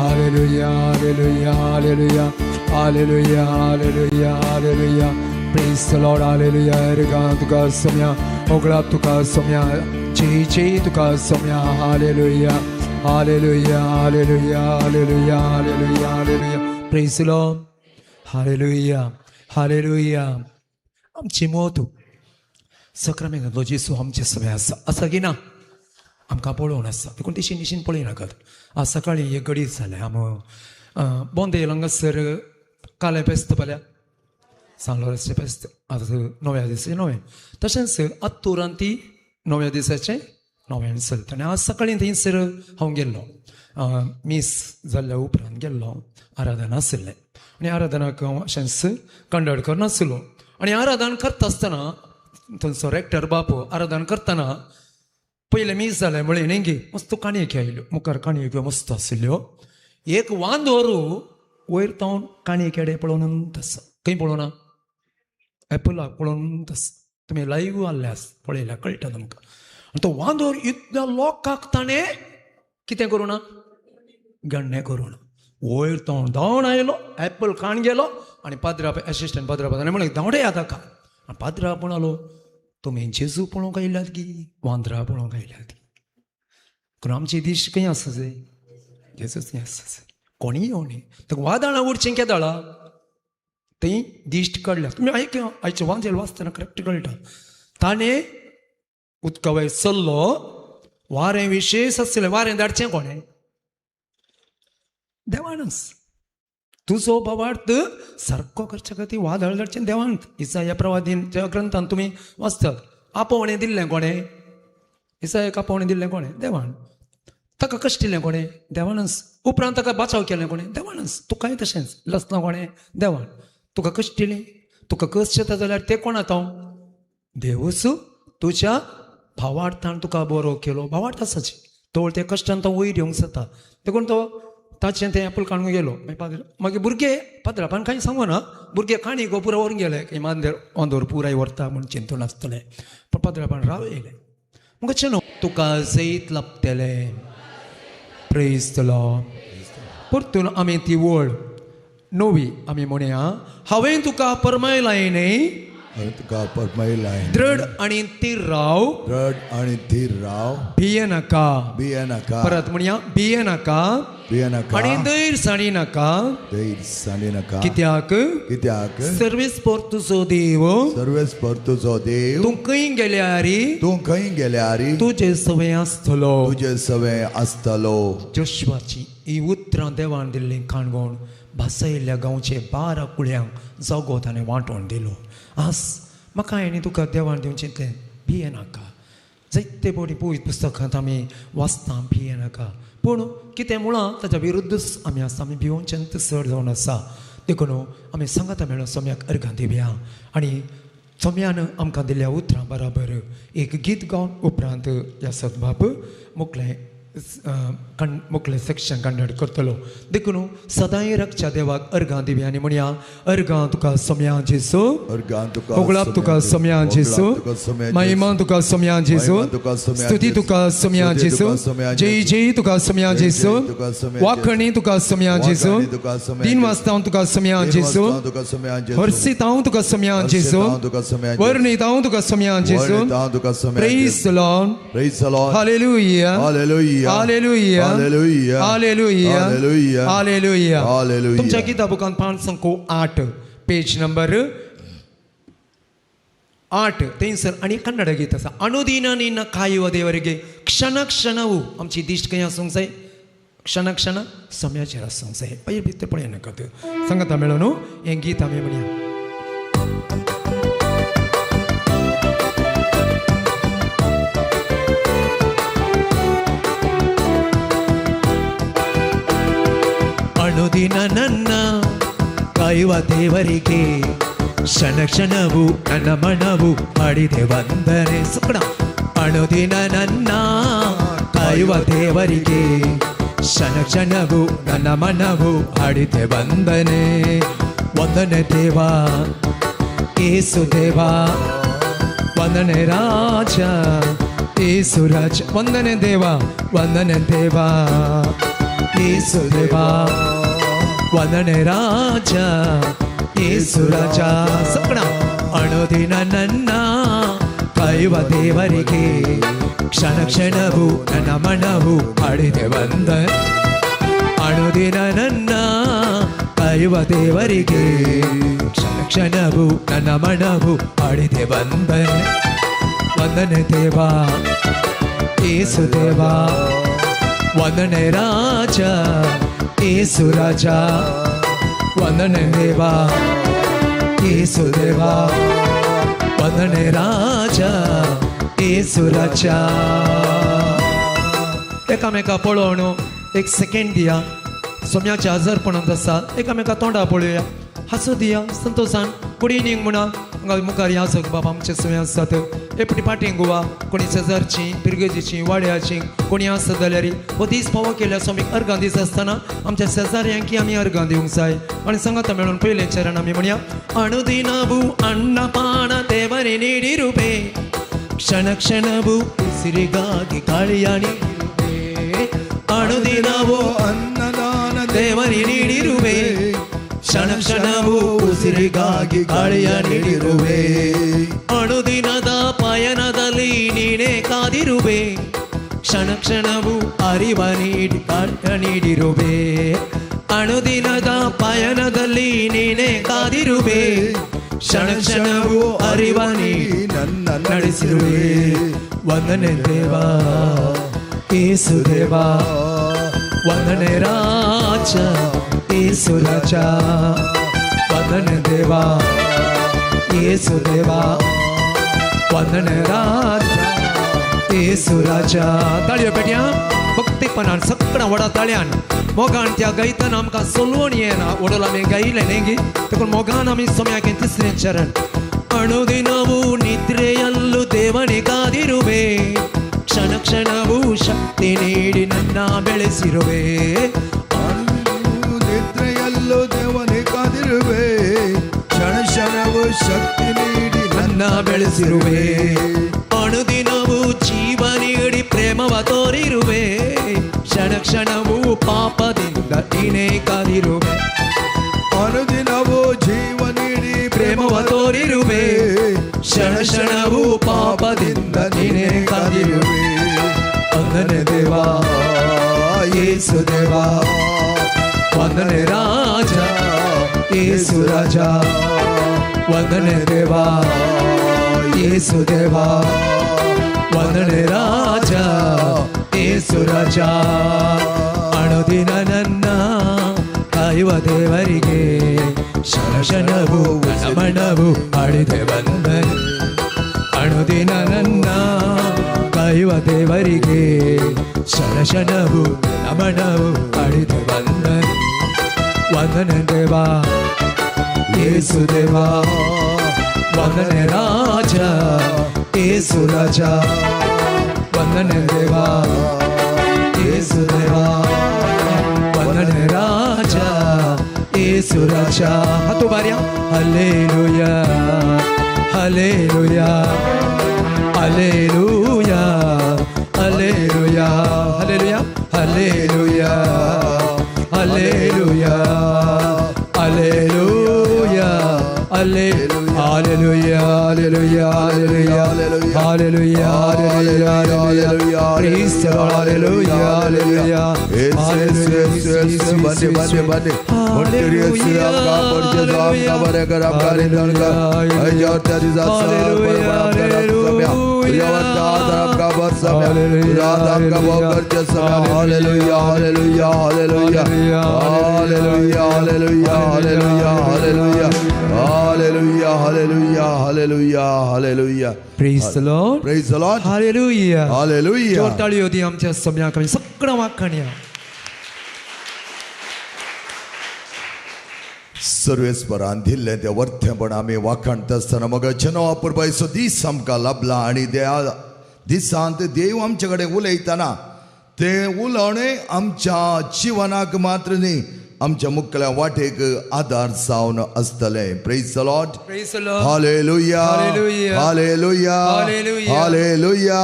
Hallelujah, hallelujah, hallelujah, hallelujah, hallelujah, hallelujah. Praise the Lord, hallelujah. एरगा तुका सोम्या, ओगळाप तुका सोम्या, जय जय तुका Saumya. Hallelujah, hallelujah, hallelujah, hallelujah, hallelujah, hallelujah. Praise the Lord, hallelujah, hallelujah. आमची मोत सक्रामेंतांतलो जेजू आमचे सगळे आसा, आसा की ना? आमकां पळोवन आसा, देखून तेशीन तेशीन पळयनाकात. आज सकाळीं एक गडीत जालें, आम बोंदेल हांगासर कालें फेस्त पळया, सान लोरेंसचें फेस्त, आतां नव्या दिसाचें नवें, तशेंच आत्तुरान ती नव्या दिसाचें नव्यान चलता. आनी आज सकाळीं थंयसर हांव गेल्लो, मीस जाल्ल्या उपरांत गेल्लो, आराधना आशिल्लें आनी आराधनाक हांव अशेंच कंडक्ट करनासलो. आनी आराधन करता आसतना थंयचो रेक्टर बापू आराधन करतना पयलें मीस जालें म्हळें न्ही गी, मस्त काणयो आयल्यो, मुखार काणयो मस्त आशिल्ल्यो. एक वांदोर वयर तावन काणये केडे पळोवन आसा, खंय पळोवना, एपलाक पळोवन आसा. तुमी लायव्ह आहले आस पळयल्यार कळटा तुमकां. आनी तो वांदोर इतल्या लोकांक ताणें कितें करूं ना, गण्णें करूं ना. वयर तोंड धांवन आयलो, एप्पल खाण गेलो आनी पाद्रा एसिस्टंट पाद्रा ताणें म्हणलें धांवडे ताका. आनी पाद्रा म्हणालो तुमी जेजू पळोवंक आयल्यात की वांदरा पळोवंक आयल्यात की? कारण आमची दीश खंय आसा जाय, जेजूच खंय आसा जाय, कोणीय येवं न्ही. ताका वादळां उरचें केदळा थंय दिश्ट काडल्या. तुमी आयक, आयचें वांजेल वाचतना करेक्ट कळटा. ताणें उदका वयर चल्लो, वारें विशेश आसलें, वारें धाडचें कोणें? देवानच. तुजो भावार्थ सारको करच्या खातीर वादळ धाडचें देवान. इसाया प्रवादीच्या ग्रंथान तुमी वाचतात, आपोवणें दिल्लें कोणें? इसायाक आपोवणें दिल्लें कोणें? देवान. ताका कश्ट दिलें कोणें? देवानच. उपरांत ताका बाचाव केलें कोणें? देवानच. तुकाय तशेंच लसलां कोणें? देवान. तुका कश्ट दिलें, तुका कश्ट येता जाल्यार तें कोण आतां? देवूच तुज्या भावार्थान तुका बरो केलो. भावार्थ आसाची तोळ ते कश्टान तो वयर येवंक जाता. देखून तो ताचें तें एप्पल काडून गेलो. मागीर भुरगे पाद्रापान कांय सांगू ना, भुरगे काणी गो पुराय व्हरून गेले, खंय मांदेर वांदोर पुराय व्हरता म्हूण चिंतून आसतलें. पण पाद्रापान राव येयलें म्हाका न्हू, तुका जैत लाबतलें. Praise the Lord. परतून आमी ती वळ नवी आमी म्हणया, हांवें तुका परमायलाय न्ही, तुका परमायलाय, दृढ आनी थीर राव, दृढ आनी थीर राव, भिये नाका, भिये नाका. परत म्हणया, भिये नाका, भिये नाका, आनी धैर्य सांडी नाका, धैर्य सांडी नाका. कित्याक? कित्याक? सर्वेस्पर तुजो देव, सर्वेस्पर तुजो देव, तूं खंय गेल्यार, तूं खंय गेल्यार तुजे सवें आसतलो, तुजे सवें आसतलो. जोशुआची ही उतरां देवान दिल्लीं काणगोण भासयल्ल्या गांवचे 12 कुळयांक जागो ताणें वांटोवन दिलो. आस म्हाका आनी तुका देवान दिवचें तें भिये नाका. जायते फावटी पवित्र पुस्तकांत आमी वाचता भिये नाका, पूण कितें म्हळां ताच्या विरुद्धच आमी आसता, आमी भिवोवचें चड जावन आसा. देखून आमी सांगाता मेळून सोम्याक अर्घां दिवया आनी सोम्यान आमकां दिल्ल्या उतरां बराबर एक गीत गावन उपरांत ह्या सदबाब मुखलें मुखलें सेक्शन कंडक्ट करतलो. देखून सदांय रक्षा देवाक अर्घां दिवया आनी म्हणया, अर्घां तुका सोम्या जेजू, होगळाप तुका सोम्या जेजू, महिमा तुका सोम्या जेजू, स्तुती तुका सोम्या जेजू, जय जय तुका सोम्या जेजू, वाखणी तुका सोम्या जेजू, दिन वाजता तुका सोम्या जेजू, हर्षित हांव तुका सोम्या जेजू, वर्णीत हांव तुका सोम्या जेजू. Praise the Lord, praise the Lord, hallelujah, hallelujah, hallelujah, hallelujah, hallelujah, hallelujah, hallelujah. Hallelujah. तुमच्या गीता बुकांत 508 पेज नंबर 8 थंयसर आनी कन्नड गीत आसा. अनुदिन निन्न कायुव देवರಿಗೆ क्षण क्षणವು. आमची दिश्ट खंय आसूंक जाय? क्षण क्षण सम्याचेर आसूंक जाय. पयर भितर पळय नाकात. सांगता मेळोन हें गीत आमी म्हणया. ಅನುದಿನ ನನ್ನ ಕಾಯುವ ದೇವರಿಗೆ ಕ್ಷಣ ಕ್ಷಣವು ನನ್ನ ಮನವು ಹಾಡಿದೆ ವಂದನೆ. ಸುಕಣ ಅನುದಿನ ನನ್ನ ಕಾಯುವ ದೇವರಿಗೆ ಕ್ಷಣ ಕ್ಷಣವು ನನ್ನ ಮನವು ಹಾಡಿದೆ ವಂದನೆ. ವಂದನೆ ದೇವಾ ಏಸು ದೇವಾ, ವಂದನೆ ರಾಜ ಏಸು ರಾಜ, ವಂದನೆ ದೇವಾ, ವಂದನೆ ದೇವಾ येसू देवा ವಂದನೆ ರಾಜ ಯೇಸು ರಾಜ ಸಕ್ಕಣ ಅಣುದಿನ ನನ್ನ ಕಾಯುವ ದೇವರಿಗೆ ಕ್ಷಣ ಕ್ಷಣವು ನನ್ನ ಮನವು ಹಾಡಿದೆ ವಂದನೆ. ಅಣುದಿನ ನನ್ನ ಕಾಯುವ ದೇವರಿಗೆ ಕ್ಷಣ ಕ್ಷಣವು ನನ್ನ ಮನವು ಹಾಡಿದೆ ವಂದನೆ. ವಂದನೆ ದೇವಾ ಯೇಸು ದೇವಾ ವಂದನೆ ರಾಜ ಯೇಸು ರಾಜ ವಂದನೆ ದೇವಾ ಯೇಸು ದೇವಾ ವಂದನೆ ರಾಜ ಯೇಸು ರಾಜ. एकामेका पळोवन एक सेकेंड दिया, सोम्याच्या आजारपणांत आसा एकामेका तोंडा पळोवया, हांसो दिया संतोषान. गुड इवनींग म्हणा हांगा मुखार याजक बाबा आमचे सोय आसात, एकटी फाटीं गोवा कोणी शेजारची पिरगेजीची वाड्याची कोणी आसत जाल्यार हो दीस फावो केल्या स्वामीक अर्गां दीस आसतना आमच्या शेजाऱ्यांकी आमी अर्गां दिवंक जाय. आनी सांगाता मेळून पयलें चरण आमी म्हणया. ಅಣುದಿನವು ಅನ್ನಪಾನ ದೇವರೇ ನೀಡಿರುವೆ, ಕ್ಷಣ ಕ್ಷಣವು ಉಸಿರಿಗಾಗಿ ಗಾಳಿಯ ನೀಡಿರುವೆ. ಅಣುದಿನವು ಅನ್ನದಾನ ದೇವರೇ ನೀಡಿರುವೆ, ಕ್ಷಣ ಕ್ಷಣವು ಉಸಿರಿಗಾಗಿ ಗಾಳಿಯ ನೀಡಿರುವೆ. ಅಣುದಿನದ ಪಯಣದಲ್ಲಿ ನೀನೇ ಕಾದಿರುವೆ, ಕ್ಷಣ ಕ್ಷಣವು ಅರಿವ ನೀಡಿ ಗಾಳಿಯ ನೀಡಿರುವೆ. ಅಣುದಿನದ ಪಯಣದಲ್ಲಿ ನೀನೇ ಕಾದಿರುವೆ, ಕ್ಷಣ ಕ್ಷಣವು ಅರಿವ ನೀಡಿ ನನ್ನ ನಡೆಸಿರುವೆ. ವಂದನೆ ದೇವಾ ಯೇಸು ದೇವಾ ವಂದನೆ ರಾಜ ಯೇಸು ರಾಜ ವಂದನೆ ದೇವಾ ಯೇಸು ದೇವಾ ವಂದನೆ ರಾಜ ಯೇಸು ರಾಜ. ताळयो पेटया भक्तीपणान सगळ्या व्हडा ताळयान मोगान त्या गायतना आमकां सोलवण येना वडोल आमी गायलें न्ही गी, देखून मोगान आमी सोम्याक तिसरें चरण. ಅಣುದಿನವೂ ನಿದ್ರೆಯಲ್ಲೂ ದೇವನೇ ಕಾದಿರುವೆ, ಕ್ಷಣ ಕ್ಷಣವೂ ಶಕ್ತಿ ನೀಡಿ ನನ್ನ ಬೆಳೆಸಿರುವೆ. ನಿದ್ರೆಯಲ್ಲೂ ದೇವನೇ ಕಾದಿರುವೆ, ಕ್ಷಣ ಕ್ಷಣವೂ ಶಕ್ತಿ ನೀಡಿ ನನ್ನ ಬೆಳೆಸಿರುವೆ. ಅಣುದಿನವೂ ಜೀವ ನೀಡಿ ಪ್ರೇಮವ ತೋರಿರುವೆ, ಕ್ಷಣ ಕ್ಷಣವೂ ಪಾಪದಿಂದ ನೀನೇ ಕಾದಿರುವೆ. ಅನುದಿನವೂ ಜೀವ ನೀಡಿ ಪ್ರೇಮವ ತೋರಿರುವೆ, ಕ್ಷಣ ಕ್ಷಣವೂ ಪಾಪದಿಂದ ನೀನೇ ಕಾದಿರುವೆ. ವಂದನೆ ದೇವಾ ಯೇಸು ದೇವಾ ವಂದನೆ ರಾಜ ಯೇಸು ರಾಜ ವಂದನೆ ದೇವಾ ಯೇಸು ದೇವಾ ವಂದನೆ ರಾಜ ಯೇಸು ರಾಜ. ಅಣುದಿನ ನನ್ನ ಕಾಯುವ ದೇವರಿಗೆ ಕ್ಷಣ ಕ್ಷಣವು ಮನವು ಹಾಡಿದೆ ವಂದನೆ. ಅಣುದಿನ ನನ್ನ ಕಾಯುವ ದೇವರಿಗೆ ಕ್ಷಣ ಕ್ಷಣವು ನಮನವು ಹಾಡಿದೆ ವಂದನೆ. ವಂದನೆ ದೇವಾ ಯೇಸು ದೇವಾ ವಂದನೆ ರಾಜ ಯೇಸು ರಾಜ ವಂದನೆ ದೇವಾ ಯೇಸು ದೇವಾ ವಂದನೆ ರಾಜ ಯೇಸು ರಾಜ. ಹತ್ತು ಬಾರಿಯ hallelujah hallelujah hallelujah hallelujah hallelujah hallelujah hallelujah hallelujah hallelujah hallelujah hallelujah hallelujah hallelujah. Praise the Lord. Hallelujah hallelujah. Yesu बने बने बने मुट्ठी आपका परिचय आपका बरेकर आपका रिंदन का हजार तेरी सार पर आपका समय यावत आपका बर समय रात आपका बहुत परिचय समय. Hallelujah hallelujah hallelujah hallelujah hallelujah hallelujah hallelujah hallelujah hallelujah hallelujah hallelujah. Praise the Lord. Praise the Lord. Hallelujah hallelujah. जोर ताळयो दी आमच्या सम्याक आमी सगळ्या वाखाणया. सर्वेस्परान दिल्लें तें वर्थेपण आमी वाखाणता आसतना मगाचे नवा पुरबायचो दीस आमकां लाबला आनी त्या दिसांत देव आमचे कडेन उलयतना तें उलोवणें आमच्या जिवनाक मात्र न्ही आमच्या मुखेल्या वाटेक आदार जावन आसतलें. Praise the Lord. Praise the Lord. Hallelujah hallelujah hallelujah hallelujah hallelujah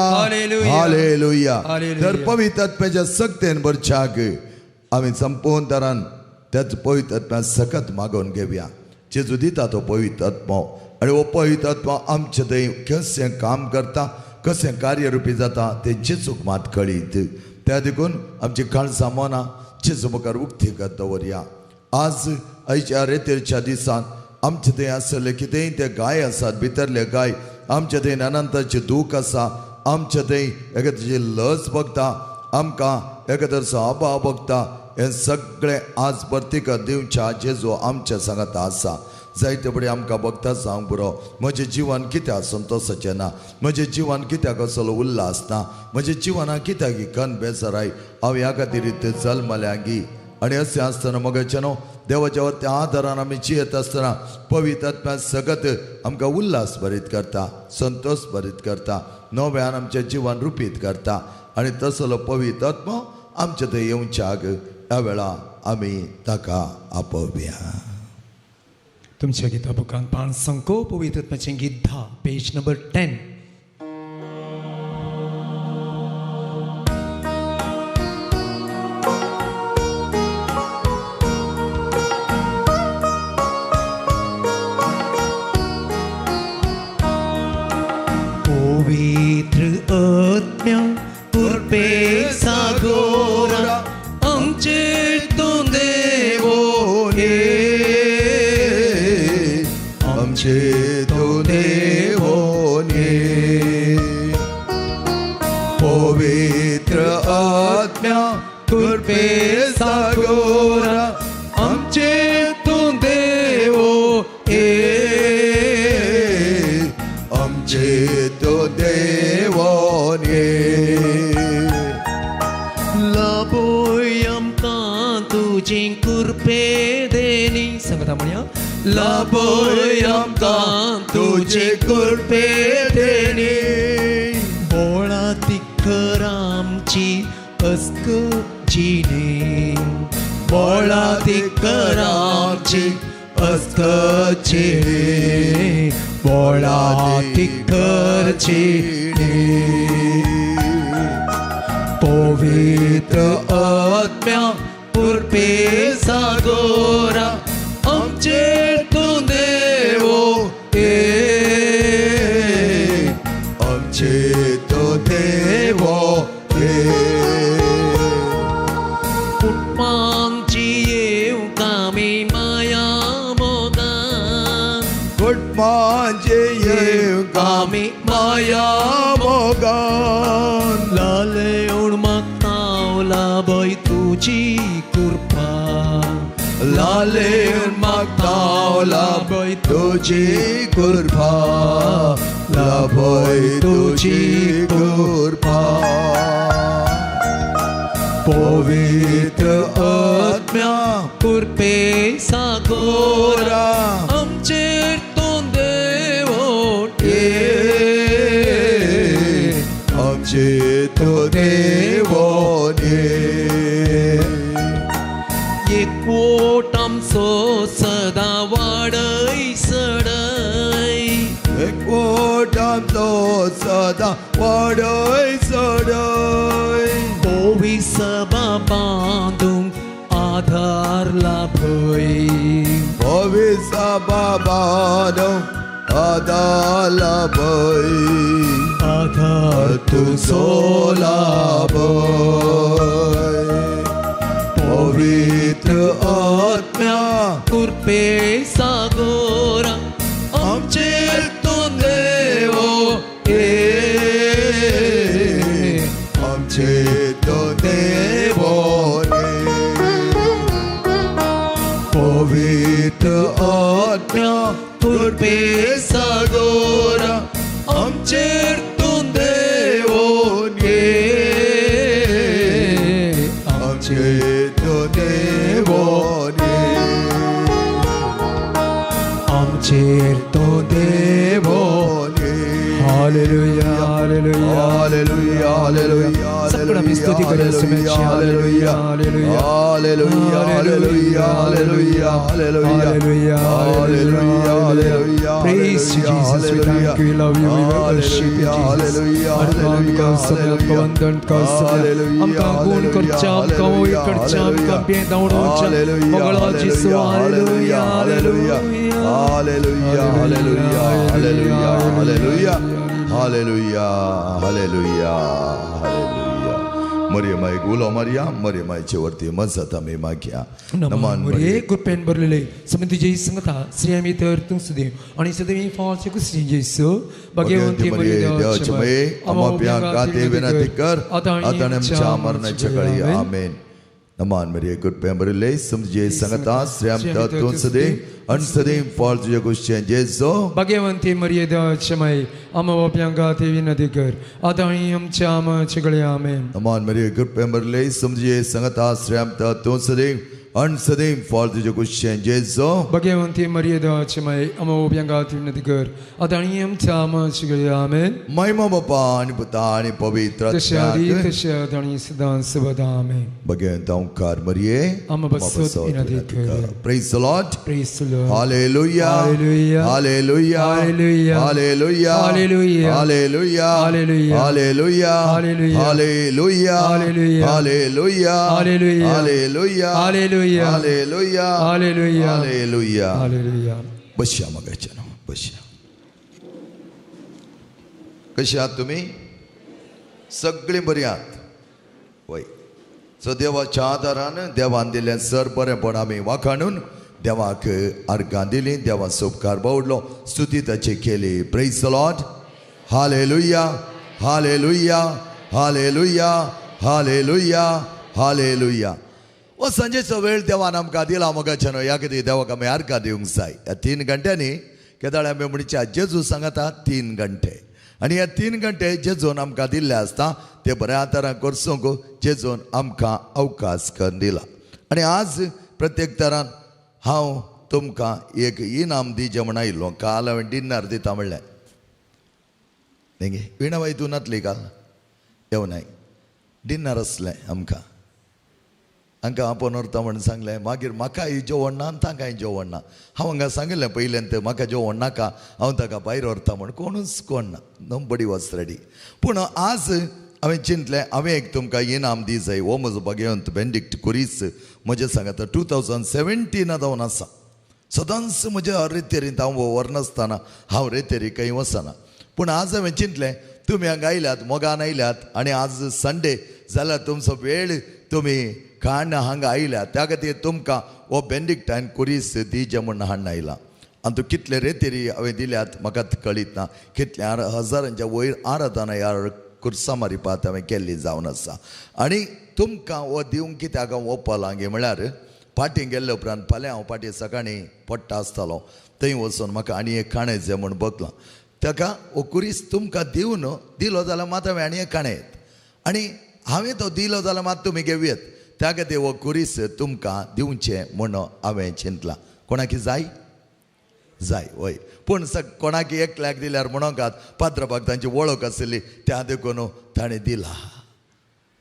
hallelujah. Hallelujah. तर पवित्र आत्म्याच्या सक्तेन भरच्याक आमी संपूर्ण तरान त्याच पवित्र आत्म्या सकत मागोवन घेवया. जेजू दिता तो पवित्र आत्मो आनी हो पवित्र आत्मो आमचे थंय कशें काम करता, कशें कार्यरुपी जाता तें जेजूक मात कळीत. त्या देखून आमची काळजां मनां जेजू मुखार उक्ती कर दवरया. आज आयच्या रेतेरच्या दिसान आमचे थंय आसले कितेंय ते गाय आसात, भितरले गाय, आमचे थंय अनंताचे दूख आसा, आमचे थंय एखाद्याची लज बघता, आमकां एखाद्याचो अभाव बघता, हें सगळें आज परतीक दिवच्या जेजू आमच्या सांगाता आसा. जायते फुडें आमकां बघता सांग पुरो, म्हजें जिवन कित्याक संतोसाचें ना, म्हजें जिवन कित्याक असलो उल्हास ना, म्हजें जिवनाक कित्याक कन बेजाराय, हांव ह्या खातीर ते जल्मल्या गी. आनी अशें आसतना मगाचें न्हू देवाच्या त्या आदारान आमी जियेत आसतना पवित्र आत्म्या सगत आमकां उल्हास भरीत करता, संतोश भरीत करता, नव्यान आमचें जिवन रुपीत करता. आनी तसलो पवित्र आत्मो आमचे थंय येवच्याक ह्या वेळा आमी ताका आपोवया. तुमच्या गीता बुकान पान संको पवित्र आत्म्याचें गीत 10, पेज नंबर 10. पवित्र आत्म्या कृपे सागोरा आमचेर तूं देवो ये, आमचे तूं देवो ये. पवित्र आत्म्या कृपे सागोरा आमचेर तूं देवो ये, आमचे तूं देवो ये. लाभोय आमकां तुजी कृपे देणी, सांगता म्हणया, लाभोय आमकां तुजी कृपे देणी, बोळा तिखर आमची अस्क जिणे, बोळा तिखर आमची अस्क जिणे, बोळा तिखर जिणे. पवित्र आत्म्या कृपे सागोरा आमचेर तूं देवो ये, आमचेर तूं देवो ये. कुटुंबांची येवंक आमी माया मोगान, कुटुंबांची येवंक आमी माया मोगान, लालेवन मागता लाभय तुजी कृपा, लालेवन मागता लाभय तुजी कृपा, लाभय तुजी कृपा. पवित्र आत्म्या कृपे सागोरा आमचेर तूं देवो ये, आमचेर तूं देवो ये. एकवट आमचो सदां वाडय सडय, एकवट आमचो सदां वाडय सडय, पवी सभा बांदूंक आधार लाभय, पवी सभा बांदूंक आधार लाभय, आधार तुजो लाभय. पवित्र आत्म्या कृपे सागोरा आमचेर तूं देवो ये, आमचेर तूं देवो ये. पवित्र आत्म्या कृपे सागोरा आमचेर तूं देवो ये, आमचेर तूं देवो ये, आमचेर तूं देवो ये. Hallelujah, hallelujah, hallelujah, hallelujah. Hallelujah, hallelujah, hallelujah, hallelujah, hallelujah, hallelujah, hallelujah. Praise you, Jesus. We thank you, we love you, we worship you, Jesus. आमकां वंदन आमकां गुण करच्या, आमकां वय करच्या, आमकां बेदावडोवच्या Mangala जेसू. Hallelujah, hallelujah, hallelujah, hallelujah, hallelujah, hallelujah, hallelujah, hallelujah, hallelujah. मरियमाईक उलो मारया, मरियमाईचे वरती मजत आमी मागया. नमन मरिये, कृपेन भरलेले समितीची संगता श्री तर तूं सुदेव आणि सदैव फावचे कुसरी जेसू. भाग्यवंती मरिये, देवाचे माये, आम्हा पाप्यांक खातीर विनंती कर, आतां आनी आमच्या मरणाच्या काळी. आमेन. नमन मरिये, कृपेन भरलेले समजे संगता श्री तर तूं सदैव आणि सदैव फळ तुझ्या कुशीचें जेजू. भाग्यवंती मरिये, देवाचे माये, आम्हा पाप्यांक खातीर विनंती कर, आतां आनी आमच्या मरणाच्या काळी. आमेन. नमन मरिये, कृपेन भरलेले समजे संगता श्री तर तूं सदैव आणि सदैव फळ तुझ्या कुशीचें जेजू. भाग्यवंती मरिये, देवाचे माये, आम्हा पाप्यांक खातीर विनंती कर, आतां आनी आमच्या मरणाच्या काळी. आमेन. महिमा बापा आनी पुता आनी पवित्र तशें आदी तशें आतां आनी सदां सर्वदा. आमेन. भगवंता ओंकार मरिये, आम्हा बसत विनंती कर. Praise the Lord. Praise the Lord. Hallelujah, hallelujah, hallelujah, hallelujah, hallelujah, hallelujah, hallelujah, hallelujah, hallelujah, hallelujah, hallelujah, hallelujah, hallelujah, hallelujah, hallelujah, hallelujah, hallelujah, hallelujah, hallelujah. बसया मगाच्यान, बसया. कशी आहात तुमी? सगळीं बरी आहात? वय. सो देवाच्या आदारान देवान दिलें सर बरेंपण आमी वाखाणून देवाक अर्गां दिलीं, देवाचो उपकार बावडलो, स्तुती ताची केली. Praise the Lord. Hallelujah, hallelujah, hallelujah, hallelujah, hallelujah. हो सांजेचो वेळ देवान आमकां दिला मगाच्यान, ह्या खातीर देवाक आमी अर्गां दिवंक जाय. ह्या 3 घंट्यांनी केदाळ आमी म्हणच्या जेजू सांगता 3 घंटे, आनी ह्या 3 घंटे जेजून आमकां दिल्ले आसता ते बऱ्या तरान करसूंक जेजून आमकां अवकाश करून दिला. आनी आज प्रत्येक तरान हांव तुमकां एक इनाम दिचें म्हण आयिल्लो. काल हांवें डिनर दिता म्हणलें, न्ही गे विणाबाई तूं नातली काल येवनाय, डिनर आसलें आमकां, हांकां आपोवन व्हरता म्हण सांगलें. मागीर म्हाकाय जेवण ना आनी तांकांय जेवण ना. हांव हांगा सांगिल्लें पयल्यान तें म्हाका जेवण नाका, हांव ताका भायर व्हरता म्हण. कोणूच कोण ना, नोबडी वॉज रेडी. पूण आज हांवें चिंतलें हांवें एक तुमकां इनाम दी जाय. हो म्हजो भाग्यवंत बेंडिक्ट कुरीस म्हजें सांगता 2017 जावन आसा. सदांच म्हज्या रेतेरींत हांव व्हरनासतना हांव रेतेरी खंय वचना. पूण आज हांवें चिंतलें तुमी हांगा आयल्यात, मोगान आयल्यात, आनी आज संडे जाल्यार तुमचो वेळ तुमी खाण हांगा आयल्या, त्या खातीर तुमकां हो बेंडिक्टायन कुरीस दिचें म्हूण हाडून आयला. आनी तूं कितले रेतेरी हांवें दिल्यात म्हाका कळीत ना, कितल्या हजारांच्या वयर आराधना ह्या कुर्सा मारिपात हांवें केल्ली जावन आसा. आनी तुमकां हो दिवंक कित्याक हांव ओपलां गे म्हळ्यार पाटी गेल्ले उपरांत फाल्यां हांव पाटी सकाळीं पडटा आसतालो, थंय वचून म्हाका आनी एक खाणें जाय म्हूण बगलां. ताका हो कुरीस तुमकां दिवन दिलो जाल्यार मात हांवें आनी एक खाणें येत, आनी हांवें तो दिलो जाल्यार मात तुमी घेवयेत. त्या खातीर हो कुरीस तुमकां दिवचें म्हूण हांवें चिंतलां. कोणाकी जाय? जाय वय. पूण कोणाक एकल्याक दिल्यार म्हणोंकात पात्रपाक तांची वळख आशिल्ली त्या देखून ताणें दिला.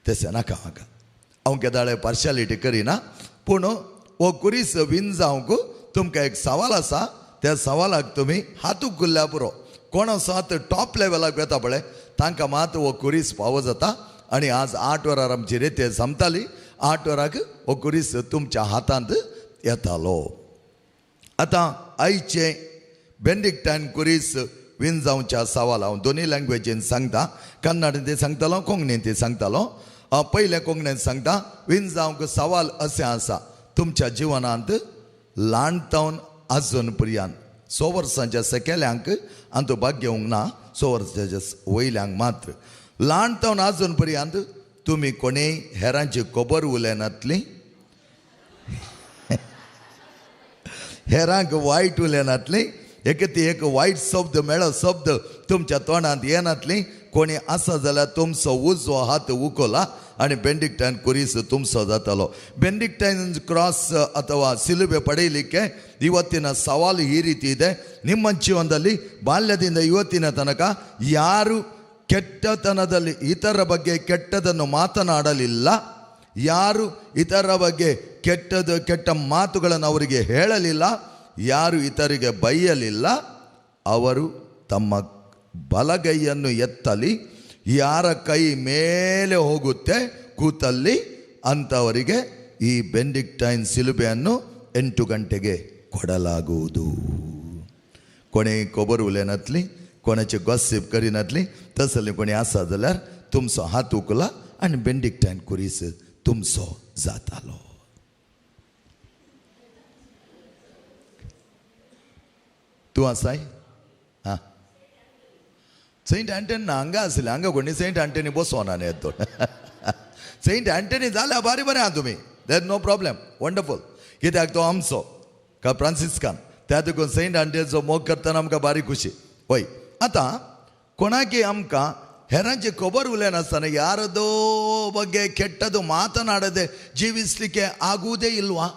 तशें नाका म्हाका, हांव केदाळे पार्शालिटी करिना. पूण हो कुरीस विन जावंक तुमकां एक सवाल आसा, त्या सवालाक तुमी हात उखल्ल्या पुरो. कोण असो आतां टॉप लेवलाक वता पळय तांकां मात हो कुरीस फावो जाता. आनी आज 8 वरार आमची रेते सोंपताली, 8 वराक हो कुरीस तुमच्या हातांत येतालो. आतां आयचें बेंडिक्टायन कुरीस विन जावच्या सवाल हांव दोनूय लँग्वेजीन सांगता, कन्नडीन ते सांगतालो, कोंकणीन ते सांगतालो. पयलें कोंकणीन सांगता. विन जावंक सवाल अशें आसा, तुमच्या जिवनांत ल्हान तावन आजून पर्यंत 100 वर्सांच्या सकयल्यांक आनी तो भाग घेवंक ना, 100 वर्सांच्या वयल्यांक मात्र, ल्हान तावन आजून पर्यंत तुमी कोणेय हेरांची खबर उलयनातली, हेरांक वायट उलयनातली, एक ती एक वायट शब्द मेळो शब्द तुमच्या तोंडांत येनातली. कोणी आसा जाल्यार तुमचो उजवो हात उखला आनी बेंडिक्टायन कुरीस तुमचो जातालो. ಬೆಂಡಿಕ್ಟೈನ್ ಕ್ರಾಸ್ ಅಥವಾ ಸಿಲುಬೆ ಪಡೆಯಲಿಕ್ಕೆ ಇವತ್ತಿನ ಸವಾಲು ಈ ರೀತಿ ಇದೆ. ನಿಮ್ಮ ಜೀವನದಲ್ಲಿ ಬಾಲ್ಯದಿಂದ ಇವತ್ತಿನ ತನಕ ಯಾರು ಕೆಟ್ಟತನದಲ್ಲಿ ಇತರ ಬಗ್ಗೆ ಕೆಟ್ಟದನ್ನು ಮಾತನಾಡಲಿಲ್ಲ, ಯಾರು ಇತರ ಬಗ್ಗೆ ಕೆಟ್ಟ ಮಾತುಗಳನ್ನು ಅವರಿಗೆ ಹೇಳಲಿಲ್ಲ, ಯಾರು ಇತರಿಗೆ ಬೈಯಲಿಲ್ಲ, ಅವರು ತಮ್ಮ ಬಲಗೈಯನ್ನು ಎತ್ತಲಿ, ಯಾರ ಕೈ ಮೇಲೆ ಹೋಗುತ್ತೆ ಕೂತಲ್ಲಿ ಅಂಥವರಿಗೆ ಈ ಬೆಂಡಿಕ್ಟೈನ್ ಸಿಲುಬೆಯನ್ನು 8 ಗಂಟೆಗೆ ಕೊಡಲಾಗುವುದು. कोणी खबर उलयनातली, कोणाचे गॉसिप करिनातली, तसले कोणी आसा जाल्यार तुमचो हात उखला आनी बेंडिक्टायन कुरीस तुमचो जातालो. तूं आसाय? हां, सेंट अँटनी ना हांगा आसले, हांगा कोणी सेंट अँटनी बसोना न्ही येतो. सेंट अँटनी जाल्यार बारी बरें आहा तुमी, there no problem, wonderful. कित्याक तो आमचो का फ्रांसिस्कान, त्या देखून सेंट अँटनीचो मोग करतना आमकां बारी खुशी. वय, आतां कोणाकी आमकां हेरांची खबर ಉಲಯನಾಸ್ತಾನೆ, ಯಾರದೋ ಬಗ್ಗೆ ಕೆಟ್ಟದು ಮಾತನಾಡದೆ ಜೀವಿಸಲಿಕ್ಕೆ ಆಗುವುದೇ ಇಲ್ವಾ?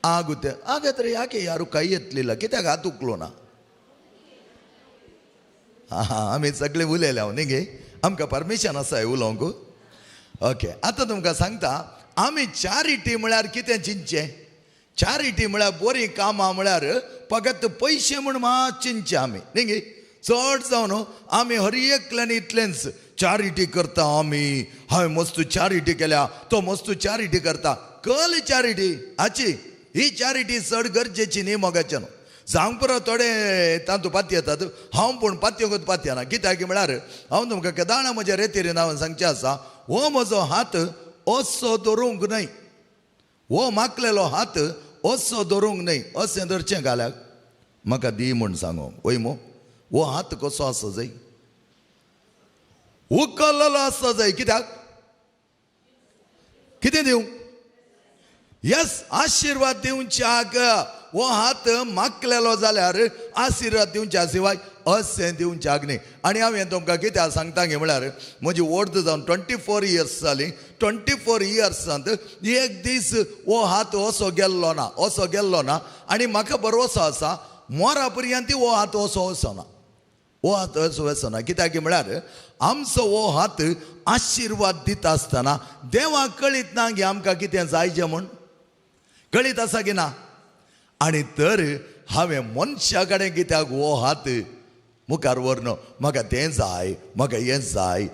ಆಗುತ್ತೆ. ಹಾಗಾದರೆ ಯಾಕೆ ಯಾರು ಕೈ ಎತ್ತಲಿಲ್ಲ? कित्याक हात उखलो ना? हां, आमी सगळे उलयले हांव न्ही गे, आमकां परमिशन आसा उलोवंक. ओके, आतां तुमकां सांगता, आमी चॅरिटी म्हळ्यार कितें चिंतचें? चॅरिटी म्हळ्यार बरीं कामां म्हळ्यार फकत पयशे म्हूण मात चिंतचें आमी न्ही गे. चड जावन आमी हर एकल्यान इतलेंच चॅरिटी करता आमी, हांवें मस्त चॅरिटी केल्या, तो मस्त चॅरिटी करता. कल चॅरिटी हाची ही चॅरिटी चड गरजेची न्ही मोगाच्यान. जावंक पुरो थोडे तातूंत पाती येतात, हांव पूण पातयोंकूच पातयेना. कित्याक म्हळ्यार हांव तुमकां केदाणा म्हज्या रेतीर नांवान सांगचें आसा, हो म्हजो हात असो धरूंक न्हय, हो माकलेलो हात असो धरूंक न्हय, अशें धरचें घाल्याक म्हाका दी म्हूण सांगो. वय मो, हो हात कसो आसा जाय? उखल्लो आसा जाय. कित्याक? कितें दिवं? येस, आशिर्वाद दिवच्याक. हो हात माकलेलो जाल्यार आशिर्वाद दिवच्या शिवाय अशें दिवच्याक न्ही. आनी हांवें तुमकां कित्याक सांगता गे म्हळ्यार म्हजी वर्द जावन 24 इयर्स जाली. 24 इयर्सांत एक दीस हो हात असो गेल्लो ना, असो गेल्लो ना. आनी म्हाका भरवसो आसा मोरा पर्यंत हो हात असो वचना, हो हात असो वचना. कित्याक म्हळ्यार आमचो हो हात आशिर्वाद दिता आसतना देवाक कळीत ना गे आमकां कितें जायचें म्हूण, कळीत आसा की ना? आनी तर हांवें मनशा कडेन कित्याक हो हात मुखार व्हरून म्हाका तें जाय, म्हाका हें जाय,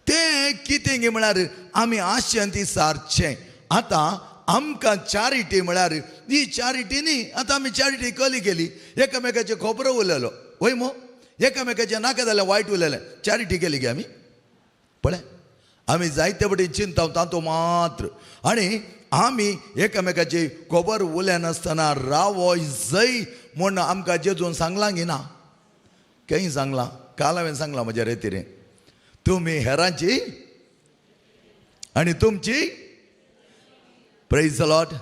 तें कितें गे म्हळ्यार आमी आशेन ती सारचें. आतां आमकां चॅरिटी म्हळ्यार ही चॅरिटी न्ही. आतां आमी चॅरिटी कली केली, एकामेकाचे खबरो उलयलो, वय मो, एकामेकाचें नाका जाल्यार वायट उलयलें, चॅरिटी केली गे आमी? पळय आमी जायते फावटी चिंता तातूंत मात्र. आनी आमी एकामेकाची खबर उलयनासतना रावो जय म्हूण आमकां जेजून सांगलां गी ना? खंय सांगलां? काल हांवें सांगलां म्हज्या रेतीरे, तुमी हेरांची आनी तुमची. Praise the Lord,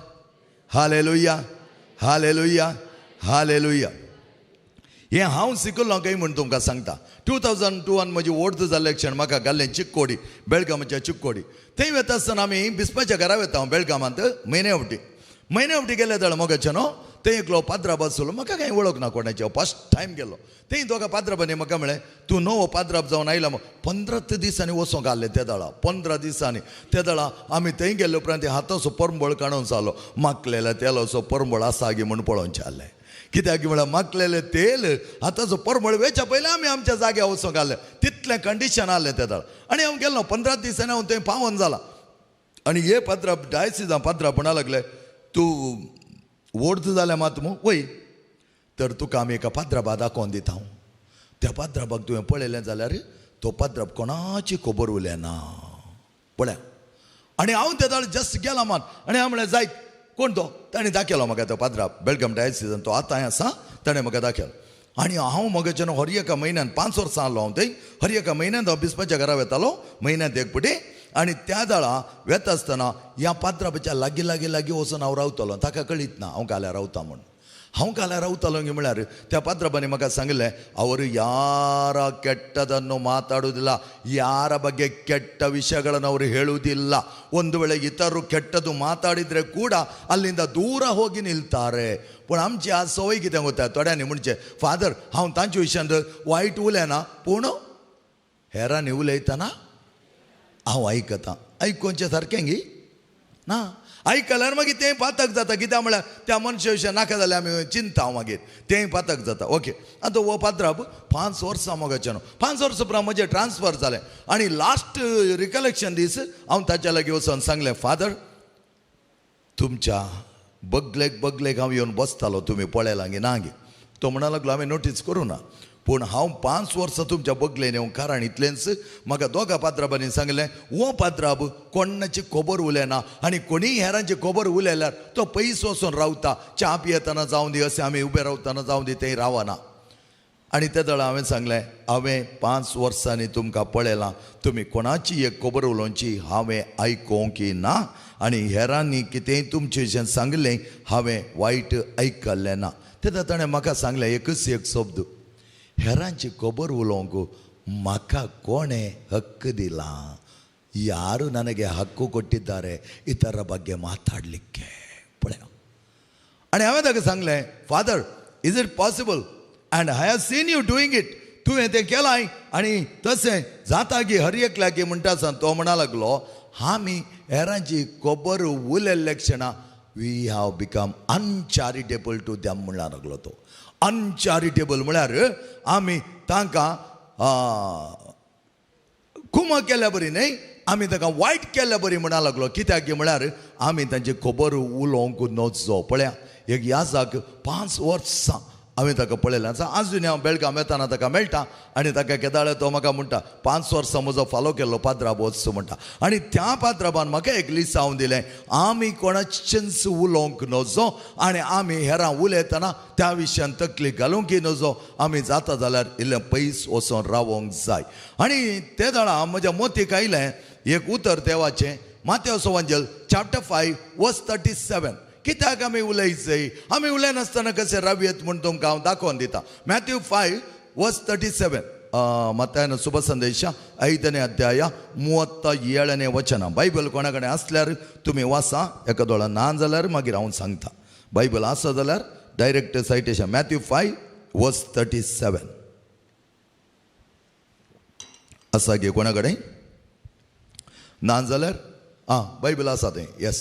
hallelujah, hallelujah, hallelujah. हें हांव शिकलो काय म्हूण तुमकां सांगता. 2002 म्हजी वोट जाल्ले क्षण म्हाका घाल्लें चिक्कोडी, बेळगांवच्या चिक्कोडी. थंय वता आसतना आमी बिस्पाच्या घरा वता हांव बेळगांवांत म्हयन्या फावटी. म्हयन्या फावटी गेले जाल्यार मोगाचें न्हू, थंय एकलो पाद्रा बसलो, म्हाका कांय वळख ना कोणाचें, फर्स्ट टायम गेलो. थंय दोगा पाद्राबांनी म्हाका म्हळें, तूं नवो पाद्राब जावन आयला मग. 15 दिसांनी वचोंक आसलें ते दळा, 15 दिसांनी ते दळा आमी थंय गेले उपरांत हाताचो परंबळ काडून जालो, माकलेल्या तेलाचो परंबळ आसा गी म्हूण पळोवचें आसलें. कित्याक म्हळ्यार माकलेलें तेल हाताचो परमळ वेच्या पयलीं आमी आमच्या जाग्यार वचोंक आसलें, तितलें कंडिशन आसलें ते दळा. आनी हांव गेलो 15 दिसांनी हांव थंय पावोन जाला. आनी हे पाद्रा डायसिजा पाद्रा म्हणा लागले, तूं वोर्द जाल्या मात मू वय, तर तुका आमी एका पाद्राबा दाखोवन दिता हांव. त्या पाद्राबाक तुवें पळयलें जाल्यार तो पाद्राब कोणाची खबर उलयना पळय. आनी हांव त्या दाळ जस्ट गेला मात, आनी हांव म्हणलें जायत कोण तो, ताणें दाखयलो म्हाका तो पाद्राब बेळगांव डायसिजान तो आतांय आसा, ताणें म्हाका दाखयलो. आनी हांव म्हज्याच्यान हर एका म्हयन्यान 5 वर्सां आसलो हांव थंय, हर एका म्हयन्यान हांव बिस्पाच्या घरा वेतालो म्हयन्यांत एक फावटी. आनी त्या दळा वेता आसतना ह्या पाद्राबाच्या लागीं लागीं लागीं वचून हांव रावतलो, ताका कळीत ना हांव काल्यार रावता म्हूण. हांव काल्यार रावतलो गी म्हळ्यार त्या पाद्राबांनी म्हाका सांगलें, ಅವರು ಯಾರ ಕೆಟ್ಟದನ್ನು ಮಾತಾಡುವುದಿಲ್ಲ, ಯಾರ ಬಗ್ಗೆ ಕೆಟ್ಟ ವಿಷಯಗಳನ್ನು ಅವರು ಹೇಳುವುದಿಲ್ಲ, ಒಂದು ವೇಳೆ ಇತರರು ಕೆಟ್ಟದ್ದು ಮಾತಾಡಿದರೆ ಕೂಡ ಅಲ್ಲಿಂದ ದೂರ ಹೋಗಿ ನಿಲ್ತಾರೆ. पूण आमची आज संवय कितें गोता थोड्यांनी म्हणचें, फादर हांव तांचे विशयान वायट उलयना पूण हेरांनी उलयतना हांव आयकतां. आयकोवचें सारकें गी ना? आयकल्यार मागीर तें पातक जाता. कित्याक म्हळ्यार त्या मनशा विशीं नाका जाल्यार आमी चिंता मागीर तेंय पातक जाता. ओके, आतां हो पात्राब 5 वर्सां मोगाचें न्हू, 5 वर्सां उपरांत म्हजें ट्रान्सफर जालें आनी लास्ट रिकलेक्शन दीस हांव ताच्या लागीं वचून सांगलें, फादर तुमच्या बगलेक बगलेक हांव येवन बसतालो, तुमी पळयलां गी ना गी? तो म्हणा लागलो हांवें नोटीस करूं ना, पूण हांव 5 वर्सां तुमच्या बगलेन येवंक कारण इतलेंच, म्हाका दोगा पात्राबांनी सांगलें हो पात्राब कोणाची खबर उलयना आनी कोणीय हेरांची खबर उलयल्यार तो पयस वचून रावता, च्या पियेतना जावं दी, अशें आमी उबे रावतना जावं दी, तें रावना. आनी ते दळा हांवें सांगलें हांवें 5 वर्सांनी तुमकां पळयलां, तुमी कोणाची एक खबर उलोवची हांवें आयकोंक ना आनी हेरांनी कितेंय तुमचें विशीं सांगलें हांवें वायट आयकल्लें ना. तेन्ना ताणें म्हाका सांगलें एकच एक शब्द, हेरांची खबर उलोवंक म्हाका कोणें हक्क दिला? ಯಾರು ನನಗೆ ಹಕ್ಕು ಕೊಟ್ಟಿದ್ದಾರೆ ಇತರ ಬಗ್ಗೆ ಮಾತಾಡಲಿಕ್ಕೆ? ಪಳೆಯ. आनी हांवें ताका सांगलें, father is it possible and I have seen you doing it, तुवें तें केलां आनी तशें जाता की हर एकल्याक म्हणटा आसा. तो म्हणा लागलो आमी हेरांची खबर उलयल्ल्या क्षणा we have become uncharitable to them म्हणा लागलो तो. अनचॅरिटेबल म्हळ्यार आमी तांकां कुमो केल्या बरी न्हय, आमी तांकां वायट केल्या बरी म्हणा लागलो. कित्याक म्हळ्यार आमी तांची खबर उलोवंक नजो. पळया एक याजाक 5 वर्सां हांवें ताका पळयलें. आजून हांव बेळगांव येताना ताका मेळटा आनी ताका केदाळे तो म्हाका म्हणटा 5 वर्सां म्हजो फालो केल्लो पात्राब वच म्हणटा. आनी त्या पात्राबान म्हाका एक लिसांव दिलें, आमी कोणाचेंच उलोवंक नजो आनी आमी हेरां उलयतना त्या विशयान तकली घालूंक नजो, आमी जाता जाल्यार इल्लें पयस वचोन रावोंक जाय. आनी ते दळा म्हज्या मोतीक आयलें एक उतर देवाचें, मातेवसो वंजल चॅप्टर 5 वर्स 37. कित्याक आमी उलयचय? आमी उलयनासतना कशें रावयत म्हूण तुमकां हांव दाखोवन दिता. मॅथ्यू 5 वर्स 37, मत्तायನ ಶುಭ ಸಂದೇಶ 5ನೇ ಅಧ್ಯಾಯ 37ನೇ ವಚನ. बायबल कोणा कडेन आसल्यार तुमी वाचा, एका दोळा ना जाल्यार मागीर हांव सांगता. बायबल आसा जाल्यार डायरेक्ट सायटेशन, मॅथ्यू 5 वर्स 37 आसा गे कोणा कडेन? ना जाल्यार आं बायबल आसा तें, येस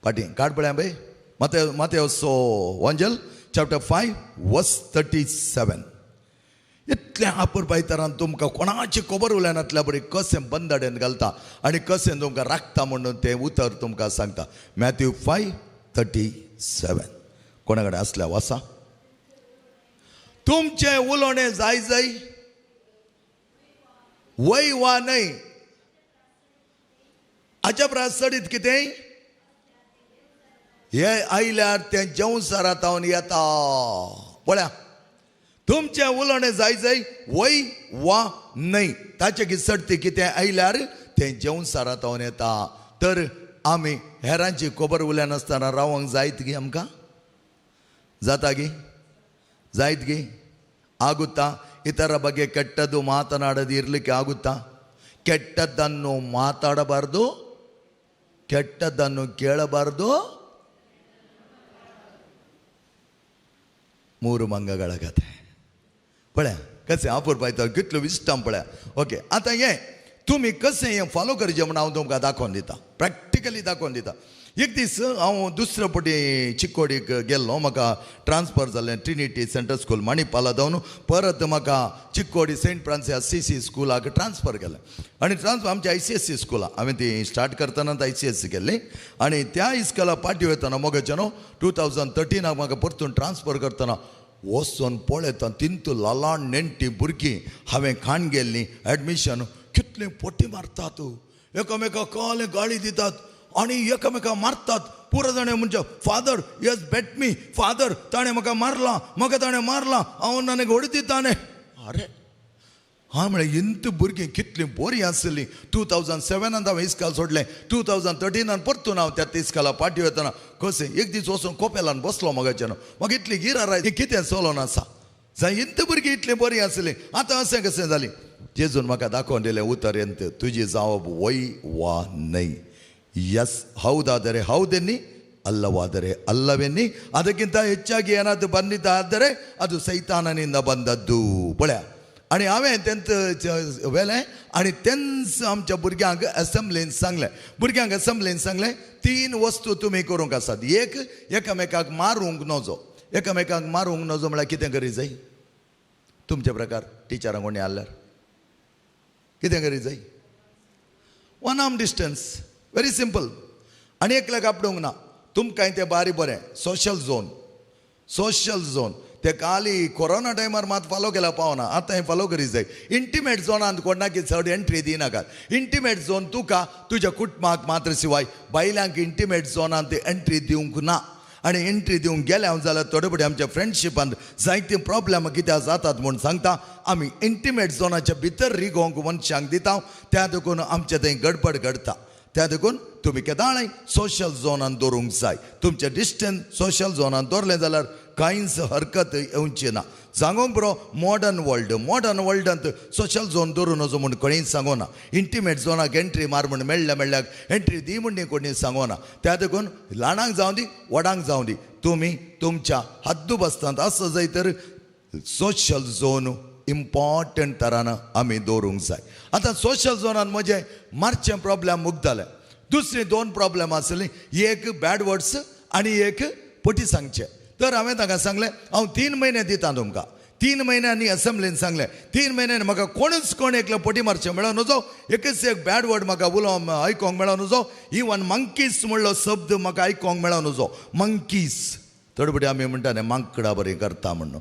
पाटी काड पळया पळय, मातेवसो वंजल चॅप्टर 5 वर्स 37. इतलें आपुरबायतरान तुमकां कोणाची खबर उलयनातल्या बरी कशें बंदडेन घालता आनी कशें तुमकां राखता म्हणून तें उतर तुमकां सांगता. मॅथ्यू 5:37. कोणा कडेन आसल्या वासा. तुमचें उलोवणें जाय जाय वय वा न्हय, हाच्या परस चडीत कितें हे आयल्यार तें जेवसारांत येता. पळया तुमचें उलोवणें जाय जाय वय वा न्हय, ताचे की चडती कितें आयल्यार तें जेवसारांत येता. तर आमी हेरांची खबर उलयनासतना रावंक जायत गी आमकां? जाता गी? जायत ಗಿ? ಆಗುತ್ತಾ? ಇತರ ಬಗ್ಗೆ ಕೆಟ್ಟದ್ದು ಮಾತನಾಡದೆ ಇರಲಿಕ್ಕೆ ಆಗುತ್ತಾ? ಕೆಟ್ಟದ್ದನ್ನು ಮಾತಾಡಬಾರ್ದು, ಕೆಟ್ಟದ್ದನ್ನು ಕೇಳಬಾರ್ದು. 3 ಮಂಗಗಳ ಕಥೆ पळया कशें अपुरबायता कितलो विस्टम पळया. ओके, आतां हें तुमी कशें हें फॉलो करचें म्हूण हांव तुमकां दाखोवन दिता, प्रॅक्टिकली दाखोवन दिता. एक दीस हांव दुसरे पटी चिकोडीक गेल्लो, म्हाका ट्रान्सफर जालें ट्रिनिटी सेंट्रल स्कूल मणिपाला जावन परत म्हाका चिकोडी सेंट फ्रांसिस अस्सिसी स्कुलाक ट्रान्सफर केलें. आनी ट्रान्सफर आमच्या ICSC स्कुलां हांवें ती स्टार्ट करतना ICSC केल्ली आनी त्या इस्कुला पाटी वयतना मोगाचें न्हू 2013 म्हाका परतून ट्रान्सफर करतना वचून पळयता तिंतू लालान नेणटी भुरगीं हांवें खाण गेल्लीं एडमिशन कितलीं पोटी मारतात, एकामेका कहले गाळी दितात आनी एकामेका मारतात. पुरो जाणें म्हणजे father yes beat me, father ताणें म्हाका मारलां, म्हाका ताणें मारलां, हांव नाणें घोडी ताणें. अरे हांव म्हळें इंत भुरगीं कितलीं बरीं आसलीं. 2007 हांवें इस्काल सोडलें, 2013 परतून हांव त्या इस्काला पाटी वयतना कशें एक दीस वचून कोपेलान बसलो मगाचें न्हू, म्हाका इतली गिरार कितें चलोन आसा जाय, इंत भुरगीं इतलीं बरीं आसलीं आतां अशें कशें जालीं. जेजून म्हाका दाखोवन दिलें उतर येंत तुजी जावप वय वा न्हय, ಎಸ್ ಹೌದಾದರೆ ಹೌದೆನ್ನಿ, ಅಲ್ಲವಾದರೆ ಅಲ್ಲವೆನ್ನಿ. ಅದಕ್ಕಿಂತ ಹೆಚ್ಚಾಗಿ ಏನಾದರೂ ಬಂದಿದ್ದಾದರೆ ಅದು ಸೈತಾನನಿಂದ ಬಂದದ್ದು. ಬಳೆ. आनी हांवें तेंच व्हेलें आनी तेंच आमच्या भुरग्यांक एसेंब्लीन सांगलें. भुरग्यांक एसेंब्लीन सांगलें 3 वस्तू तुमी करूंक आसात. एक, एकामेकाक मारूंक नजो. एकामेकाक मारूंक नजो म्हळ्यार कितें करी जाय? तुमचे प्रकार टिचरांक कोणी आहल्यार कितें करी जाय? 1 arm distance, very simple. आनी एकल्याक आपडूंक ना. तुमकांय तें बारी बरें सोशल झोन, सोशल झोन ते काली कोरोना टायमार मात फालो केल्यार पावना, आतां हें फालो करी जाय. इंटिमेट झोनांत कोणाकी चड एंट्री दिनाकात. इंटिमेट झोन तुका तुज्या कुटुंबाक मात्र शिवाय बायलांक इंटिमेट झोनांत एंट्री दिवंक ना. आनी एंट्री दिवंक गेले हांव जाल्यार थोडे फावटी आमच्या फ्रेंडशिपांत जायते प्रॉब्लेम कित्याक जातात म्हूण सांगता. आमी इंटिमेट झोनाच्या भितर रिगोवंक मनशांक दिता, त्या देखून आमचे थंय गडबड घडटा. त्या देखून तुमी केदाळाय सोशल झोनान दवरूंक जाय. तुमचें डिस्टन्स सोशल झोनान दवरलें जाल्यार कांयच हरकत येवची ना. सांगूंक बरो मॉडर्न वर्ल्ड, मॉडर्न वर्ल्डांत सोशल झोन दवरूं नजो म्हूण कोणीच सांगोना. इंटिमेट झोनाक एंट्री मार म्हूण मेळ्ळ्या मेळ्ळ्याक एंट्री दी म्हूण कोणी सांगोना. त्या देखून ल्हानांक जावं दी व्हडांक जावं दी, तुमी तुमच्या हद्दू बसतांत आसो जाय तर सोशल झोन इम्पॉर्टंट तरान आमी दवरूंक जाय. आतां सोशल झोनान म्हजें मारचें प्रॉब्लेम मुगतालें. दुसरी 2 प्रॉब्लेम आसली, एक बॅड वर्ड्स आनी एक पटी सांगचें. तर हांवें तांकां सांगलें हांव 3 म्हयने दिता तुमकां. 3 म्हयन्यांनी असेंब्लीन सांगलें 3 म्हयन्यांनी म्हाका कोणूच कोण एकलो पटी मारचें मेळों नजो, एकच एक बॅड वर्ड म्हाका उलोवंक आयकोंक मेळों नजो, इवन मंकीस म्हणलो शब्द म्हाका आयकोंक मेळों नजो. मंकीस थोडे फावटी आमी म्हणटा न्ही मांकडा बरी करता म्हणून,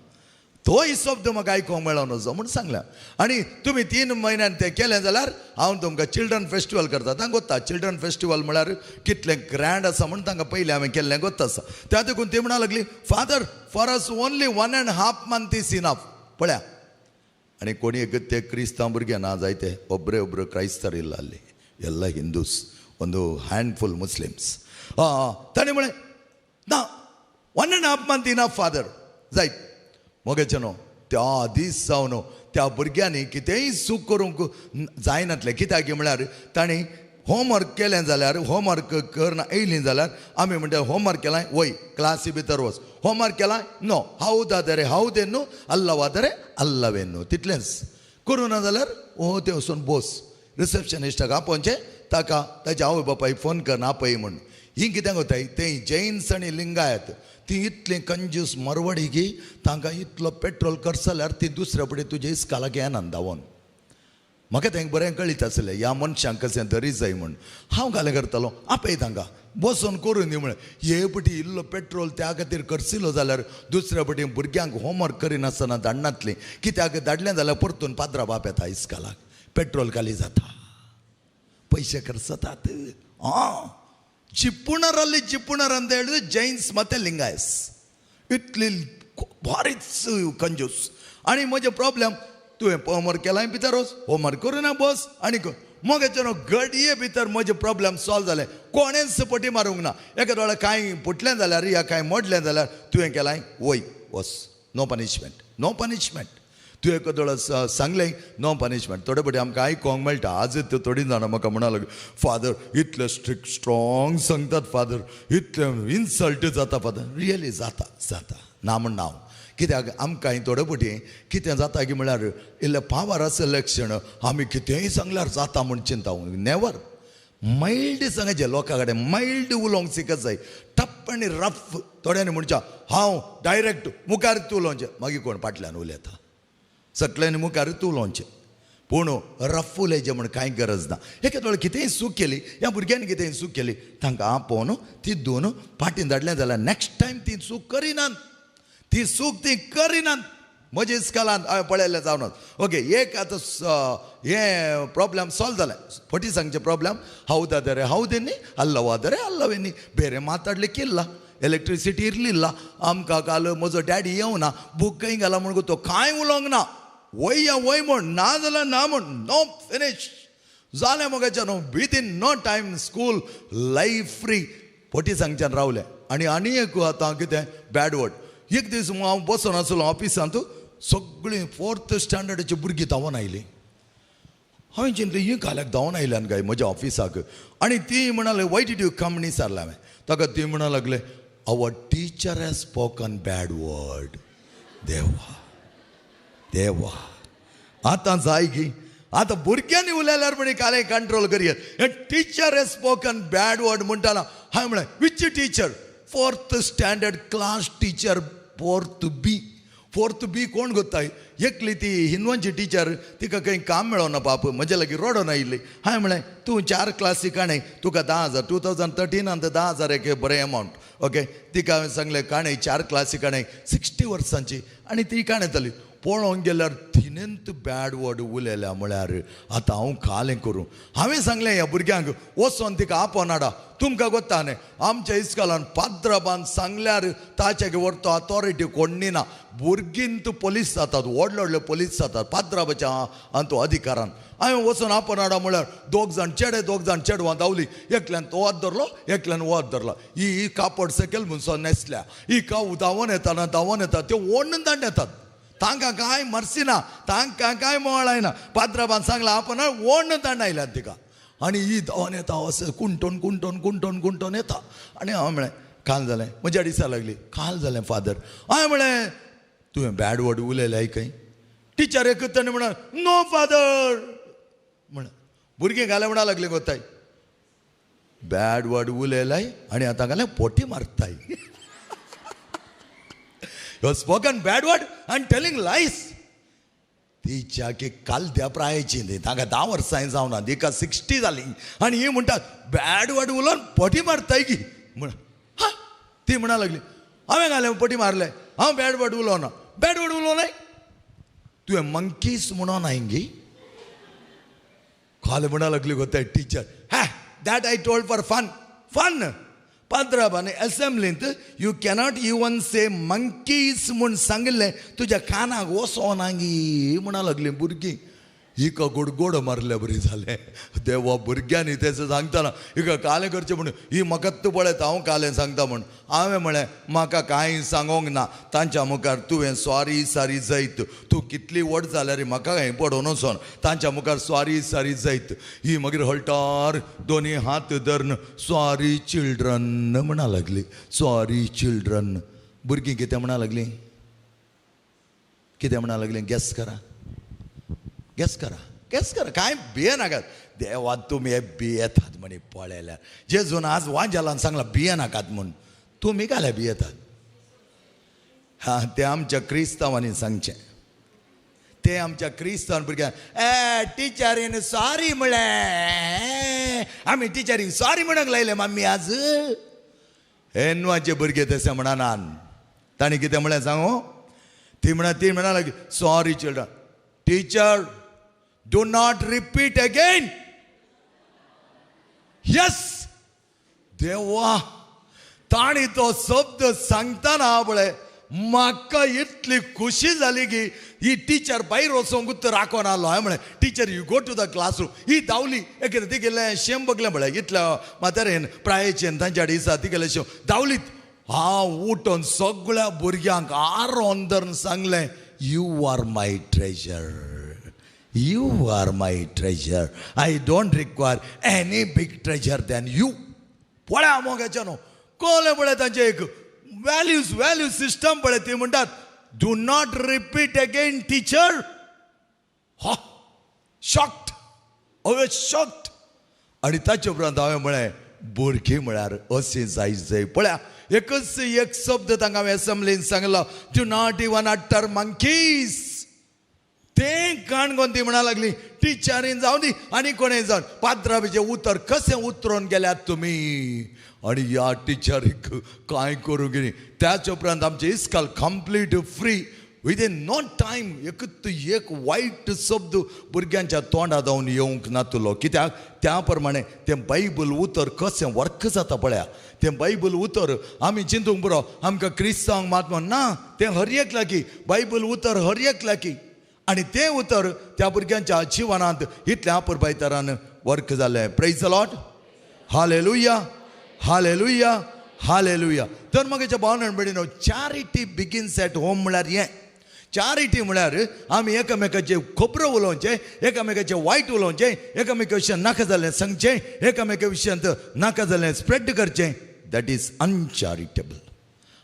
तोय शब्द म्हाका आयकोंक मेळों नजो म्हूण सांगलें. आनी तुमी 3 म्हयन्यान तें केलें जाल्यार हांव तुमकां चिल्ड्रन फेस्टिवल करता. तांकां गोत्ता चिल्ड्रन फेस्टिवल म्हळ्यार कितलें ग्रँड आसा म्हूण तांकां पयलीं हांवें केल्लें गोत्त आसा. त्या देखून ती म्हणा लागली father for us only 1.5 month is enough. पळया आनी कोणी एक ते क्रिस्तांव भुरगे ना जायते ಒಬ್ಬರೇ ಒಬ್ಬರು ಕ್ರೈಸ್ತರು ಇಲ್ಲ ಅಲ್ಲಿ, ಎಲ್ಲ ಹಿಂದೂಸ್, ಒಂದು ಹ್ಯಾಂಡ್ಫುಲ್ ಮುಸ್ಲಿಮ್ಸ್. ताणें म्हळें ना 1.5 month enough father जायत. मोगेचें न्हू त्या दीस जावन त्या भुरग्यांनी कितेंय चूक करूंक जायनातलें. कित्याक म्हळ्यार तांणी होमवर्क केलें जाल्यार, होमवर्क करना येयलीं जाल्यार आमी म्हणटा होमवर्क केलां वय क्लासी भितर वच, होमवर्क केलां नो हावदादरे हावदेन्नू अल्लवादरे अल्लवेन्नू तितलेंच करूं ना जाल्यार ओ तें वचून बोस रिसेप्शनिस्टाक आपोवचें, ताका ताच्या आवय बापायक फोन करना आपय म्हूण. ही कितें करताय तें जैन्स आनी लिंगायत ती इतली कंजूस मरवडी की तांकां इतलो पेट्रोल खर्च जाल्यार ती दुसऱ्या फुडें तुजे इस्कालाक येना धांवोन. म्हाका तांकां बरें कळीत आसलें ह्या मनशांक कशें धरी जाय म्हूण. हांव घालें करतालो आपय तांकां बसोन करून दी म्हळें. हे पटी इल्लो पेट्रोल त्या खातीर खर्चिलो जाल्यार दुसऱ्या पटी भुरग्यांक होमवर्क करिनासतना धाडनातलीं. कित्याक धाडलें जाल्यार परतून पाद्रा बाप येता इस्कालाक, पेट्रोल खाली जाता, पयशे खर्चतात. आं ಜಿಪುಣರಲ್ಲಿ ಜಿಪುಣರ್ ಅಂತ ಹೇಳಿದ್ರೆ ಜೈನ್ಸ್ ಮತ್ತು ಲಿಂಗಾಯಸ್ इतली भारीच कंजूस. आनी म्हजें प्रॉब्लेम तुवें होमवर्क केलां भितर वच, होमवर्क करूं ना बस आनी मगेचे न्हू घडये भितर म्हजें प्रॉब्लेम सॉल्व जालें. कोणेंच पटी मारूंक ना. एका दोळ्या कांय फुटलें जाल्यार या कांय मोडलें जाल्यार तुवें केलां वय वच, नो पनिशमेंट, नो पनिशमेंट. तुवें एका दोळ्या सांगलें नो पनिशमेंट. थोडे फावटी आमकां आयकोंक मेळटा. आज ते थोडीं जाणां म्हाका म्हणा लागली फादर इतले स्ट्रिक्ट स्ट्रॉंग सांगतात फादर, इतलें इन्सल्ट जाता फादर. रियली जाता जाता ना म्हण ना. कित्याक आमकां थोडे फावटी कितें जाता की म्हळ्यार इल्लें पावर आसलें क्षण आमी कितेंय सांगल्यार जाता म्हूण चिंता. नेवर मायल्ड सांगायचें लोकां कडेन, मायल्ड उलोवंक शिकत जाय. टप आनी रफ थोड्यांनी म्हणच्या हांव डायरेक्ट मुखार उलोवचें, मागीर कोण फाटल्यान उलयता, सगळ्यांनी मुखार उलोवचें. पूण रफ उलयचें म्हूण कांय गरज ना. एके थोडे कितेंय चूक केली ह्या भुरग्यांनी कितेंय चूक केली तांकां आपोवन ती दोन फाटीन धाडलें जाल्यार नेक्स्ट टायम ती चूक करिनात, ती चूक ती करिनात. म्हज्या इस्कालान हांवें पळयल्लें जावन. ओके एक आतां हें प्रॉब्लेम सॉल्व जालें. फटी सांगचें प्रॉब्लेम ಹೌದಾದರೆ ಹೌದೇನಿ ಅಲ್ಲವಾದರೆ ಅಲ್ಲವೇನಿ, ಬೇರೆ ಮಾತಾಡ್ಲಿಕ್ಕಿಲ್ಲ. ಎಲೆಕ್ಟ್ರಿಸಿಟಿ ಇರಲಿಲ್ಲ आमकां काल म्हजो डॅडी येवना बूक खंय घाला म्हूण तो कांय उलोवंक ना, वय वय म्हूण ना जाल्यार ना म्हूण नो फिनीश जालें. मगेचें न्हू within no time school life free. फटी सांगच्यान रावलें. आनी आनी एक आतां कितें बॅड वर्ड. एक दीस हांव बसून आसलो ऑफिसांत, सगळीं फोर्थ स्टँडर्डाची भुरगीं धांवून आयलीं. हांवें चिंतलें ही काल्याक धांवून आयल्यान काय म्हज्या ऑफिसाक. आनी ती म्हणाले why did you come न्ही सारलें हांवें ताका. ती म्हणा लागले our teacher has spoken bad word. देवा देवा आतां जाय की आतां भुरग्यांनी उलयल्यार म्हणी कालें कंट्रोल करया. Teacher has spoken bad word म्हणटाना हांवें म्हळें which teacher? 4th standard class teacher, 4th B. 4th B कोण गोत्ताय? एकली ती हिंदवांची टिचर, तिका खंय काम मेळोना बाप, म्हज्या लागीं रडोन आयिल्ली. हांवें म्हळें तूं 4 क्लासी काणय, तुका 10,000, 2013 10,000 एक बरें अमावंट. ओके, तिका हांवें सांगलें काणय 4 क्लासी काणय, 60 वर्सांची आनी ती काणयताली. पळोवंक गेल्यार तिणेंत बॅड वर्ड उलयल्या. म्हळ्यार आतां हांव कालें करूं? हांवें सांगलें ह्या भुरग्यांक वचोन तिका आपोवन हाडा. तुमकां गोत्ता न्ही आमच्या इस्कॉलान पाद्रबान सांगल्यार ताच्या व्हरतो अथॉरिटी कोण्णी ना. भुरगीं तूं पोलीस जातात, व्हडले व्हडले पोलीस जातात पाद्राबाच्या आनी अधिकारान. हांवें वचोन आपोवन हाडा म्हळ्यार 2 जाण चेडे 2 जाण चेडवां धांवली. एकल्यान तो हात धरलो, एकल्यान हो हात धरलो. ही कापड सकयल म्हणसो न्हेसल्या, ही काव धांवोन येता धांवोन येता, त्यो ओडून दांड येतात. तांकां कांय मर्सी ना, तांकां कांय मोळ आयना. पाद्राबान सांगलां आपण ओडून दांड आयल्यात तिका. आनी ही धांवन येता अशें कुंटोन कुंटोन कुंटोन कुंटोन येता. आनी हांवें म्हळें काल जालें, म्हज्या दिसा लागली काल जालें फादर. हांवें म्हळें तुवें बॅड वर्ड उलयलें खंय? टिचर एक ताणें म्हणा नो फादर म्हण. भुरगीं घालें म्हणा लागली गोताय बॅड वर्ड उलयलाय आनी आतां घालें पोटी मारताय. You have spoken bad word and telling lies. तिच्या की काल त्या प्रायेची न्ही, तांकां 10 वर्सां जावना, तिका 60 जाली आनी ही म्हणटा बॅड वर्ड उलोवन पटी मारताय की म्हण. हा, ती म्हणा लागली हांवें घालें पटी मारलें, हांव बॅड वर्ड उलोवना. बॅड वर्ड उलोवनाय तुवें मंकीस म्हणोन हांवें गी काल म्हणा लागली गो ते टिचर. हा, that I told for fun. Fun पाद्राबान एसेंब्लींत you cannot even say monkeys म्हूण सांगिल्लें तुज्या कानाक वचोना गी म्हणा लागली भुरगीं. हिका गोडगोड मारल्या बरी जालें. देवा भुरग्यांनी तें सांगतना हिका कालें करचें म्हूण ही म्हाका तूं पळयता हांव कालें सांगता म्हूण. हांवें म्हळें म्हाका कांय सांगोंक ना, तांच्या मुखार तुवें सॉरी सारी जैत, तूं कितली व्हड जाल्यार म्हाका हें पडोवन वचोन, तांच्या मुखार सॉरी सारी जैत. ही मागीर हळटार दोनी हात धरून सॉरी चिल्ड्रन म्हणा लागली. Sorry children. भुरगीं कितें म्हणा लागलीं? कितें म्हणा लागलीं? गॅस करा, गॅस करा, गॅस करा, कांय भियेनाकात. देवा तुमी हे भियेतात म्हणी पळयल्यार. जेजून आज वांजेलान सांगलां भियेनाकात म्हूण, तुमी काल्या भियेतात? हा, तें आमच्या क्रिस्तांवांनी सांगचें. ते आमच्या क्रिस्तांव भुरग्यांक ए टिचरीन सॉरी म्हळें, आमी टिचरीक सॉरी म्हणूंक लायलें मम्मी आज. हे न्वाचे भुरगे तशें म्हणनात. तांणी कितें म्हळें सांगू? ती म्हणा लागली sorry children. Teacher, do not repeat again. Yes, देवा ताणी तो शब्द सांगताना पळय म्हाका इतली खुशी जाली की ही टिचर भायर वचोंक उत्तर राखोन आसलो. हांवें म्हळें teacher you go to the classroom. ही धांवली एक तिगेलें शेम बगलें म्हळें इतल्या म्हातारेन प्रायेचेन तांच्या दिसा तिगेलें शेम धांवलीत. हांव उठोन सगळ्या भुरग्यांक आरोन धरून सांगलें you are my treasure, you are my treasure, I don't require any big treasure than you. पळया मोगाच्या न्हू कोलें पळय तांचें एक व्हॅल्यूज व्हॅल्यू सिस्टम पळय. ती म्हणटात do not repeat again teacher. हा, शॉक्ड, हांवें शॉक्ड. आनी ताचे उपरांत हांवें म्हळें भुरगीं म्हळ्यार अशें जाय जाय. पळया एकच एक शब्द तांकां हांवें एसेंब्लीन सांगलो do not even utter monkeys. तें काणकोण ती म्हणा लागली टिचरीन जावं दी आनी कोणें जावन पाद्राबीचें उतर कशें उतरोन गेल्यात तुमी. आनी ह्या टिचरीक कांय करूंक न्ही. त्याच उपरांत आमचें इस्काल complete free within no time. एकूच एक वायट शब्द भुरग्यांच्या तोंडा जावन येवंक नातलो. कित्याक त्या प्रमाणे तें बायबल उतर कशें वर्क जाता पळया. तें बायबल उतर आमी चिंतूंक पुरो आमकां क्रिस्तांवांक मात म्हण ना, तें हर एक लागीं बायबल उतर हर एक लागीं. आनी तें उतर त्या भुरग्यांच्या जिवनांत इतल्या अपुरबायतरान वर्क जालें. Praise the Lord, hallelujah, hallelujah, hallelujah. तर मगेच्या भावना भयणीनो, चॅरिटी बिगिन्स एट होम म्हळ्यार हें. चॅरिटी म्हळ्यार आमी एकामेकाचे खबरो उलोवचें, एकामेकाचें वायट उलोवचें, एकामेका विशयान नाका जाल्लें सांगचें, एकामेका विशयांत नाका जाल्लें स्प्रेड करचें, that is अनचॅरिटेबल.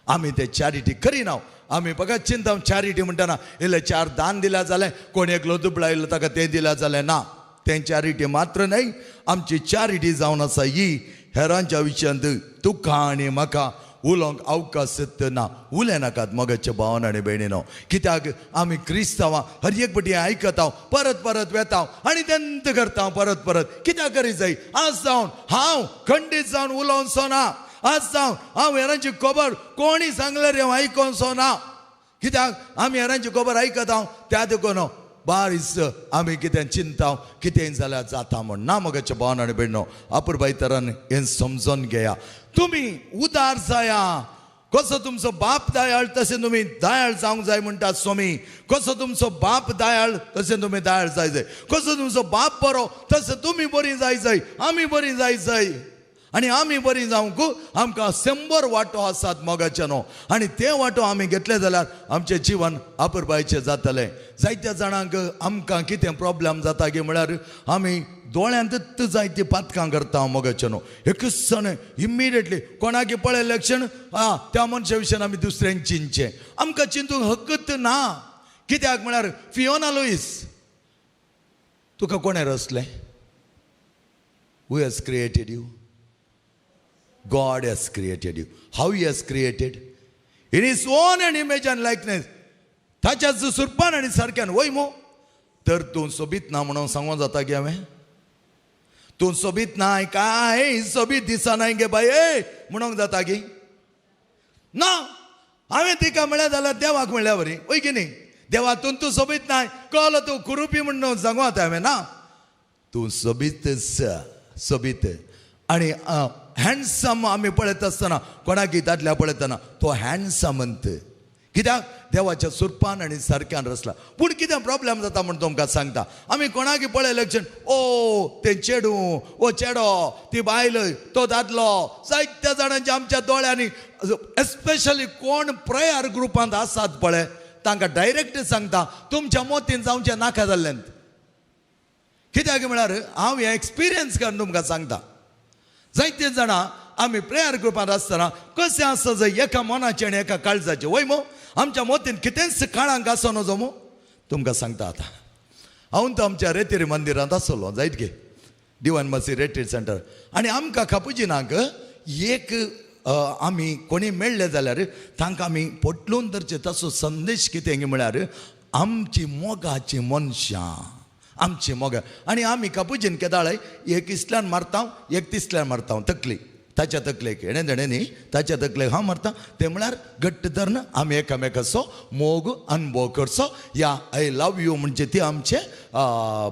आमी ते चॅरिटी करिना, आमी फकत चिंता चॅरिटी म्हणटना इल्लें चार दान दिल्या जालें, कोण एकलो दुबळायलो ताका तें दिल्या जालें ना, तें चॅरिटी मात्र न्हय. आमची चॅरिटी जावन आसा ही हेरांच्या विशयांत तुका आनी म्हाका उलोवंक अवकाश ना. उलयनाकात मोगाच्या भावान आनी भयणीनो, कित्याक आमी क्रिस्तांवां हर एक पटी आयकता, परत परत वेता आनी तेंत करता परत परत. कित्याक करी जाय? आज जावन हांव खंडीत जावन उलोवचो ना, आज जावन हांव हेरांची खबर कोणी सांगल्यार हांव आयकोनचो ना. कित्याक आमी हेरांची खबर आयकता त्या देखून बारीस आमी कितें चिंता कितें जाल्यार जाता म्हण ना. मोगाच्या भावान आनी भयणीनो, अपुरबाय तरान हें समजून घेया. तुमी उदार जाया, कसो तुमचो बाप दयाळ तशें तुमी दयाळ जावंक जाय म्हणटात स्वामी. कसो तुमचो बाप दयाळ तशें तुमी दयाळ जाय जाय, कसो तुमचो बाप बरो तशें तुमी बरी जाय जाय, आमी बरी जाय जाय. आनी आमी बरी जावंक आमकां 100 वांटो आसात मोगाच्यानो, आनी ते वांटो आमी घेतले जाल्यार आमचें जिवन अपुरबायेचें जातलें. जायत्या जाणांक आमकां कितें प्रॉब्लम जाता गे म्हळ्यार आमी दोळ्यांतच जायतीं पातकां करता मोगाच्यानो. एकच सण इमिडिएटली कोणाक पळयलें क्षण आं त्या मनशा विशयान आमी दुसऱ्यांक चिंतचें, आमकां चिंतूंक हक्कच ना. कित्याक म्हळ्यार फियोना लुईस, तुका कोणें रचलें? Who has created you? God has created you. How He has created? In His own and image and likeness. ताच्याच सुरपान आनी सारक्यान वय मो. तर तूं सोबीत ना म्हणून सांगूंक जाता गे हांवें? तूं सोबीत नाय काय सोबीत दिसनाय गे बाये म्हणूंक जाता गी? ना. हांवें तिका म्हळ्यार जाल्यार देवाक म्हणल्या बरी वय की न्ही? देवा तूं तूं सोबीत नाय कळलो तूं कुरुपी म्हणून सांगूं जाता हांवें? ना, तूं सोबीत सोबीत. आनी हँडसम आमी पळयत आसतना कोणाक दादल्या पळयतना तो हँडसम अंत, कित्याक देवाच्या सुरपान आनी सारक्यान रचला. पूण कितें प्रॉब्लम जाता म्हूण तुमकां सांगता, आमी कोणाक पळयलें क्षण ओ तें चेडूं, ओ चेडो, ती बायल, तो दादलो, जायत्या जाणांच्या आमच्या दोळ्यांनी एस्पेशली कोण प्रेयर ग्रुपांत आसात पळय तांकां डायरेक्ट सांगता तुमच्या मोतीन जावचें नाका जाल्लें. कित्याक म्हळ्यार हांव हें एक्सपिरियन्स करून तुमकां सांगता. जायते जाणां आमी प्रेयर ग्रुपांत आसतना कशें आसता जाय एका मनाचें आनी एका काळजाचें वय मो, आमच्या मोतीन कितेंच काळांक आसो नजो मो. तुमकां सांगता आतां हांव तो आमच्या रेतीर मंदिरांत आसलो जायत गे, दिवान मासी रेटीर सेंटर, आनी आमकां कापुजिनाक एक आमी कोणी मेळ्ळे जाल्यार तांकां आमी पोटलून धरचें ताचो संदेश कितें म्हळ्यार आमची मोगाची मनशां, आमची मोगा. आनी आमी कापुजीन केदाळय एक इसल्यान मारता एक तिसल्यान मारता तकली, ताच्या तकलेक हेणें तेणें न्ही, ताच्या तकलेक हांव मारता. तें म्हळ्यार घट्ट धरून आमी एकामेकाचो मोग अनुभव करचो. या I love you म्हणजे ती आमचे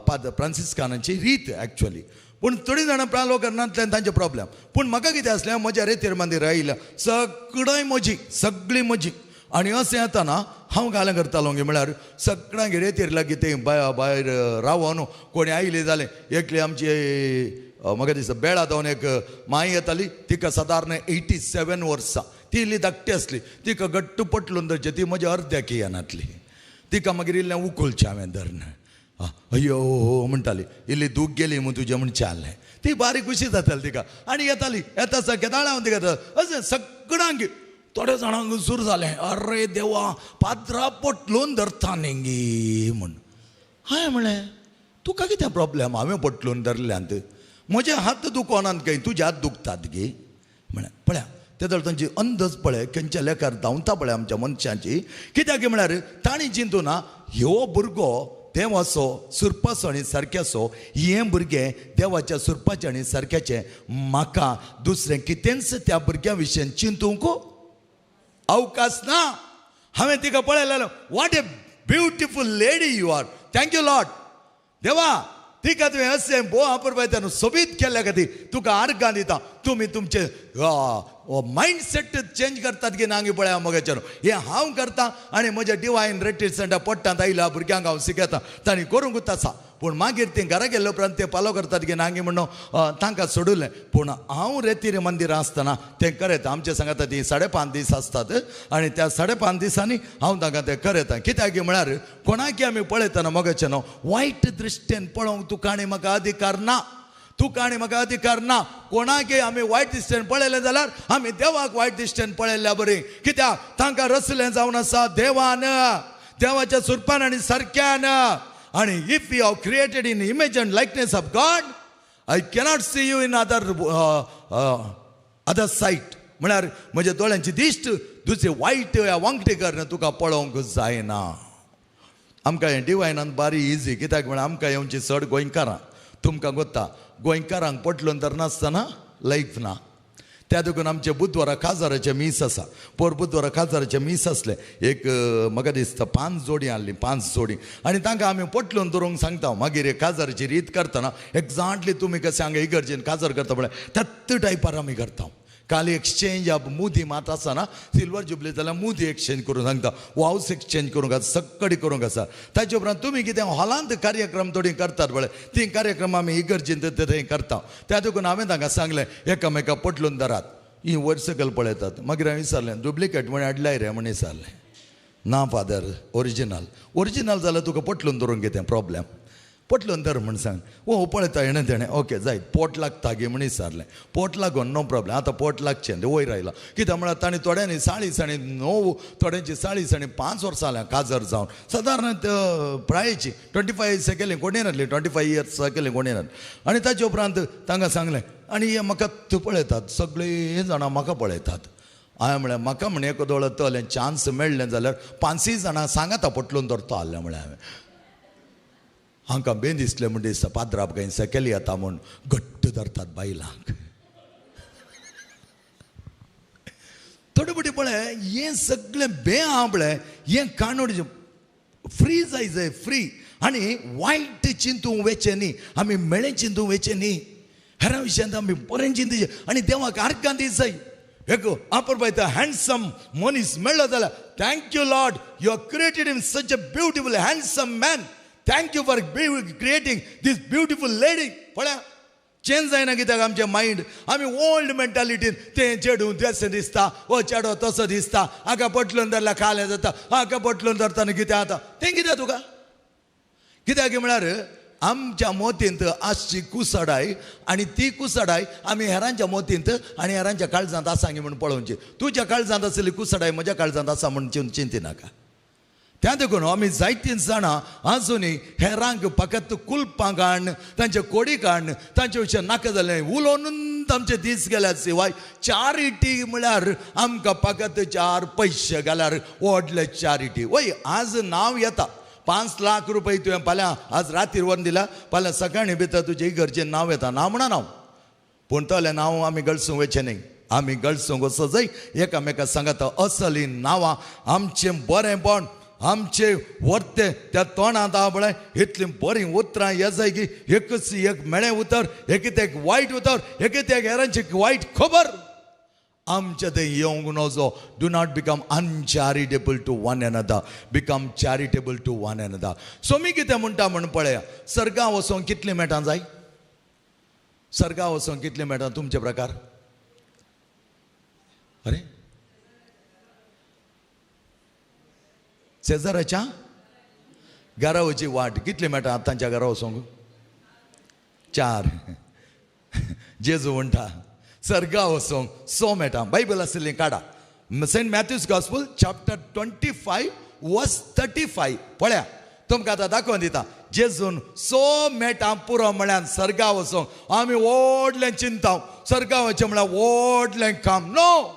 पाद फ्रांसिस्कानाची रीत एक्चुअली. पूण थोडीं जाणां प्रालो करनातल्यान तांचे प्रॉब्लम. पूण म्हाका कितें आसलें, म्हज्या रेतीर मंदिर आयिल्लें सगळें म्हजी, सगळी म्हजी. आनी अशें येतना हांव गाल्यां करतालो म्हळ्यार सगळ्यांक रेतीर लागीं तें भायर रावन कोणी आयली जालें. एकली आमची म्हाका दिसता बेळा धांवन एक माई येताली, तिका सादारण 87 वर्सां, ती इल्ली धाकटी आसली, तिका घट्ट पटलून धरचें, ती म्हज्या अर्द्याक येनातली. तिका मागीर इल्लें उखलचें हांवें धरून, अय्यो हो म्हणटाली, इल्ली दूख गेली म्हूण तुजें म्हणचें आहलें. ती बारीक खुशी जाताली तिका आनी येताली, येता सारकें दाळ हांव तिका अशें सगळ्यांक थोड्या जाणांक सुरू जालें, अरे देवा पाद्रा पटलून धरता न्ही म्हूण. हांवें म्हणलें तुका कितें प्रॉब्लम, हांवें पटलून धरल्यांत, म्हजे हात दुखोनात काय तुजे हात दुखतात गे म्हळ्यार. पळया तेदळ तांची अंदाज पळय खंयच्या लेखार धांवता पळय आमच्या मनशांची. कित्याक म्हळ्यार तांणी चिंतू ना ह्यो भुरगो देवाचो सुरपाचो आनी सारक्याचो, हें भुरगें देवाच्या सुरपाचें आनी सारक्याचें, म्हाका दुसरें कितेंच त्या भुरग्या विशयन चिंतूंक अवकाश ना. हांवें तिका पळयलें, what a beautiful lady you are, thank you Lord. देवा तिका तुवें अशें भोव अपुरबायेन सोबीत केल्ल्या खातीर तुका आर्गां दिता. तुमी तुमचे मायंडसेट चेंज करतात की ना पळया मोगाच्यान, हें हांव करता आनी म्हज्या डिवायन रेट्रीट सेंटर पोट्टांत आयल्या भुरग्यांक हांव शिकयता, तांणी करूंकूच आसा. पूण मागीर तीं घरा गेल्ले उपरांत ते पालो करतात की नांगी म्हणून तांकां सोडलें. पूण हांव रेतीर मंदिरां आसतना तें करयता. आमचे सांगता तीं 5.5 दीस आसतात आनी त्या 5.5 दिसांनी हांव तांकां तें करयता. कित्याक म्हळ्यार कोणाकी आमी पळयतना मोगाचें न्हू वायट दृश्टेन पळोवंक तुका आनी म्हाका अधिकार ना. तुका आनी म्हाका अधिकार ना. कोणाकय आमी वायट दिश्टेन पळयलें जाल्यार आमी देवाक वायट दिश्टेन पळयल्ल्या बरी. कित्याक तांकां रचलें जावन आसा देवान, देवाच्या सुरपान आनी सारक्यान. आनी if you have created in image and likeness of God, I cannot see you in other other sight. म्हळ्यार म्हज्या दोळ्यांची दिश्ट दुसरे वायट या वांकटे करून तुका पळोवंक जायना. आमकां हें डिवायनान बारी इजी. कित्याक म्हळ्यार आमकां येवची चड गोंयकारां. तुमकां गोत्ता गोंयकारांक पटलून तर नासतना लायफ ना. त्या देखून आमचे बुधवारा काजाराचें मीस आसा. पोर बुधवारा काजाराचें मीस आसलें एक म्हाका दिसता 5 जोडी आहली, 5 जोडी. आनी तांकां आमी पटलून दवरूंक सांगता. मागीर काजाराची रीत करतना एग्जॅक्टली तुमी कशें हांगा इगर्जेन काजार करता पळय त्याच टायपार आमी करता. काल एक्सचेंज ऑफ मुदी मात आसा ना, सिल्वर जुबली जाल्यार मुदी एक्सचेंज करूंक सांगता, वावस एक्सचेंज करूंक आसा, सक्कडी करूंक आसा. ताचे उपरांत तुमी कितें हॉलांत कार्यक्रम थोडी करतात पळय, ती कार्यक्रम आमी इगर्जेंत थंय करता. त्या देखून हांवें तांकां सांगलें एकामेका पटलून धरात. ही वयर सकयल पळयतात. मागीर हांवें विचारलें डुप्लिकेट म्हण हाडल्याय रे म्हण विचारलें. ना फादर, ओरिजिनल. ओरिजिनल जाल्यार तुका पटलून धरूंक कितें प्रॉब्लेम? पटलून धर म्हण सांग. ओ पळयता हेणें तेणें ओके जायत पोट लागता गे म्हण विचारलें. पोट लागून नो प्रॉब्लेम. आतां पोट लागचें तें वयर आयलां. कित्याक म्हळ्यार तांणी थोड्यांनी 40 आनी 9, थोड्यांची 40 आनी 5 वर्सां जाल्यां काजर जावन. सादारण प्रायेची 25 केली कोणी नासली, 25 इयर्स केली कोणी नासली. आनी ताचे उपरांत तांकां सांगलें. आनी हे म्हाका पळयतात सगळीं जाणां म्हाका पळयतात. हांवें म्हळें म्हाका म्हण एक दोळो तलें चान्स मेळ्ळें जाल्यार 5 जाणां सांगाता पटलून धरतो आहलें. म्हळें हांवें हांकां बेन दिसलें म्हण दिसता पाद्राप गाय सकयल येता म्हूण घट्ट धरतात बायलांक. थोडे फावटी पळय हें सगळें बें आहा पळय हें काणूड फ्री जाय जाय फ्री. आनी वायट चिंतूंक वेचें न्ही, आमी मेळें चिंतूंक वेचें न्ही, हेरां विशयांत आमी बरें चिंतचें आनी देवाक आर्गां दी जाय. एक आपरपायता हँडसम मनीस मेळ्ळो जाल्यार thank you Lord, you are created in such a beautiful handsome man, thank you for creating this beautiful lady. पळया चेंज जायना कित्याक आमचें मायंड, आमी ओल्ड मेंटालिटीन तें चेडूं तशें दिसता, हो चेडो तसो दिसता, हाका पटलून धरल्यार खालें जाता, हाका पटलून धरतना कितें जाता तें कितें तुका. कित्याक म्हळ्यार आमच्या मोतींत आसची कुसडाय आनी ती कुसडाय आमी हेरांच्या मोतींत आनी हेरांच्या काळजांत आसा म्हूण पळोवची. तुज्या काळजांत आसली कुसडाय म्हज्या काळजांत आसा म्हूण चिंतिनाका. त्या देखून आमी जायतीं जाणां आजुनूय हेरांक फकत कुलपां काडून तांचे कोडी काडून तांचे विशय नाका जालें उलोवन आमचे दीस गेल्या शिवाय चॅरिटी म्हळ्यार आमकां फकत 4 पयशे घाल्यार व्हडले चॅरिटी. वय आज नांव येता 5 लाख रुपये तुवें फाल्यां आज रातीर व्हरून दिल्या, फाल्यां सकाळीं भितर तुजे इगर्जेन नांव येता. नांव म्हणा नांव, पूण तलें नांव आमी गळसूंक वयचें न्ही. आमी गळसूंक वचो जाय एकामेका सांगता असली नांवां आमचें बरेंपण आमचे वर्ते त्या तोंडांत आहा पळय इतलीं बरीं उतरां ये जाय की एकच एक मेळें उतर, एक एक वायट उतर, एक एक हेरांची वायट खबर आमच्या थंय येवंक नजो. Do not become uncharitable to one another, become charitable to one another. So मी कितें म्हणटा म्हण पळया, सर्गा वचोंक कितलीं मेटां जाय? सर्गा वचोंक कितलीं मेटां तुमचे प्रकार? अरे शेजाराच्या घरा वचची वाट कितली मेळटा आतांच्या घरा वचोंक? 4. जेजू म्हणटा सर्गा वचोंक 100 मेळटा. बायबल आशिल्लीं काडा, Saint Matthew's gospel chapter 25 verse 35 पळया, तुमकां आतां दाखोवन दिता. जेजून 100 मेटां पुरो म्हळ्यार सर्गा वचोंक. आमी व्हडलें चिंता सर्गा वचचें म्हळ्यार व्हडलें काम. नो,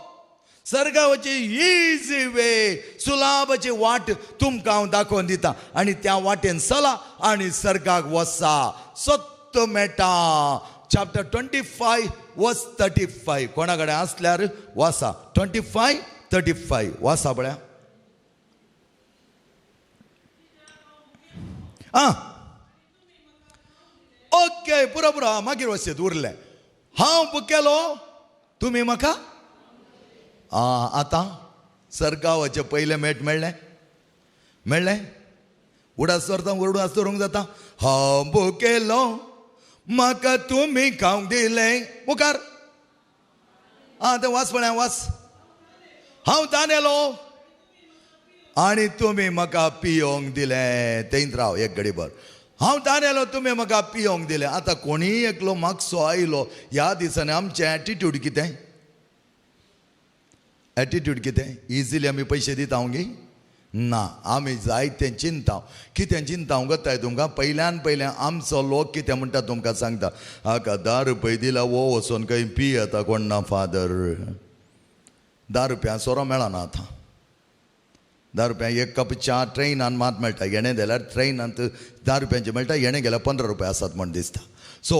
सर्गावची इजी वे, सुलाबाची वाट तुमकां हांव दाखोवन दिता आनी त्या वाटेन चला आनी सर्गाक वसा. 100 मेटां, चॅप्टर 25 वर्स 35. कोणा कडेन आसल्यार वासा 25 35 वासा पळया. आं ओके, पुरो पुरो मागीर वचत उरलें. हांव बुकेलो तुमी म्हाका. आतां सर्गावाचें पयलें मेट मेळ्ळें मेळ्ळें उडास दवरता, उडास दवरूंक जाता. हांव भुकेलो म्हाका तुमी खावंक दिलें. मुखार आं तें वास पळया, वास. हांव तानेलो आनी तुमी म्हाका पियोंक दिलें. थंयच राव एक घडीभर. हांव तानेलो तुमी म्हाका पियोंक दिलें. आतां कोणीय एकलो मागसो आयलो ह्या दिसांनी आमचें एटिट्यूड कितें? एटिट्यूड कितें? इजिली आमी पयशे दिता हांव गी ना, आमी जायतें चिंता. कितें चिंता हांव गताय तुमकां? पयल्यान पयलें आमचो लोक कितें म्हणटा तुमकां सांगता, हाका 10 रुपये दिला वो वचोन खंय पियेता कोण ना फादर. 10 रुपया सोरो मेळना आतां. 10 रुपया एक कप च्या ट्रेनान मात मेळटा. येणें जाल्यार ट्रेनांत 10 रुपयांचे मेळटा, येणें गेल्यार 15 रुपया आसात म्हण दिसता. सो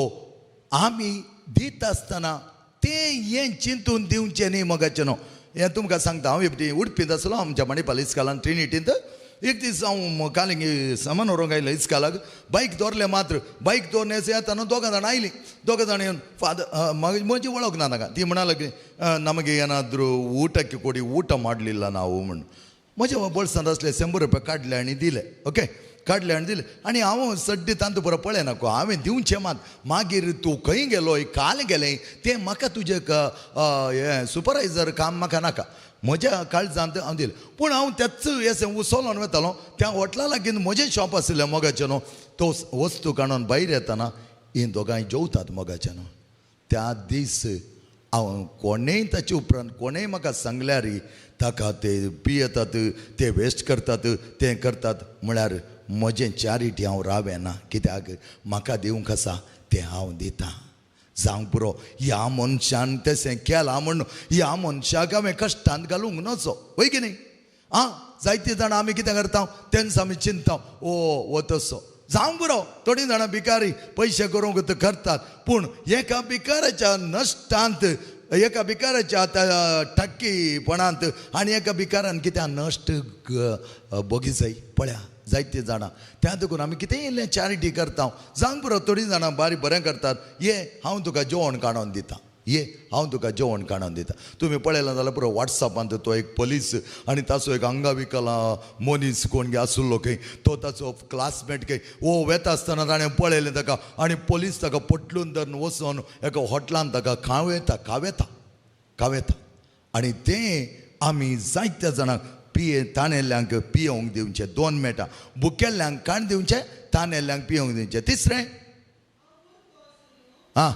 आमी दिता आसतना तें हें चिंतून दिवचें न्ही मगाचें न्हू. हें तुमकां सांगता, हांव एकटी उडपींत आसलो आमच्या मणिपाल इस्कालान ट्रिनिटींत. एक दीस हांव कालिंगी सामान व्हरूंक आयलो इस्कालाक. बायक दवरलें मात्र, बायक दवरून येतना दोगां जाणां आयलीं. दोगां जाणां येवन फादर मागीर म्हजी वळख ना तांकां. ती म्हणा लागली नಮಗೆ ಏನಾದರೂ ಊಟಕ್ಕೆ ಕೊಡಿ, ಊಟ ಮಾಡಲಿಲ್ಲ ನಾವು म्हण. म्हज्या बोल्सांत आसले 100 रुपया काडले आनी दिले. ओके, काडले आनी दिले. आनी हांव सड्डे तांतू बरो पळयना को हांवें दिवचें मात. मागीर तूं खंय गेलो काल गेलें तें म्हाका तुजें हें सुपरवायजर काम म्हाका नाका. म्हज्या काळजांत हांव दिलें. पूण हांव त्याच हें उसोलोन वतालो त्या हॉटला लागीं म्हजें शॉप आशिल्लें मोगाचें न्हू. तो वस्तू काडून भायर येतना हीं दोगांय जेवतात मोगाचें न्हू. त्या दीस हांव कोणेय ताचे उपरांत कोणेय म्हाका सांगल्यार ताका ते पियेतात, ते वेस्ट करतात, तें करतात म्हळ्यार म्हजें चॅरिटी हांव रावें ना. कित्याक म्हाका दिवंक आसा तें हांव दितां. जावंक पुरो ह्या मनशान तशें केलां म्हूण ह्या मनशाक हांवें कश्टांत घालूंक नजो, वय की न्ही? आं, जायते जाणां आमी कितें करता तेन्ना आमी चिंता ओ हो तसो. जावंक पुरो थोडीं जाणां भिकारी पयशे करूंक करतात, पूण एका भिकाराच्या नश्टांत, एका भिकाराच्या टक्कीपणांत आनी एका भिकारान कित्याक नश्ट बोगी जाय पळया जायते जाणां. त्या देखून आमी कितेंय इल्लें चॅरिटी करता. जावंक पुरो थोडीं जाणां बारीक बरें करतात, ये हांव तुका जेवण काडून दिता, ये हांव तुका जेवण काडून दिता. तुमी पळयलां जाल्यार पुरो वॉट्सॅपांत तो एक पोलीस आनी ताचो एक अंगाविकला मनीस कोण गे आशिल्लो खंय, तो ताचो क्लासमेट खंय, वो वेता आसतना ताणें पळयलें ताका आनी पोलीस ताका पोटलून धरून वचोन एका हॉटलान ताका खावयता खावयता खावयता. आनी तें आमी जायत्या जाणांक पिये ताणेल्ल्यांक पियोंक दिवचें. 2 मेळटा बुकेल्ल्यांक काण दिवचें, ताणेल्ल्यांक पियोंक दिवचें. तिसरें आं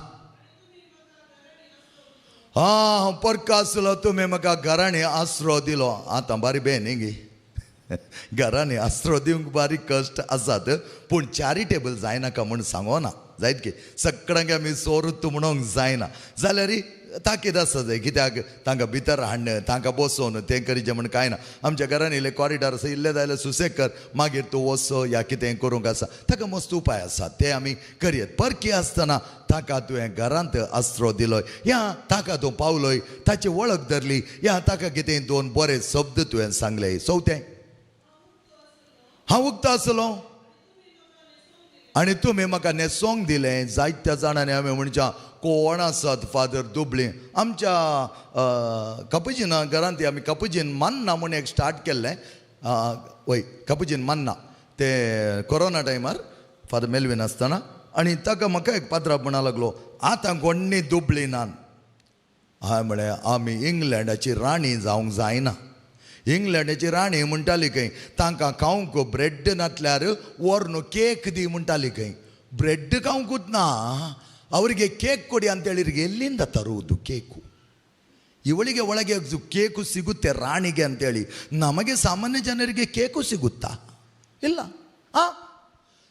हां हांव परको आसलो तुमी म्हाका घरांनी आसरो दिलो. आतां बारी बेन न्ही गी, घरांनी आसरो दिवंक बारीक कश्ट आसात, पूण चॅरिटेबल जायनाका म्हूण सांगोना जायत की सगळ्यांक आमी सोरूत म्हणूंक जायना. जाल्यार ताकीद आसा जाय, कित्याक तांकां भितर हाडण तांकां बसोवन तें करीचें म्हण कांय ना. आमच्या घरान इल्लें कॉरिडॉर आसा, इल्लें जाल्यार सुसेग कर, मागीर तूं वचो या कितें करूंक आसा ताका मस्त उपाय आसा ते आमी करयत. परकी आसतना ताका तुवें घरांत आसरो दिलो, या ताका तूं पावलोय, ताची वळख धरली, या ताका कितें 2 बरे शब्द तुवें सांगले. चवथें हांव उगता आसलो आनी तुमी म्हाका न्हेसोंक दिलें. जायत्या जाणांनी आमी म्हणच्या कोण आसात फादर दुबळी. आमच्या कपुजीना घरांत आमी कपुजीन मान्ना म्हूण एक स्टार्ट केल्लें. वय कपुजीन मान्ना ते कोरोना टायमार फादर मेलवीन आसतना, आनी ताका म्हाका एक पात्राप म्हणा लागलो आतां कोण्णी दुबळी नान. हांवें म्हळें आमी इंग्लंडाची राणी जावंक जायना. इंग्लंडाची राणी म्हणटाली खंय तांकां खावंक ब्रेड नासल्यार व्हरून केक दी म्हणटाली खंय. ब्रेड खावंकूच ना ಅವರಿಗೆ ಕೇಕ್ ಕೊಡಿ ಅಂತೇಳಿರಿಗೆ ಎಲ್ಲಿಂದ ತರುವುದು ಕೇಕು? ಇವಳಿಗೆ ಒಳಗೆ ಕೇಕು ಸಿಗುತ್ತೆ ರಾಣಿಗೆ ಅಂತೇಳಿ, ನಮಗೆ ಸಾಮಾನ್ಯ ಜನರಿಗೆ ಕೇಕು ಸಿಗುತ್ತಾ? ಇಲ್ಲ. ಆ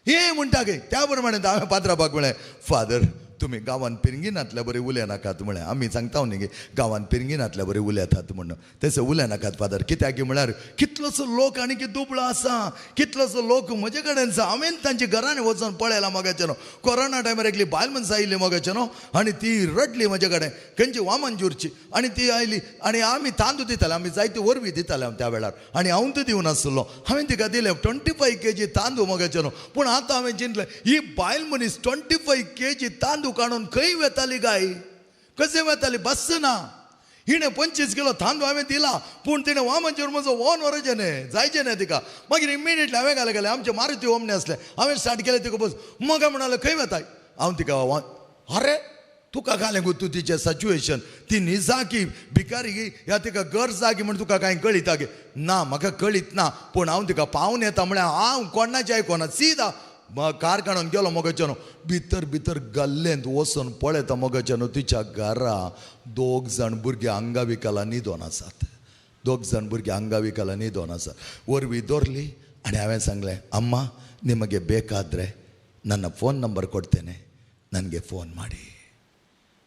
हे म्हणटा गे त्या प्रमाणे हांवें पात्राबाक म्हळें फादर तुमी गांवांत पिरंगी नातल्या बरी उलयनाकात म्हळें. आमी सांगता न्ही गे गांवांत पिरंगी नातल्या बरी उलयतात म्हणून, तशें उलयनाकात फादर. कित्याक म्हळ्यार कितलोसो लोक आनी कितें दुबळो आसा, कितलोसो लोक म्हजे कडेन आसा. हांवें तांच्या घरांनी वचून पळयलां मोगाचें न्हू. कोरोना टायमार एकली बायल मनशां आयली मोगाचें न्हू आनी ती रडली म्हजे कडेन, खंयची वामनजूरची, आनी ती आयली आनी आमी तांदूळ दिताले, आमी जायते वरवीं दिताले त्या वेळार, आनी हांव तो दिवन आसलो. हांवें तिका दिलें 25 kg तांदूळ मोगाचें न्हू. पूण आतां हांवें चिंतलें ही बायल मनीस 25 kg तांदूळ काडून खंय वेताली काय, कशें वेताली? बस ना. हिणें 25 किलो तांदूळ हांवें दिला, पूण तिणें वामनचेर म्हजो वोन व्हरचें न्ही, जायचें न्ही तिका. मागीर इमिडिएटली हांवें घालें घालें आमचें मारुती ओमने आसलें, हांवें स्टार्ट केलें तिका बस. म्हाका म्हणालें खंय वेताय? हांव तिका अरे तुका घालें गो तूं तिचें सिच्युएशन, ती निजाकी भिकारी ह्या तिका गरज जागी म्हण तुका कांय कळीत गे? ना म्हाका कळीत ना, पूण हांव तिका पावून येता म्हळ्यार हांव कोणाचें आयकोना, सीधा कार काडून गेलो मोगाच्यानो भितर भितर गल्लेंत वचून पळयता मोगाच्यानो तिच्या घरा 2 जाण भुरगीं आंगाविकाला न्हिदोन आसात. 2 जाण भुरगीं आंगाविकाला न्हिदोन आसात. वरवीं दवरली आनी हांवें सांगलें, अम्मा ನಿಮಗೆ ಬೇಕಾದರೆ ನನ್ನ ಫೋನ್ ನಂಬರ್ ಕೊಡ್ತೇನೆ, ನನಗೆ ಫೋನ್ ಮಾಡಿ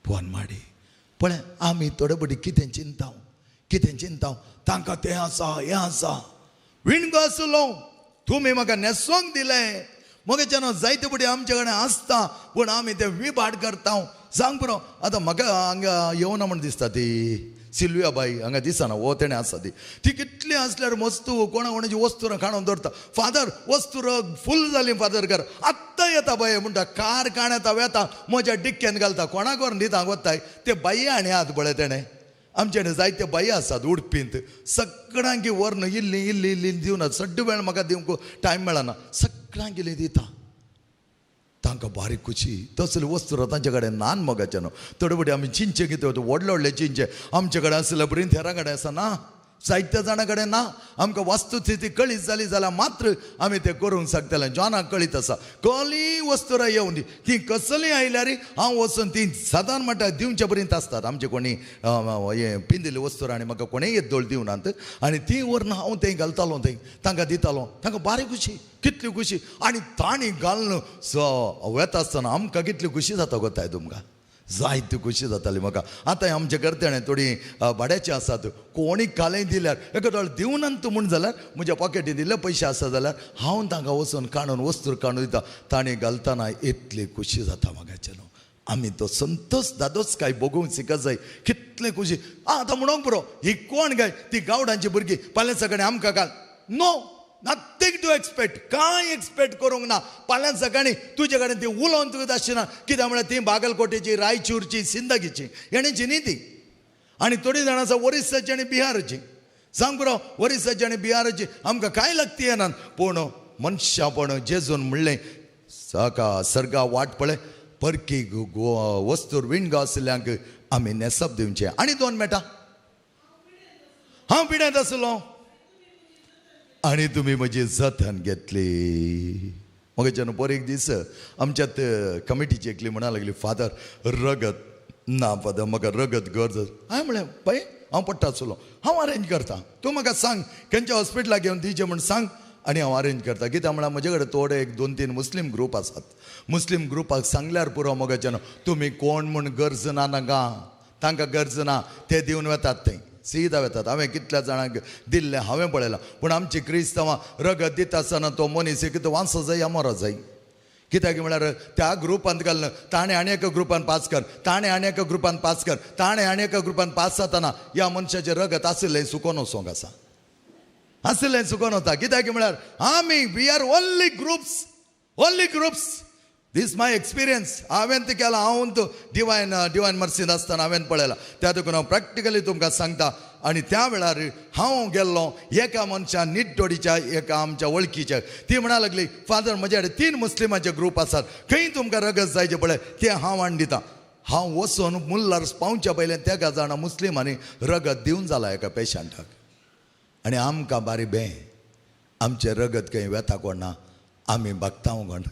ಫೋನ್ ಮಾಡಿ. पळय आमी थोडे बडी कितें चिंताव कितें चिंताव, तांकां तें आसा हें आसा. विणगो आसलो तुमी म्हाका न्हेसोंक दिलें, म्हगेच्यान जायते बडी आमचे कडेन आसता पूण आमी तें विभाट करता. सांग पुरो आतां म्हाका हांगा येवना म्हूण दिसता ती सिल्विया बाई हांगा दिसना, हो तेणें आसा ती ती कितली आसल्यार वस्तू कोणा कोणाची वस्तू काडून दवरता. फादर वस्तू फूल जाली फादर कर आत्तां येता बाये म्हणटा, कार काण येता वेता म्हज्या डिक्केन घालता, कोणाक व्हरून दिता वताय ते बाये आनी हात पळय तेणें. आमचे जायते बाये आसात उडपींत, सगळ्यांक व्हरून इल्ली इल्ली इल्ली दिवना, सड्ड वेळ म्हाका दिवंक टायम मेळना, सगळ्यांक इल्ली दिता. तांकां बारीक खुशी तसले वस्तू तांचे कडेन नान मोगाचे न्हू. थोडे फावटी आमी चिंचे कितें व्हडले व्हडले चिंचे आमचे कडेन आसले पर्यंत हेरां कडेन आसा ना, जायत्या जाणां कडेन ना. आमकां वस्तुस्थिती कळीत जाली जाल्यार मात्र आमी तें करूंक शकतले. जॉनाक कळीत आसा कसलीय वस्तुरां येवन दी, ती कसलीय आयल्यार हांव वचून ती सदां म्हणटा दिवचे पर्यंत आसतात. आमचे कोणी हें पिंदिल्ली वस्तुरां आनी म्हाका कोणेय येद्दोळ दिवनात आनी ती व्हरून हांव थंय घालतालो, थंय तांकां दितालो. तांकां बारीक खुशी, कितली खुशी. आनी तांणी घालून वता आसतना आमकां कितली खुशी जाता गोताय तुमकां, जायती खुशी जाताली म्हाका. आतां आमचे करतेणे थोडीं भाड्याचीं आसात, कोणी कालें दिल्यार एका दोळ दिवनात म्हूण जाल्यार म्हज्या पॉकेटीन दिल्ले पयशे आसा जाल्यार हांव तांकां वचून काडून वस्तू काडून दिता. तांणी घालतना इतली खुशी जाता म्हाका न्हू. आमी तो संतोष दादोच काय भोगूंक शिकत जाय, कितले खुशी. आतां म्हणूंक पुरो ही कोण काय ती गावडांची भुरगीं फाल्यां सकाळीं आमकां घाल, नो नथींग टू एक्सपेक्ट, कांय एक्सपेक्ट करूंक ना. फाल्यां सकाळीं तुजे कडेन ती उलोवन तुका आसना, कित्याक म्हळ्यार ती बागलकोटेची, रायचूरची, सिंदगीची हेणेची न्ही ती. आनी थोडीं जाणां आसा ओरिसाची आनी बिहारची. सांग पुरो ओरिसाची आनी बिहाराची आमकां कांय लागती येना. पूण मनशापण जेजून म्हणलें सका सर्गा वाट पळय परकी वस्तूर विणगो आशिल्ल्यांक आमी न्हेसप दिवचें. आनी 2 मेळटा हांव पिड्यांत आसलो आनी तुमी म्हजी जतन घेतली. म्हज्यान बरो एक दीस आमच्यात कमिटीची एकली म्हणा लागली, फादर रगत ना फादर म्हाका रगत गरज. हांवें म्हणलें पळय हांव पडटा आसलो, हांव अरेंज करता, तूं म्हाका सांग खंयच्या हॉस्पिटलाक घेवन दिवचें म्हूण सांग आनी हांव अरेंज करता. कित्याक म्हळ्यार म्हजे कडेन थोडे 1 2 3 मुस्लीम ग्रूप आसात. मुस्लीम ग्रुपाक सांगल्यार पुरो मोगाच्यान तुमी कोण म्हूण गरज ना नाका, तांकां गरज ना, ते दिवन वेतात, थंय सीधा वेतात. हांवें कितल्या जाणांक दिल्लें हांवें पळयलां. पूण आमची क्रिस्तांवां रगत दिता आसतना तो मनीस एक वांसो जाय या मरो जाय. कित्याक म्हळ्यार त्या ग्रुपांत घालून ताणें आनी एका ग्रुपान पास कर, ताणें आनी एका ग्रुपान पास कर, ताणें आनी एका ग्रुपान पास जातना ह्या मनशाचें रगत आशिल्लें सुकोन वचोंक आसा, आशिल्लें सुकोन वता. कित्याक म्हळ्यार आमी we are only groups, only groups. This my experience. हांवें तें केलां, हांव डिवायन डिवायन मर्सींत आसतना हांवें पळयलां. त्या देखून हांव प्रॅक्टिकली तुमकां सांगता. आनी त्या वेळार हांव गेल्लो एका मनशान निड्डोडीच्या एका आमच्या वळखीच्या, ती म्हणा लागली फादर म्हज्या कडेन 3 मुस्लिमाचे ग्रूप आसात, खंय तुमकां रगत जायचें पळय तें हांव हाडून दितां. हांव वचून मुल्लार पावच्या पयलें तेका जाणां मुस्लिमांनी रगत दिवन जालां एका पेशंटाक. आनी आमकां बारी बें आमचें रगत खंय वेता कोण ना, आमी भागता कोण.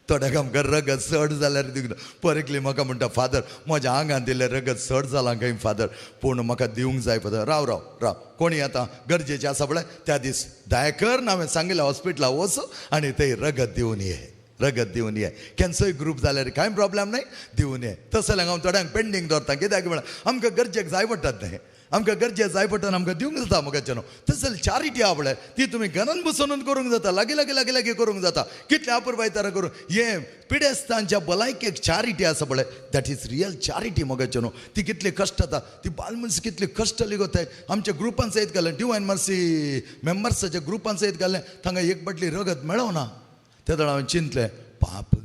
थोड्याक आमकां रगत चड जाल्यार दिवंक परेकली म्हाका म्हणटा फादर म्हज्या आंगान दिल्लें रगत चड जालां खंय फादर, पूण म्हाका दिवंक जाय फादर. राव राव राव कोणी आतां गरजेचें आसा पळय त्या दीस दयाकर हांवें सांगिल्लें हॉस्पिटलाक वच आनी थंय रगत दिवन ये, रगत दिवन ये. केन्सोय ग्रूप जाल्यार कांय प्रॉब्लेम न्हय, दिवन ये. तसो जाल्यार हांव थोड्यांक पेंडींग दवरता, कित्याक म्हळ्यार आमकां गरजेक जाय पडटात न्हय, आमकां गरजे जाय पडटा आमकां दिवंक जाता म्हाका न्हू. तशें जाल्यार चॅरिटी आहा पळय ती तुमी घरान बसून करूंक जाता, लागीं लागीं लागीं लागीं करूंक जाता, कितले अपुरबायतारा करूं. हें पिडेस्तांच्या भलायकेक चॅरिटी आसा पळय, that is real charity म्हाका न्हू. ती कितली कश्ट जाता, ती बालमनस कितली कश्ट लिगोताय. आमच्या ग्रुपान सयत घालें, डिवायन मर्सी मेंबर्साच्या ग्रुपान सयत घालें, तांकां एक बाटली रगत मेळना. तेदोळ हांवें चिंतलें पाप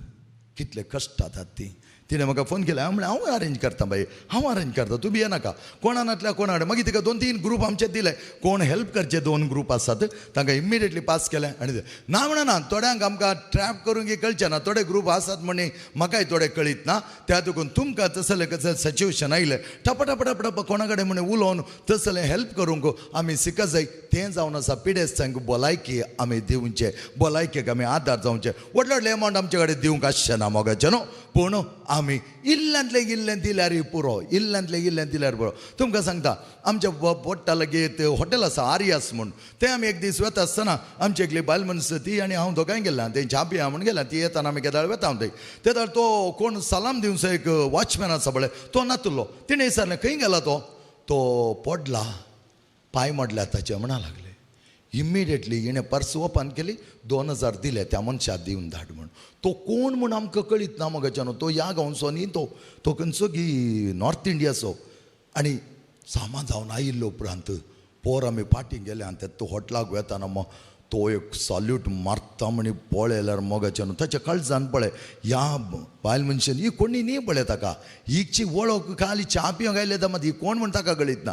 कितले कश्ट जातात ती, तिणें म्हाका फोन केला. हांव म्हणलें हांव अरेंज करता बाई, हांव अरेंज करता, तूं भिये नाका. कोणा नातल्या कोणा कडेन मागीर तिका 2-3 ग्रूप आमचे दिले, कोण हेल्प करचे 2 ग्रूप आसात तांकां इमिडिएटली पास केलें. आनी ना म्हणा ना थोड्यांक आमकां ट्रॅप करूंक कळचें ना, थोडे ग्रूप आसात म्हणी म्हाकाय थोडे कळीत ना, त्या देखून तुमकां तसलें कसलें सिच्युएशन आयलें टप टप टप टप कोणा कडेन म्हण उलोवन तसलें हेल्प करूंक आमी शिकत जाय. तें जावन आसा पिडेस्तांक भलायकी आमी दिवचें, भलायकेक आमी आदार जावचें. व्हडले व्हडले एमावंट आमचे कडेन दिवंक आसचें ना मोगाचें न्हू, पूण आमी इल्ल्यांतलें इल्लें दिल्यार पुरो, इल्ल्यांतलें इल्लें दिल्यार पुरो. तुमकां सांगता आमच्या पोट्टा लागीं हॉटेल आसा आर्यास म्हूण, तें आमी एक दीस वता आसतना आमची एकली बायल मनीस ती आनी हांव दोगांय गेल्या, तें च्या पिया म्हूण गेल्या, ती येताना आमी केदाळ वता थंय. तेदाळ तो कोण सलाम दिवचो एक वॉचमॅन आसा पळय तो नातुल्लो. तिणें विचारलें खंय गेला तो, तो पडला पांय मोडल्या ताचे म्हणा लागले. इमिडिएटली हिणें पर्स ओपन केली, 2000 दिले त्या मनशाक दिवन धाड म्हूण. तो कोण म्हूण आमकां कळीत ना मोगाच्यान, तो ह्या गांवचो न्ही, तो तो खंयचो की नॉर्थ इंडियाचो. आनी सामान जावन आयिल्लो उपरांत पोर आमी फाटीं गेले आनी तो हॉटलाक वेताना मग तो एक सॉल्यूट मारता म्हणी पळयल्यार मोगाच्यान ताच्या काळजान पळय ह्या बायल मनशान ही कोणी न्ही पळय ताका, हिची वळख खाली च्या पिवंक आयले तर मात ही कोण म्हूण ताका कळीत ना.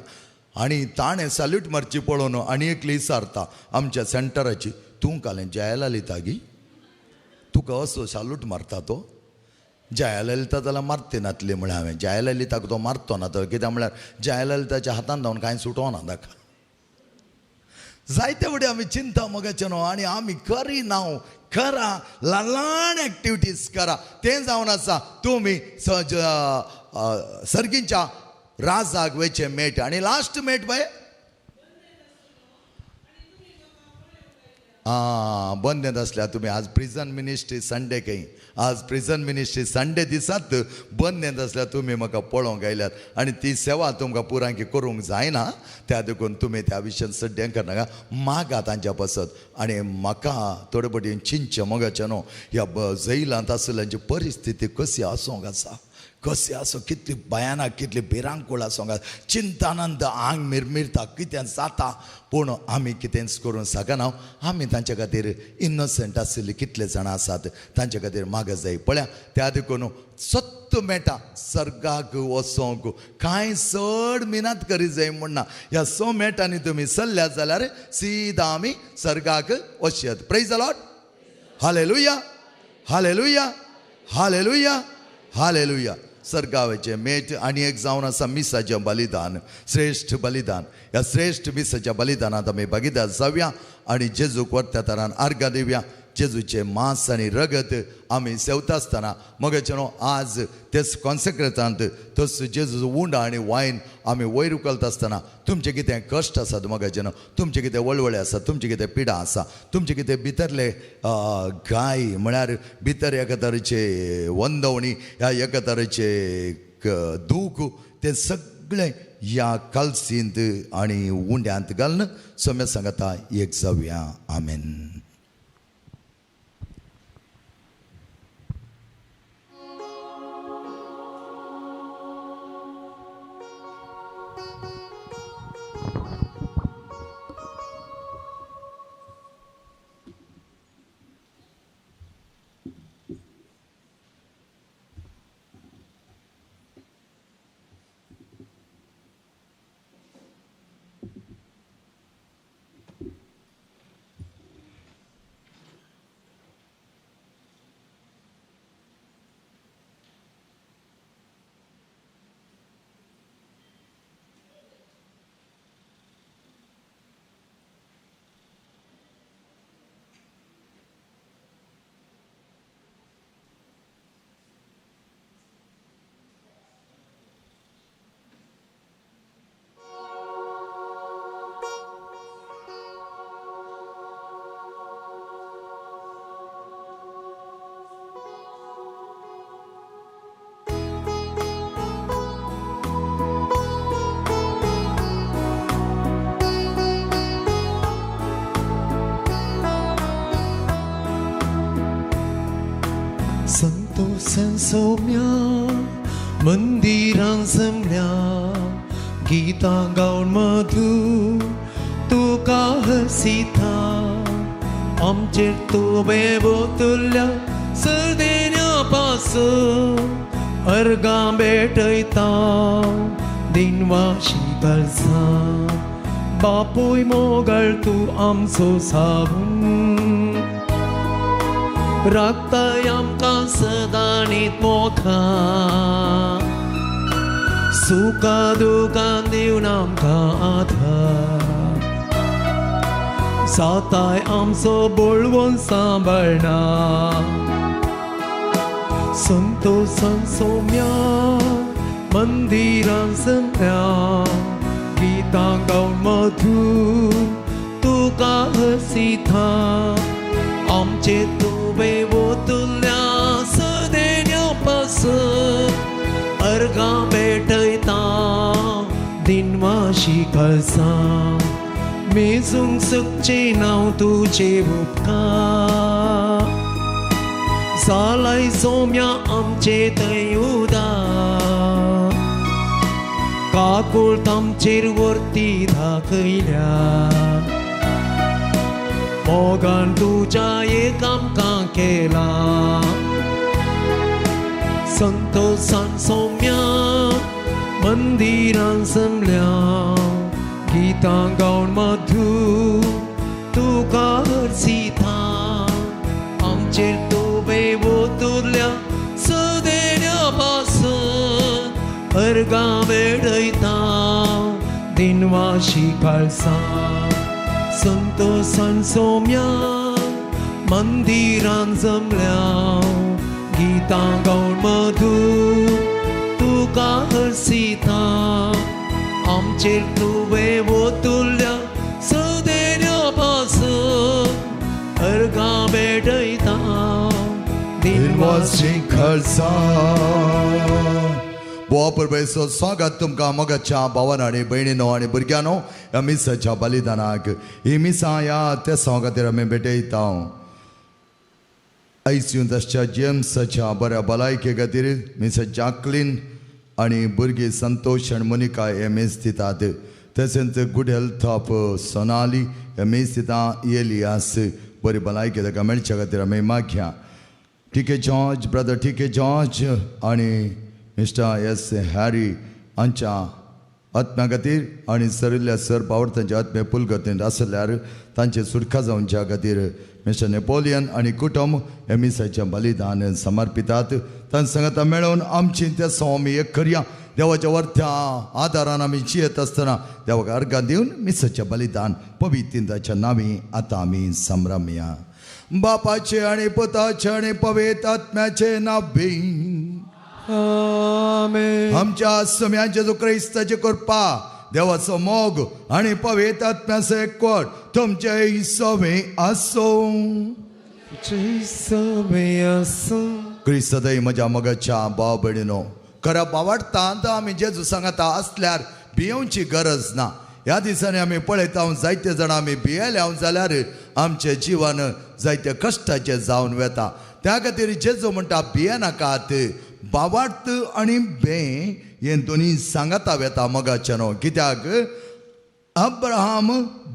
आनी ताणें सॅल्यूट मारची पळोवन आनी एकली विचारता आमच्या सेंटराची, तूं कालें जयाललिता गी, तुका असो सॅल्यूट मारता तो? जयाललिता जाल्यार मारते नातली म्हळें हांवें, जयाललिताक तो मारतो ना तो, कित्याक म्हळ्यार जयाललिताच्या हातान धांवन कांय सुटोना ताका. जायते फुडें आमी चिंता मोगाचें न्हू आनी आमी करिना, करा ल्हान ल्हान एक्टिविटीज करा. तें जावन आसा तुमी सर्गींच्या राजाक वयचें मेट. आनी लास्ट मेट बाय आं बंदेंत आसल्या तुमी आज प्रिजन मिनिस्ट्री संडे खंय, आज प्रिजन मिनिस्ट्री संडे दिसात बंदेंत आसल्या तुमी म्हाका पळोवंक आयल्यात आनी ती सेवा तुमकां पुरांकी करूंक जायना, त्या देखून तुमी त्या विशयान सड्डें करनाका, मागा तांच्या पासत. आनी म्हाका थोडे पटी चिंतचें मोगाचें न्हू ह्या जैलांत आशिल्ल्यांची परिस्थिती कशी आसूंक आसा, कशी आसूं, कितली भयानक कितली भिरांकूळ आसूंक आसा. चिंतानंद आंग मिरमिरता कितें जाता, पूण आमी कितेंच करूंक शकना. आमी तांचे खातीर इनोसंट आशिल्ली कितले जाणां आसात तांचे खातीर माग जाय पळया. त्या देखून सत्त मेळटा सर्गाक वचोंक कांय चड मिनात करी जाय म्हूण ना. ह्या 100 मेटांनी तुमी सल्ल्या जाल्यार सीधा आमी सर्गाक वचयत. Praise the Lord, hallelujah, hallelujah, hallelujah, hallelujah. सर्गावेचें मेट आनी एक जावन आसा मिसाचें बलिदान, श्रेश्ठ बलिदान. ह्या श्रेश्ठ मिसाच्या बलिदानांत आमी भागीदार जावया आनी जेजूक व्हरत्या तरान आर्गां दिवया. जेजूचें मांस आनी रगत आमी सेवता आसतना मोगाचें न्हू आज तेच कॉन्सेक्रेटांत तस जेजूचो उंडा आनी वायन आमी वयर उखलता आसतना तुमचें कितें कश्ट आसात मोगाचें न्हू, तुमचें कितें वळवळे आसा, तुमचें कितें पिडा आसा, तुमचें कितें भितरले गाय म्हळ्यार भितर एका तरेचे वंदवणी ह्या एका तरेचे दूख तें सगळें ह्या कालसींत आनी उंड्यांत घालून सोम्या सांगता एक जावया. आमेन. सौम्या मंदिरां जमल्या गीतां गावन मधू तुका हसिता आमचेर तुवें बोतुल्ल्या सदेन्या पासो अर्गां भेटयता दिनवाशी गरजां बापूय मोगळ तूं आमचो सावून राखताय आमकां सदां नीत मोखा सुखा दुखान दिवन आमकां आधार साताय आमचो बळवंत सांबाळना संतोषान सोम्या मंदिरान जमल्या गीतां गावन मधूर तुका हसिता आमचे तुवें वतल्या सदेण्या पासत अर्गां भेटयता दिनवाशी कळसां मेजूंक सकचें नांव तुजे उपकार जालाय सोम्या आमचे थंय उदार काकूळ आमचेर वर्ती दाखयल्या मोगान तुज्या एक आमकां केलां संतोषान सोम्या मंदिरान जमल्या गीतां गावन मधूर तुका हरसिता आमचेर तुवें वतल्या सदेण्या पासत अर्गां भेटयता दिनवाशी काळसां संतोषान सोम्या मंदिरान जमल्या गीतां गावन मधूर तुका हरसिता आमचेर तुवें वतल्या सदेण्या पासत अर्गां भेटयता दिनवासी खर्चा बोवा परबेचो स्वागत तुमकां मोगाच्या भावान आनी भयणीनो आनी भुरग्यांनो ह्या मिसाच्या बलिदानाक ही मिसां ह्या तेसांव खातीर आमी भेटयता. आयसीयूंत आसच्या जेम्साच्या बऱ्या भलायके खातीर मिस जाकलीन आनी भुरगीं संतोष आनी मोनिका हे मीस दितात. तशेंच गुड हेल्थ ऑफ सोनाली हे मीस दिता. एलियास बरी भलायकी ताका मेळच्या खातीर आमी मागया. T K George, brother T K George आनी मिस्टर एस हॅरी हांच्या आत्म्या खातीर आनी सरिल्ल्या सर पावर तांच्या आत्मे पुलगतींत आसल्यार तांचे सुटका जावच्या खातीर मिस्टर नेपोलियन आनी कुटुंब हे मिसाचें बलिदान समर्पितात. तांचे सांगाता मेळोवन आमची त्या आमी एक करया. देवाच्या वरत्या आदारान आमी जियेत आसतना देवाक अर्गां दिवन मिसाचें बलिदान पवित्र नांवी आतां आमी संभ्रमया. बापाचे आनी पुताचे आनी पवित्र आत्म्याचे नांवी आमेन. आमच्या सम्या जेजू क्रिस्ताची कृपा, देवाचो मोग आनी पवित्र आत्म्याचो एकवट तुमचे सवे आसूं. क्रिस्त सदैव म्हज्या मोगाच्या भाव भयणीनो, खऱ्या बावडटांत आमी जेजू सांगता आसल्यार भियेवची गरज ना. ह्या दिसांनी आमी पळयता जायते जाणां आमी भियेले जाल्यार आमचें जिवन जायते कश्टाचें जावन वता. त्या खातीर जेजू म्हणटा भियेनाकात. बावार्थ आनी बे हे दोनी सांगाता वेता मोगाचें न्हू. कित्याक अब्राहम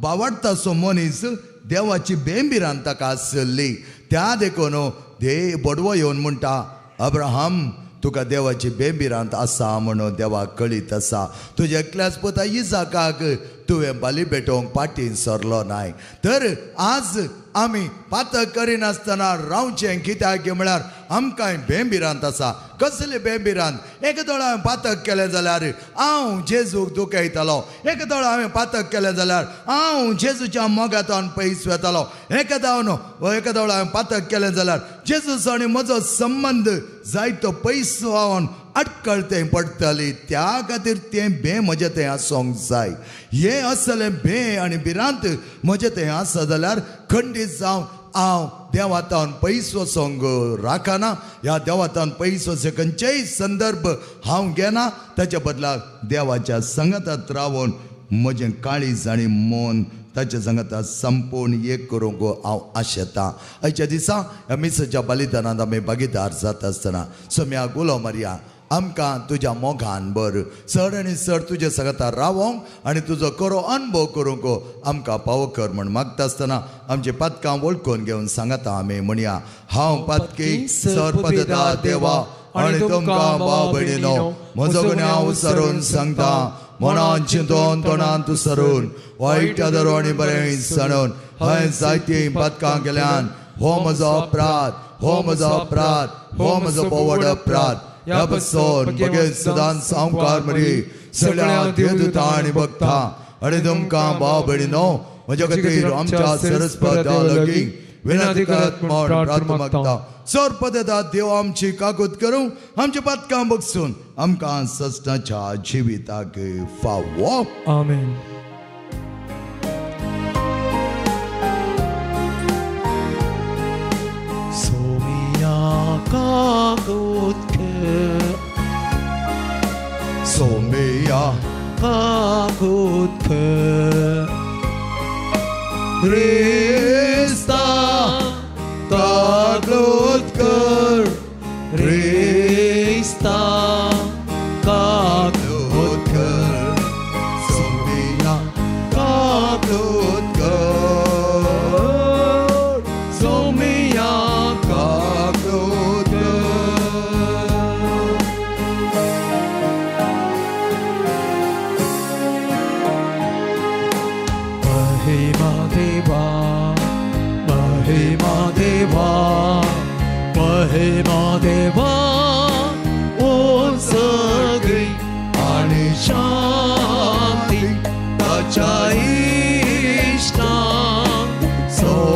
बावार्थाचो मनीस देवाची बेंबिरान ताका आसली. त्या देखून दे बडवो येवन म्हणटा अब्राहम तुका देवाची बेंबिरांत आसा म्हणून देवाक कळीत आसा. तुज्या एकल्याच पुता इजाकाक तुवें बाली भेटोवंक पाटीन सरलो नाय. तर आज आमी पातक करिनासतना रावचें. कित्याक म्हळ्यार आमकांय बेंबिरांत आसा. कसली बेंबिरांत? एक दोळ हांवें पातक केलें जाल्यार हांव जेजूक दुखयतालो. एक दोळ हांवें पातक केलें जाल्यार हांव जेजूच्या मोगांतल्यान पयस वेतालो. एका दोळ हांवें पातक केलें जाल्यार जेजूचो आनी म्हजो संबंद जायतो पयस जावन अटकळ तें पडटली. त्या खातीर तें भंय म्हजें तें आसूंक जाय. हें असलें भंय आनी भिरांत म्हजें तें आसा जाल्यार खंडीत जावन हांव देवातावन पयस वचोंक राखना. ह्या देवातावन पयस वचचे खंयचेय संदर्भ हांव घेना. ताच्या बदलाक देवाच्या संगतात रावन म्हजें काळीज आनी मन ताच्या सांगाता संपूर्ण एक करूंक हांव आशेतां. आयच्या दिसा ह्या मिसाच्या बलिदानांत आमी भागीदार जाता आसतना सम्या गुलो मारया आमकां तुज्या मोगान बर चड आनी चड तुज्या सांगाता रावोंक आनी तुजो खरो अनुभव करूंक आमकां पावो कर म्हण मागता आसतना आमची पातकां वळखून घेवन सांगाता आमी म्हणया. हांव पातकी सर पददा देवा आनी तुमकां भाव भयणीनो म्हजो गुन्यांव सरून सांगता मनान चिंतून तोंडान तुसरून वायट आदरो बरें सांडून हांवें जायतीं पातकां केल्यान. हो म्हजो अपराध, हो म्हजो अपराध, हो म्हजो पोवड अपराध. ह्या पसून बगेर सदांच सामकार मरी सगळ्या देवदूतां आनी भक्तां आनी तुमकां भाव भयणीनो म्हज्या खातीर आमच्या सरस्पत्या लागीं विनंती करात म्हूण प्रार्थना मागता. सरपदा देव आमची काकूत करूं आमची पातकां बगसून आमकां सस्नाच्या जिविताक फावो. आमेन. सोमिया काकूत कर, सोमिया काकूत कर, क्रिस्ता काकूत कर, क्रिस्ता काकूत कर, सोमिया काकूत कर, सोमिया काकूत कर. महिमा देवा, महिमा देवा, महिमा देवा, ओ सगळी आणि शांती ताच्या इश्टांक संसारे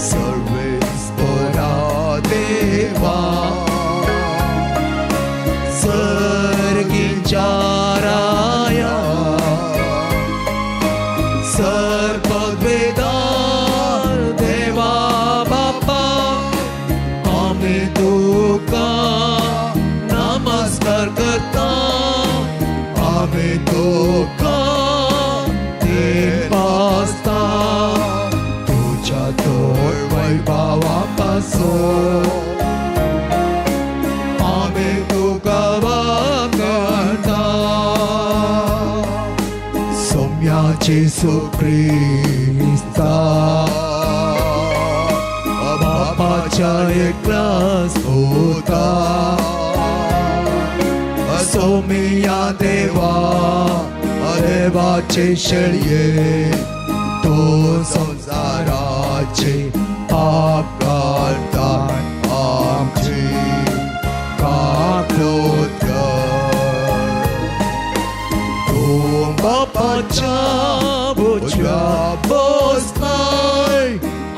सर्वेस्परा देवा सर्गीच्या राया सर्पद्वेदार देवा बापा आमी तुका नमस्कार करता, आमी तुका पासता तुझ्या तोड वैभवा पासून आमी तुका वागता. सोम्या जेसू क्रिस्ता बापाच्या एकलाच पुता सोमिया देवा देवाचे शेळये तो संसाराचे पाप काडता आमची काकूत कर. तूं बापाच्या उजव्या बसलाय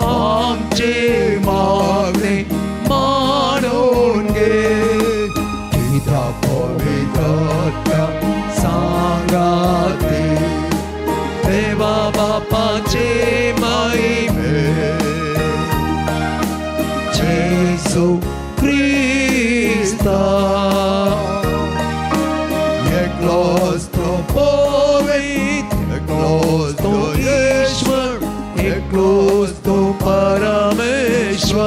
आमचे मागणे मानून घे, पिता पवित्र सांगाते देवा बापाचे महिमे जेसू क्रिस्ता एकलोच तो पवित्र, एकलोच तो ईश्वर, एकलोच तो परमेश्वर.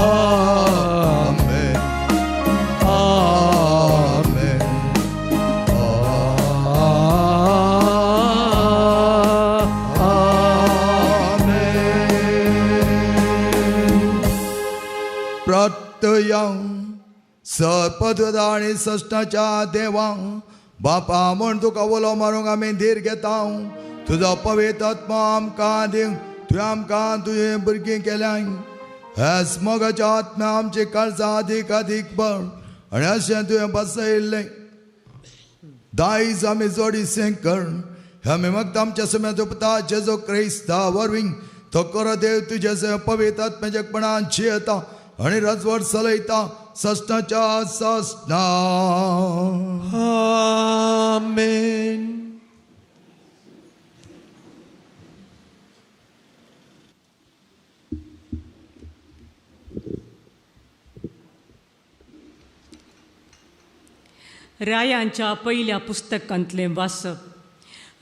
आमेन, आमेन, आमेन. प्रत्ययं सर्पदुता आनी सश्टाच्या देवा बापा म्हूण तुका उलो मारूंक आमी धीर घेता. तुजो पवित्र आत्मा आमकां दिवं, तुवें आमकां तुजें भुरगीं केल्याय. ह्याच मोगाच्या आत्म्या आमची काळजां अदीक अदीक बळ आनी अशें तुवें बसयल्लें दायज आमी जोडीसें कर. आमी मागता आमच्या सम्याचो पुता जेजू क्रिस्ता वरवीं तो खरो देव तुजे पवित्र आत्म्याच्या पणान जियेता आनी राजवट चलयता सस्नाच्या सस्ना. आमेन. रायांच्या पयल्या पुस्तकांतलें वाचप.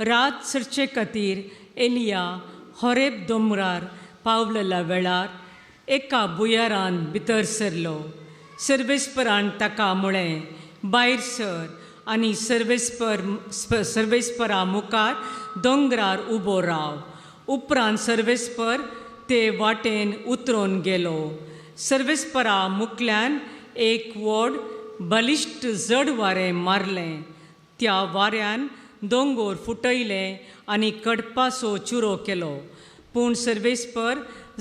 रात सरचे खातीर एलिया होरेब दोंगरार पावलेल्या वेळार एका भुंयारान भितर सरलो. सर्वेस्परान ताका म्हळें, भायर सर आनी सर्वेस्परा मुखार दोंगरार उबो राव. उपरांत सर्वेस्पर ते वाटेन उतरून गेलो. सर्वेस्परा मुखल्यान एक व्हड बलिश्ट जड वारें मारलें. त्या वाऱ्यान दोंगोर फुटयले आनी कडपासो चुरो केलो. पूण सर्वेस्पर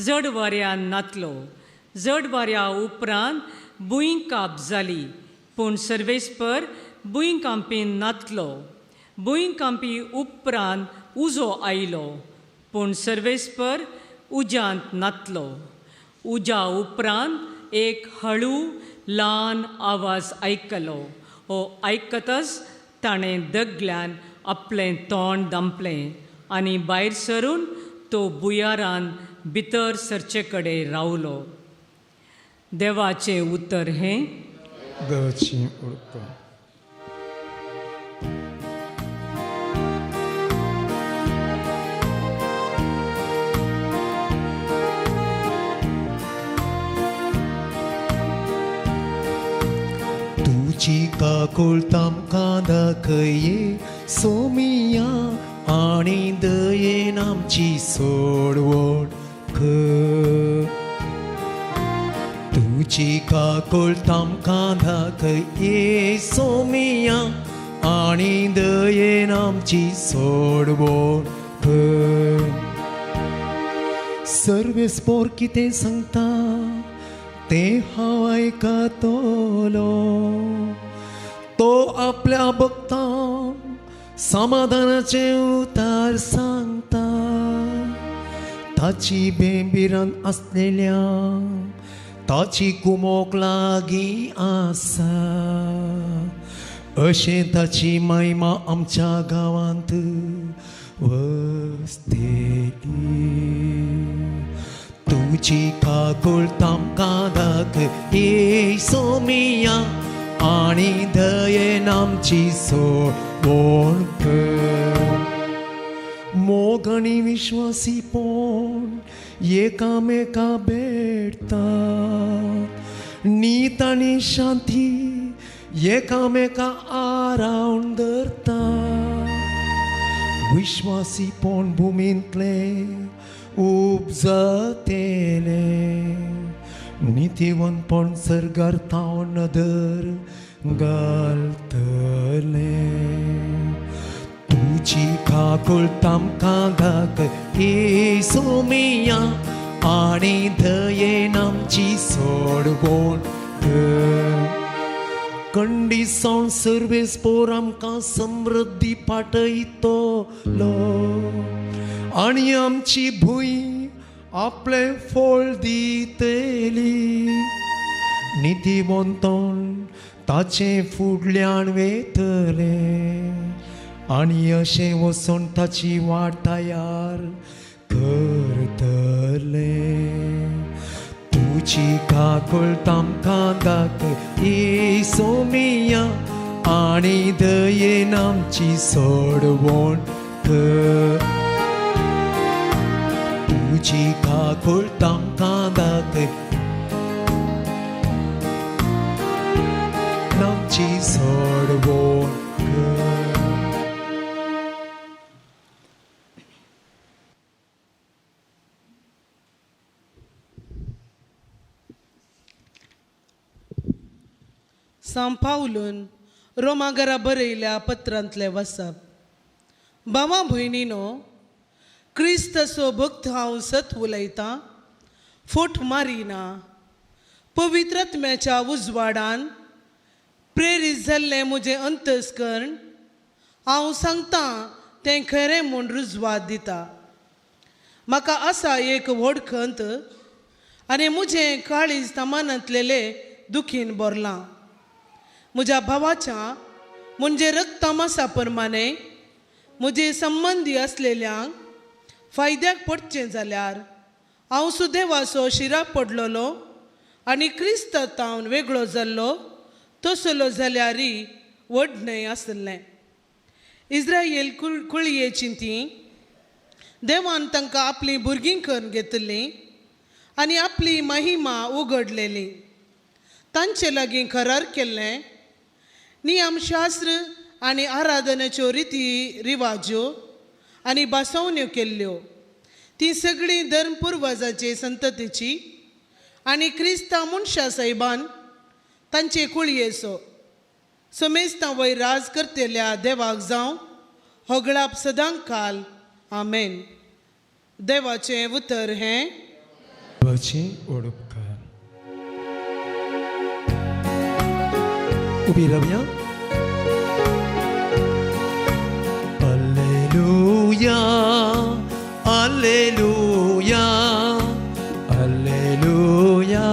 जड वाऱ्यान नातलो. जड वाऱ्या उपरांत भुंयकांप जाली, पूण सर्वेस्पर भुंयकांपीन नातलो. भुंयकांपी उपरांत उजो आयलो, पूण सर्वेस्पर उज्यांत नातलो. उज्या उपरांत एक हळू ल्हान आवाज आयकलो. हो आयकतच ताणें दगल्यान आपलें तोंड दामपलें आनी भायर सरून तो भुंयारान भितर सरचे कडेन रावलो. देवाचें उतर हें. देवाचें उतर. तुजी काकूळ तामकां दाखये सोमिया आनी दयेन आमची सोडवण कर. तुजी काकूळ तामकां दाखये सोमिया आनी दयेन आमची सोडवण कर. सर्वेस्पोर कितें सांगता तें हांव आयकतलो. तो आपल्या भक्तांक समाधानाचें उतार सांगता. ताची बेंबिरान आसलेल्या ताची कुमोक लागीं आसा. अशें ताची महिमा आमच्या गांवांत वसतली. तुजी काकूळ तामकां दाखय सोमिया आनी दयेन आमची सोडवण कर. मोग आनी विश्वासीपण एकामेका भेटतात. नीत आनी शांती एकामेका आरावन धरतात. विश्वासीपण भुमींतलें उपजतेलें. नितीवंतपण सर्गार थावन नदर घालतलें. तुजी काकूळ तामकां दाखय सोमिया आनी दयेन आमची सोडवण कर. कंडिसावन सर्वेस्पोर आमकां समृद्धी पाटयतलो आनी आमची भूंय आपलें फळ दितली. नितीवंतण ताचें फुडल्यान वेतलें आनी अशें वचून ताची वाट तयार करतलें. तुजी काकूळ तामकां दाखय सोमिया आनी दयेन आमची सोडवण कर. तुजी काकूळ तामकां दाखय आमची सोडवण कर. सांव पावलून रोमागरा बरयल्या पत्रांतलें वाचप. भावा भयणीनो, क्रिस्ताचो भक्त हांव सत उलयतां, फोट मारिना. पवित्र आत्म्याच्या उजवाडान प्रेरीत जाल्लें म्हजें अंतस्कर्ण हांव सांगतां तें खरें म्हूण रुजवात दिता. म्हाका आसा एक व्हड खंत आनी म्हजें काळीज तमानांतलेलें दुखीन भरलां. म्हज्या भावाच्या म्हणजे रक्तमासा प्रमाणे म्हजे संबंदी आसलेल्यांक फायद्याक पडचें जाल्यार हांव सुदैवाचो शिराक पडलेलो आनी क्रिस्ता तावन वेगळो जाल्लो तसलो जाल्यारय व्हड न्हय आसलें. इस्रायल कुळयेची ती देवान तांकां आपलीं भुरगीं करून घेतिल्लीं आनी आपली महिमा उगडलेली. तांचे लागीं करार केल्लें नियमशास्त्र आनी आराधनेच्यो रिती रिवाज्यो आनी भासोवण्यो केल्ल्यो. ती सगळीं धर्म पुर्वजाचे संततीची आनी क्रिस्ता मनशा सायबान तांचे कुळयेचो समेस्तां वयर राज करतल्या देवाक जावं होगळाप सदां काल. आमेन. देवाचें उतर हें. देवाचें ओडपकार. उबी रावया. Alleluia, alleluia, alleluia,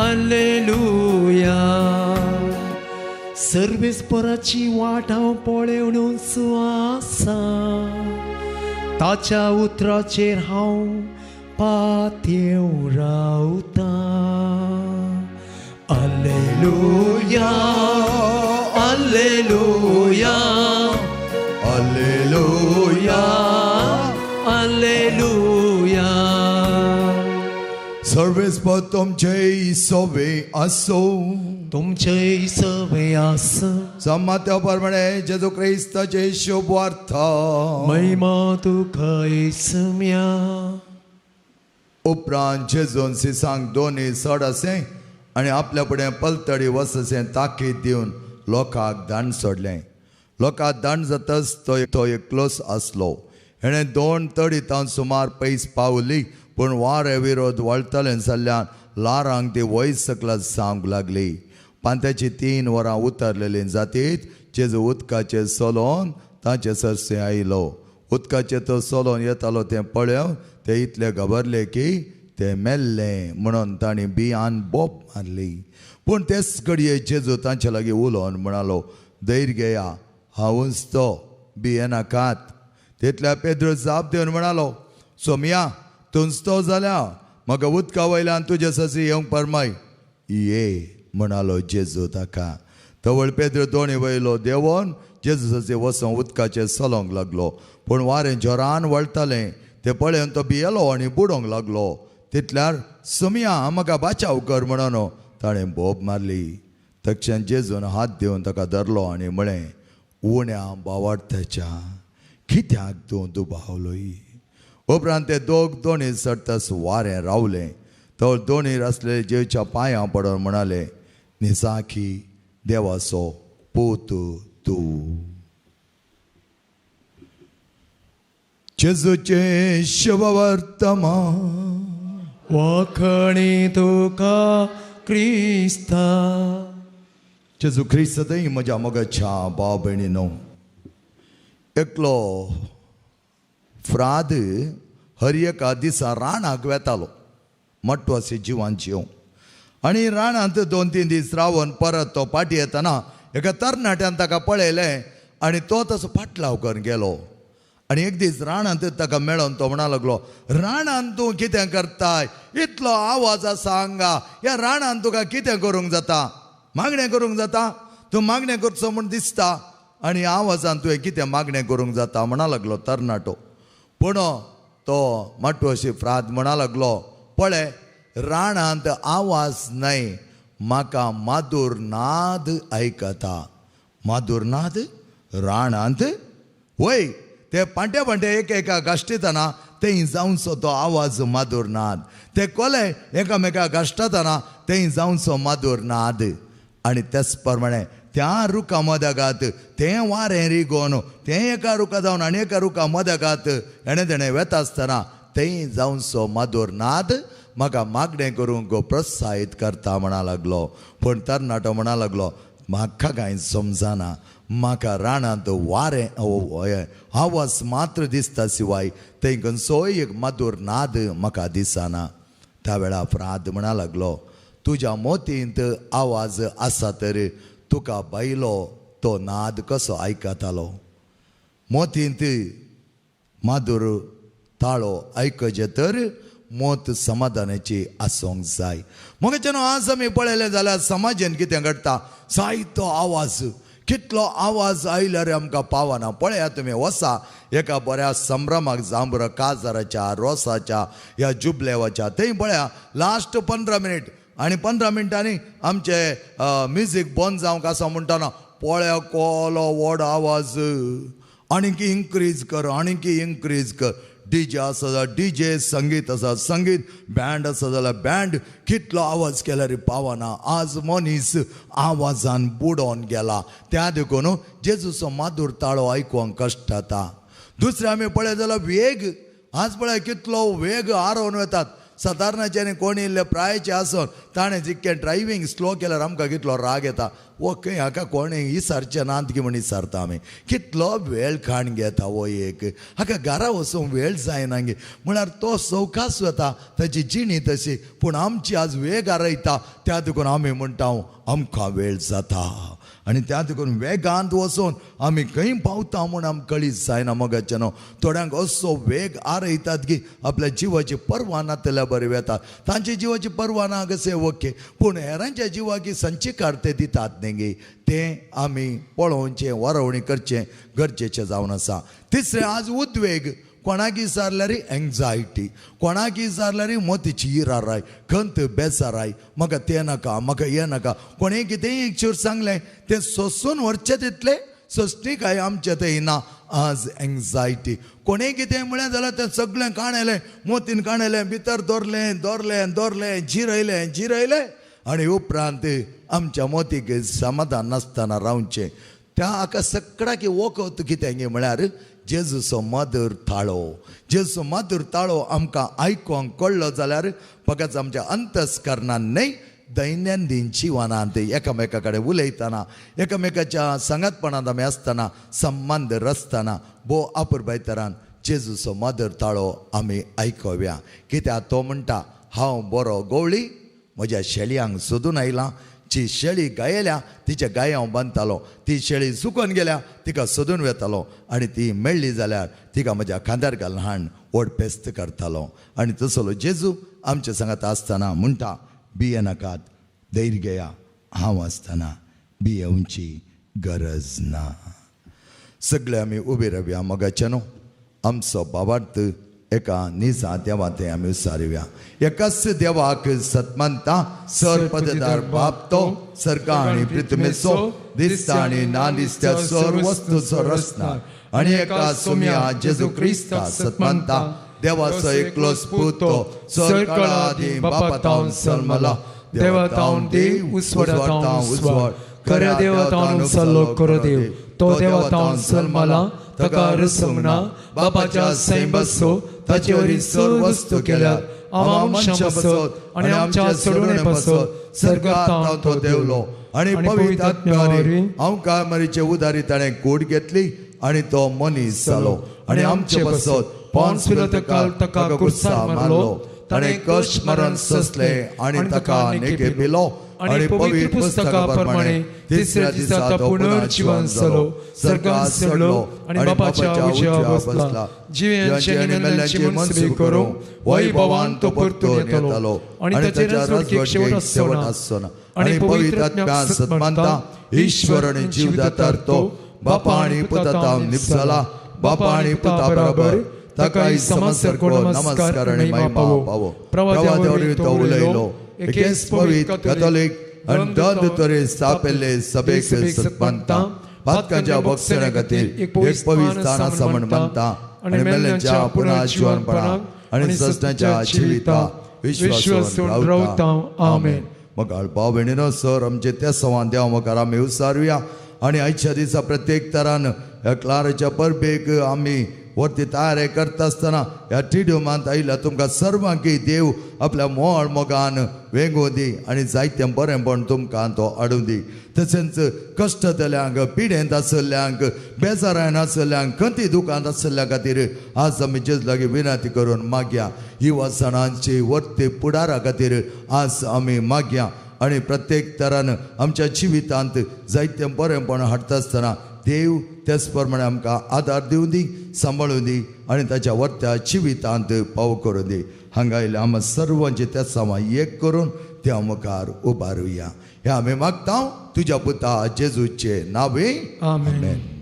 alleluia. सर्वेस्पराची वाट हांव पळेवन आसा, ताच्या उतराचेर हांव पातयेवन रावता. Alleluia, alleluia, alleluia, alleluia. सर्वेस्पर तुमचे सवे आसो, तुमचे सवे आसो. समात्या प्रमाणे जेजू क्रिस्ताचे शुभवार्ता. महिमा तुका येसम्या. उपरांत जेजून सिसांक दोनी सड असें आनी आपल्या फुडें पलतडी वचसें ताकीद दिवन लोकांक दांड सोडलें. लोकांक दांड जातच तो एकलोच आसलो. हेणें दोन तडी तावन सुमार पयस पावली, पूण वारे विरोध वळटलें जाल्ल्यान ल्हारांक ती वयर सकला जावंक लागली. पांत्याची 3 वरां उतरलेलीं जातीत जेजू उदकाचेर चलोवन तांचे सरसें आयलो. उदकाचेर तो चलोवन येतालो तें पळोवन ते इतले घाबरले की ते मेल्ले म्हणून तांणी बियान बोप मारली. पूण तेच घडये जेजू तांचे लागीं उलोवन म्हणालो, धैर्य घेया, हांवूच तो, भियेनाकात. तितल्या पेद्रू जाप दिवन म्हणालो, सोमया, तूंच तो जाल्या म्हाका उदका वयल्यान तुजे ससी येवंक परमाय. ये म्हणालो जेजू ताका. तवळ पेद्रू दोणी वयलो देंवोन जेजू ससी वचोन उदकाचेर चलोवंक लागलो. पूण वारें जोरान वळटालें तें पळोवन तो भियेलो आनी बुडोवंक लागलो. तितल्यार सोमया, म्हाका बाचाव कर म्हणून ताणें बोब मारली. तक्षण जेजून हात दिवन ताका धरलो आनी म्हळें, उण्या बावार्थाच्या कित्याक तूं दुबावलोय? उपरांत ते दोग दोणी चडटाच वारें रावलें. तो दोणीर आसले जेवच्या पांयां पडून म्हणाले, निजाकी देवाचो पूत तूं. जेजूचें शुभवर्तमान. वाखणी तुका क्रिस्ता. जेजू क्रिस्त थंय म्हज्या मोगाच्या भाव भयणीनो, एकलो फ्राद हर एका दिसा रानाक वेतालो मट्टवासी जिवान जिव. आनी रानांत 2-3 दीस रावन परत तो पाटी येतना एका तरणाट्यान ताका पळयलें आनी तो तसो फाटलाव करून गेलो. आनी एक दीस रानांत ताका मेळोन तो म्हणा लागलो, रानांत तूं कितें करताय? इतलो आवाज आसा हांगा, ह्या रानांत तुका कितें करूंक जाता? मागणें करूंक जाता? तूं मागणें करचो म्हूण दिसता आनी आवाजान तुवें कितें मागणें करूंक जाता? म्हणा लागलो तरणाटो. पूण तो माटवशी फ्राद म्हणा लागलो, पळय रानांत आवाज न्हय, म्हाका माधूर नाद आयकता. माधूर नाद रानांत? वय ते पांट्या पांट्या एक एका गाश्टितना तें जावचो तो आवाज माधूर नाद. ते कोले एकामेका गाश्टातना तें जावचो माधूर नाद. आनी तेच प्रमाणे त्या रुखा मदगात तें वारें रिगोवन तें एका रुखा जावन आनी एका रुखा मदगात हेणें तेणें वेता आसतना तें जावचो माधूर नाद म्हाका मागणें करूंक प्रोत्साहीत करता म्हणा लागलो. पूण तरणाटो म्हणा लागलो, म्हाका कांय समजना, म्हाका रानांत वारें आवाज मात्र दिसता शिवाय थंय खंयचोय एक माधूर नाद म्हाका दिसना. त्या वेळार फ्राद म्हणा लागलो, तुज्या मोतींत आवाज आसा तर तुका बायलो तो नाद कसो आयकतालो? मोतींत माधूर ताळो आयकचें तर मोत समाधानाची आसूंक जाय. मगेच्यान आज आमी पळयलें जाल्यार समाजान कितें घडटा, जायतो आवाज, कितलो आवाज आयल्यार आमकां पावना. पळया तुमी वसा एका बऱ्या संभ्रमाक जांबर काजाराच्या, रोसाच्या, ह्या जुबलेवाच्या, थंय पळया लास्ट 15 मिनीट आनी 15 मिनटांनी आमचे म्युजीक बंद जावंक आसा म्हणटना पळया कोलो व्हड आवाज, आनीक इन्क्रीज कर, आनीक इन्क्रीज कर. डीजे आसा जाल्यार डीजे, संगीत आसा संगीत, बँड आसा जाल्यार बँड, कितलो आवाज केल्यार पावना. आज मनीस आवाजान बुडोवन गेला. त्या देखून जेजूचो माधूर ताळो आयकूंक कश्ट जाता. दुसरें आमी पळयत जाल्यार वेग, आज पळय कितलो वेग आरोवन वतात. सादारणाच्यान कोण इल्ले प्रायचे आसून ताणें जितकें ड्रायव्हींग स्लो केल्यार आमकां कितलो राग येता. ओके हाका कोणें इसारचें नात की म्हण इसारता आमी. कितलो वेळ खाण घेता हो एक, हाका घरा वचूंक वेळ जायना गे म्हळ्यार तो सवकास वता, ताची जिणी तशी. पूण आमची आज वेग आरयता, त्या देखून आमी म्हणटा आमकां वेळ जाता. आनी त्या देखून वेगांत वचून आमी खंय पावता म्हूण आमकां कळीत जायना. मोगाचें न्हू थोड्यांक असो वेग आरयतात की आपल्या जिवाची पर्वा नातल्या बरी वेतात. तांच्या जिवाची पर्वा ना कशें ओके, पूण हेरांच्या जिवाक संचिकार ते दितात न्ही, तें आमी पळोवचें, वरोवणी करचें गरजेचें जावन आसा. तिसरें आज उद्वेग, कोणाक विचारल्यार एंग्जायटी, कोणाक विचारल्यार मोतीची इराराय, खंत बेजाराय, म्हाका तें नाका, म्हाका हें नाका. कोणें कितेंय एक चूर सांगलें तें सोंसून व्हरचें तितलें सोंसणीकाय आमचें थंय ना. आज एंग्जायटी, कोणें कितें म्हळें जाल्यार तें सगळें काणयलें, मोतीन काणयलें, भितर दवरलें दवरलें दवरलें, जिरयलें जिरयलें आनी उपरांत आमच्या मोतीक समाधान नासतना रावचें. त्या हाका सगळ्याक वखद कितें गे म्हळ्यार जेजूचो मधूर ताळो. जेजूचो मधूर ताळो आमकां आयकूंक कळ्ळो जाल्यार फकत आमच्या अंतस्करणान न्हय, दैनंदीन जिवनांत एकामेका कडेन उलयतना, एकामेकाच्या सांगातपणांत आमी आसतना, संबंद रचतना भोव अपुरबाय तरान जेजूचो मधूर ताळो आमी आयकुया. कित्याक तो म्हणटा, हांव बरो गवळी, म्हज्या शेळयांक सोदून आयलां. जी शेळी गायल्या तिच्या गाय हांव बांदतालो, ती शेळी सुकून गेल्या तिका सोदून वेतालो आनी ती मेळ्ळी जाल्यार तिका म्हज्या खांद्यार घालून हाण व्हड पेस्त करतालो. आनी तसलो जेजू आमच्या सांगात आसतना म्हणटा, भियेनाकात, धैर्य घेया, हांव आसतना भियेवची गरज ना. सगळे आमी उबे रावया. मोगाचे न्हू आमचो बाबार्थ एका निजा देवा ते आमी उसारुया. एकाच देवाक सतमानता, सर पददार बाप तो सर्गा आनी पृथ्वीचो, दिसता आनी ना दिसत्या सर वस्तूचो रचना, आनी एका सोम्या जेजू क्रिस्ता सतमानता, देवाचो एकलोच पूत तो सर काळा बापा तावन जल्मला, देवा तावन देव, उजवाडा तावन उजवाड, खऱ्या देवा तावन उपसल्लो खरो देव, तो देवा तावन जल्मला, ताका रसूंक ना, बापाच्या सैंबसो ताचे वरी सर वस्तू केल्यात, आमा मनशां पासत आनी आमच्या सोडवणे पासत सर्गांत तो देवलो आनी पवित्र आत्म्या वरवीं आमकां उदारी ताणें कूड घेतली आनी तो मनीस जालो आनी आमचे पासत पोन्स पिलातान ताका कुर्सार मारलो, ताणें कश्ट मरण सोंसलें आनी ताका नेके पिलो आनी पवित्र पुस्तका प्रमाणे तिसऱ्या दिसा तो पुनर्जीवन जालो, सर्गांत चडलो आनी बापाच्या उजव्या बसला, जिव्यांची आनी मेल्ल्यांची मनसुबी करूंक वैभवान तो परतून येतलो आनी ताचे राजवटीक शेवट आसचो ना. आनी पवित्र आत्म्या सतमानता, ईश्वर आनी जीवदातार तो बापा आनी पुता तावन निपसला, बापा आनी पुता बराबर ताकाय समजसारको नमस्कार आनी महिमा पावो. प्रवाद्या वरवीं तो उलयलो, एकेच पवित्र कॅथोलीक आनी दंत तरेन स्थापिल्ले सभेक सतमानता, पातकांच्या भक्षणा खातीर एक पवित्र स्थान आसा म्हण मानता आनी मेल्ल्यांच्या पुनर्जीवनपणाक आनी सस्नाच्या जिविता विश्वास रावता. आमेन. मगाळ भाव भयणीनो, सर आमचे त्या सवान देवा मुखार आमी उसारुया आनी आयच्या दिसा प्रत्येक तरान ह्या क्लाराच्या परबेक आमी वरती तयारी करता आसतना ह्या टिड्युमांत आयिल्ल्या तुमकां सर्वांकी देव आपल्या मोळ मोगान वेंगोवं दी आनी जायतें बरेंपण तुमकां तो हाडूं दी. तशेंच कश्ट जाल्ल्यांक, पिडेंत आशिल्ल्यांक, बेजारान आशिल्ल्यांक, खंती दुखांत आशिल्ल्या खातीर आज आमी जेजू लागीं विनंती करून मागया. युवा जाणांची वरती फुडारा खातीर आज आमी मागया आनी प्रत्येक तरान आमच्या जिवितांत जायतें बरेंपण हाडटा आसतना देव त्याच प्रमाणे आमकां आदार दिवं दी, सांबाळूं दी आनी ताच्या वर्त्या जिवितांत पाव करूं दी. हांगा आयिल्ल्या आमी सर्वांचे त्या सामान एक करून त्या मुखार उबारुया. हे आमी मागता तुज्या पुता जेजूचे नावे, आमेन.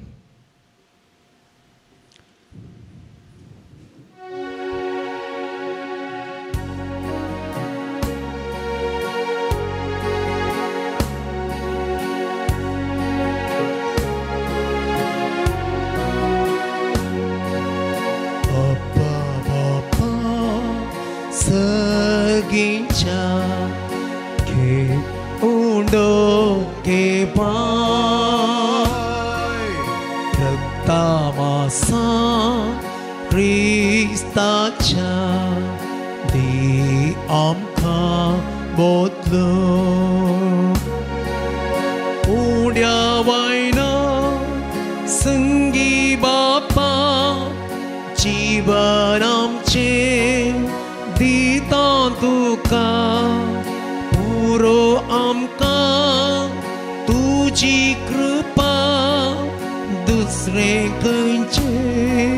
Abba रक्तामासा क्रिस्ताच्या दी आमकां बदलो उड्या वायना संगी बापा जीवन आमचें दिता तुका पुरो आमकां तुजी कृपा दुसरें खंयचें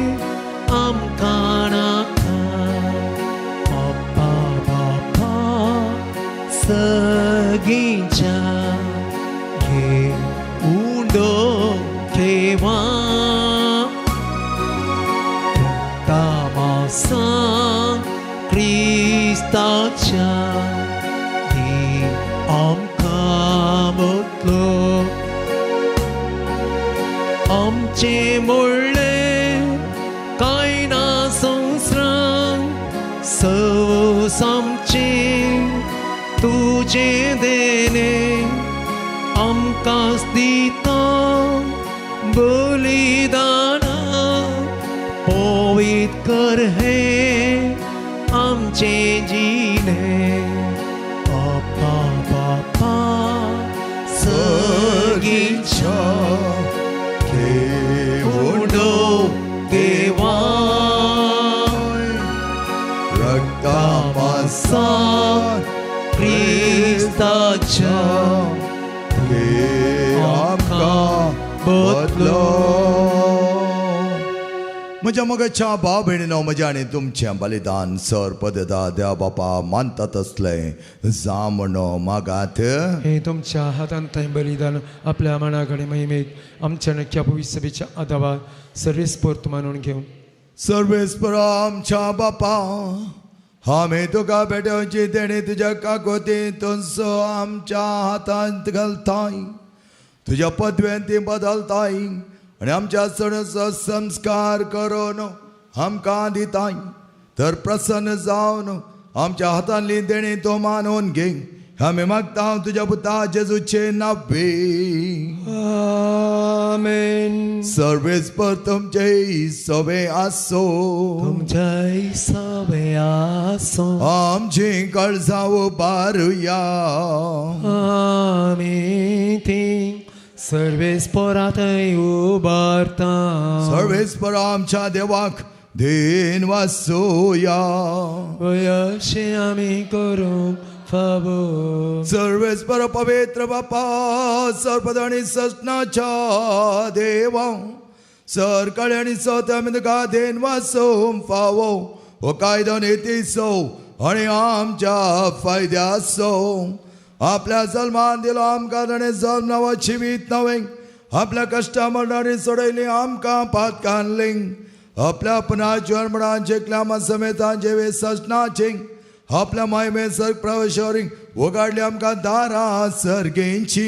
आमकां नाका बापा बापा सगळींच्या घे उंडो देवा रक्तामासा क्रिस्ताच्या दी आमकां बदलो आमचें मोडलें कांय ना संवसारांत सवस आमचें तुजें देणें आमकां दिता बलिदाना पवित्र कर हें आमचें जिणें बापा बापा सगळींच्या उंडो देवा रक्तामासा क्रिस्ताच्या आमकां बदलो. म्हज्या मोगाच्या भाव भयणीनो, म्हज्या आनी तुमचें बलिदान सर पदता देवा बापा मानता तसलें जामणो मागात. हे तुमच्या हातांत बलिदान आपल्या मनाकडे महिमेक आमच्या नक्या भविष्यभेच्या आदावार सर्वेस्पर मानून घेवन. सर्वेस्पर आमच्या बापा, आमी तुका भेटोवची देणी तुज्या काकोती तुमचो आमच्या हातांत घालताय, तुज्या पदवेन ती बदलताय आनी आमच्या सणाचो संस्कार करून आमकां दिताय. तर प्रसन्न जावन आमच्या हातांतली देणी तूं मानून घे. आमी मागता तुज्या पुता जेजूचे नावे. आमेन. सर्वेस्पर तुमचे सवे आसो, तुमच्याय सवे आसो. आमची काळजां उबारुया. आमी ती सर्वेस्परांतय उबारता. सर्वेस्पर आमच्या देवाक then वासोया. अशें आमी करूंक फावो. सर्वेस्पर पवित्र बापा, सर्पद आनी ससनाच्या देवा, सरकाळी आनी सत आमी तुका then वासूंक फावो. हो कायदो नितीचो आनी आमच्या फायद्याचो. आपल्या जल्मान दिलो आमकां ताणें जल्म नवो जिवीत नवें, आपल्या कश्टा मरणांनी सोडयली आमकां पातकानली, आपल्या पुनाजिवन म्हणान जिखल्या समेतान जेवे सजनाचें, आपल्या मायमे सर्ग प्रवेशोरी उगाडली आमकां दारां सर्गेंची.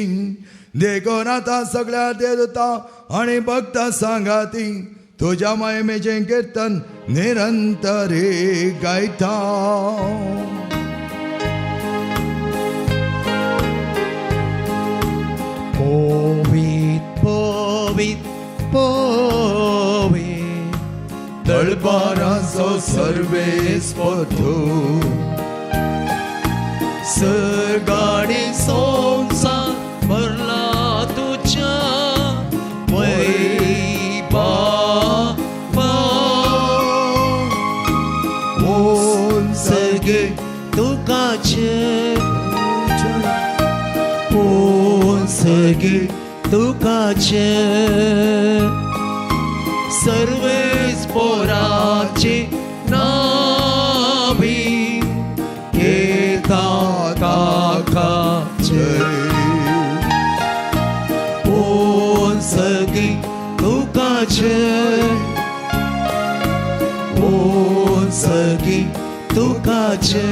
देखून आतां सगळ्या देवता आनी भक्तां सांगाती तुज्या मायमेचें किर्तन निरंतरी गायता. पवित पवित पवित दळबाराचो सर्वेस्पर तूं, सर्ग आनी संवसार भरला तुज्या वैभवान. सगळे तुकाचे सगळे तुकाचे सर्वेस्पराचे नावी घेता ताकाचे. कोण सगळे तुकाचे, कोण सगळे तुकाचे.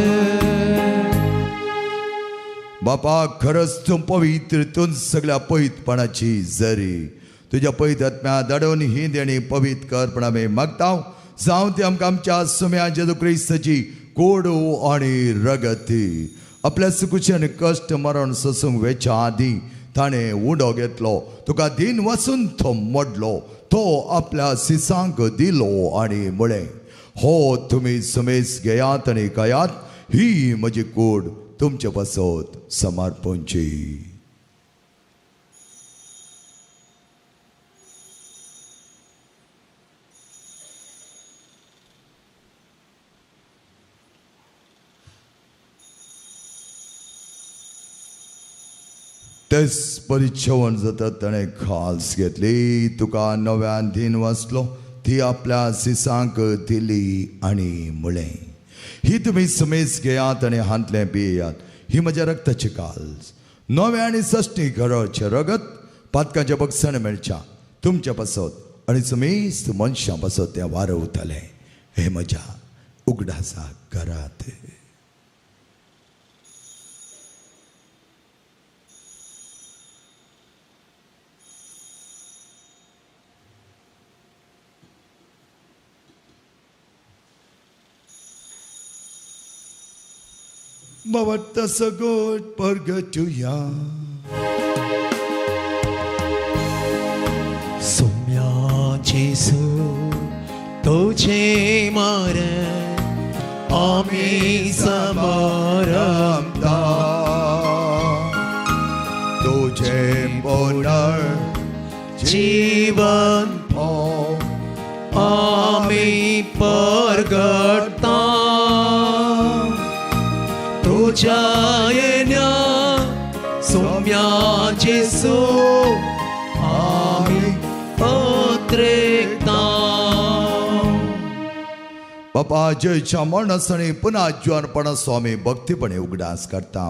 बापा खरंच तूं पवित्र, तूं सगळ्या पवित्रपणाची जरी. तुज्या पवित्र आत्म्या धाडून ही देणी पवित्र कर पण आमी मागता. जावं ती आमकां आमच्या सुम्या जेजू क्रिस्ताची कोडू आनी रगती. आपल्या सुकुचे आनी कश्ट मरण सोसूंक वेच्या आदीं ताणें उडो घेतलो, तुका दीन वचून तो मोडलो. तो आपल्या सिसांक दिलो आनी म्हळें, हो तुमी समेस घेयात आनी खायात, ही म्हजी कूड तुमचे पासत समर्पणची. तेच परी जेवण जाता ताणें खास घेतली, तुका नव्यान दिन वाचलो, ती आपल्या सिसांक दिली आनी म्हळें, ही तुमी समेज घेयात आनी हांतलें पियात, ही म्हज्या रक्ताची काल्स, नव्या आनी सश्टी घराचें रगत पातकांचें बक्षण मेळच्या तुमच्या पासत आनी समेस्त मनशां पासत तें वारवतलें. हें म्हज्या उगडासाक करात. बाबा सगोट परगटुया. सोम्या जेसू तुझे मारे आमी समारंभता, तुझे पुनर जीवन आमी परगटता, तुझ्या येण्या सोम्या जेसू आमी पत्रेकता. बापा जयच्या मरणासणी पुन्हा जिवनपणा स्वामी भक्तीपणे उगडास करता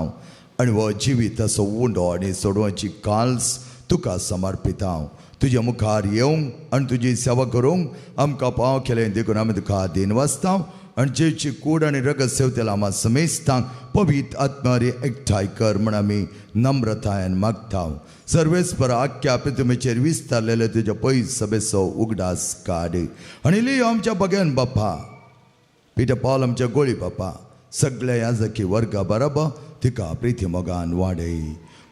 आनी हो जिवीत असो उंडो आनी सोडवाची काल्स तुका समर्पिता. तुज्या मुखार येवंक आनी तुजी सेवा करूंक आमकां पाव केलें देखून आमी तुका दिन वाचता आनी जेची कूड आनी रगत सेवतेला आमा समेस्तांक पवित्र आत्मारी एकठांय कर म्हण आमी नम्रतायेन मागता. सर्वेस्पर आख्ख्या पृथ्वीचेर विस्तारलेले तुज्या पयस सभेचो उगडास काड आनी लियो आमच्या बगेन बापा, पिटर पावल आमच्या गोळी बापा, सगळ्या याजकी वर्गा बरोबर तिका प्रिती मोगान वाडय.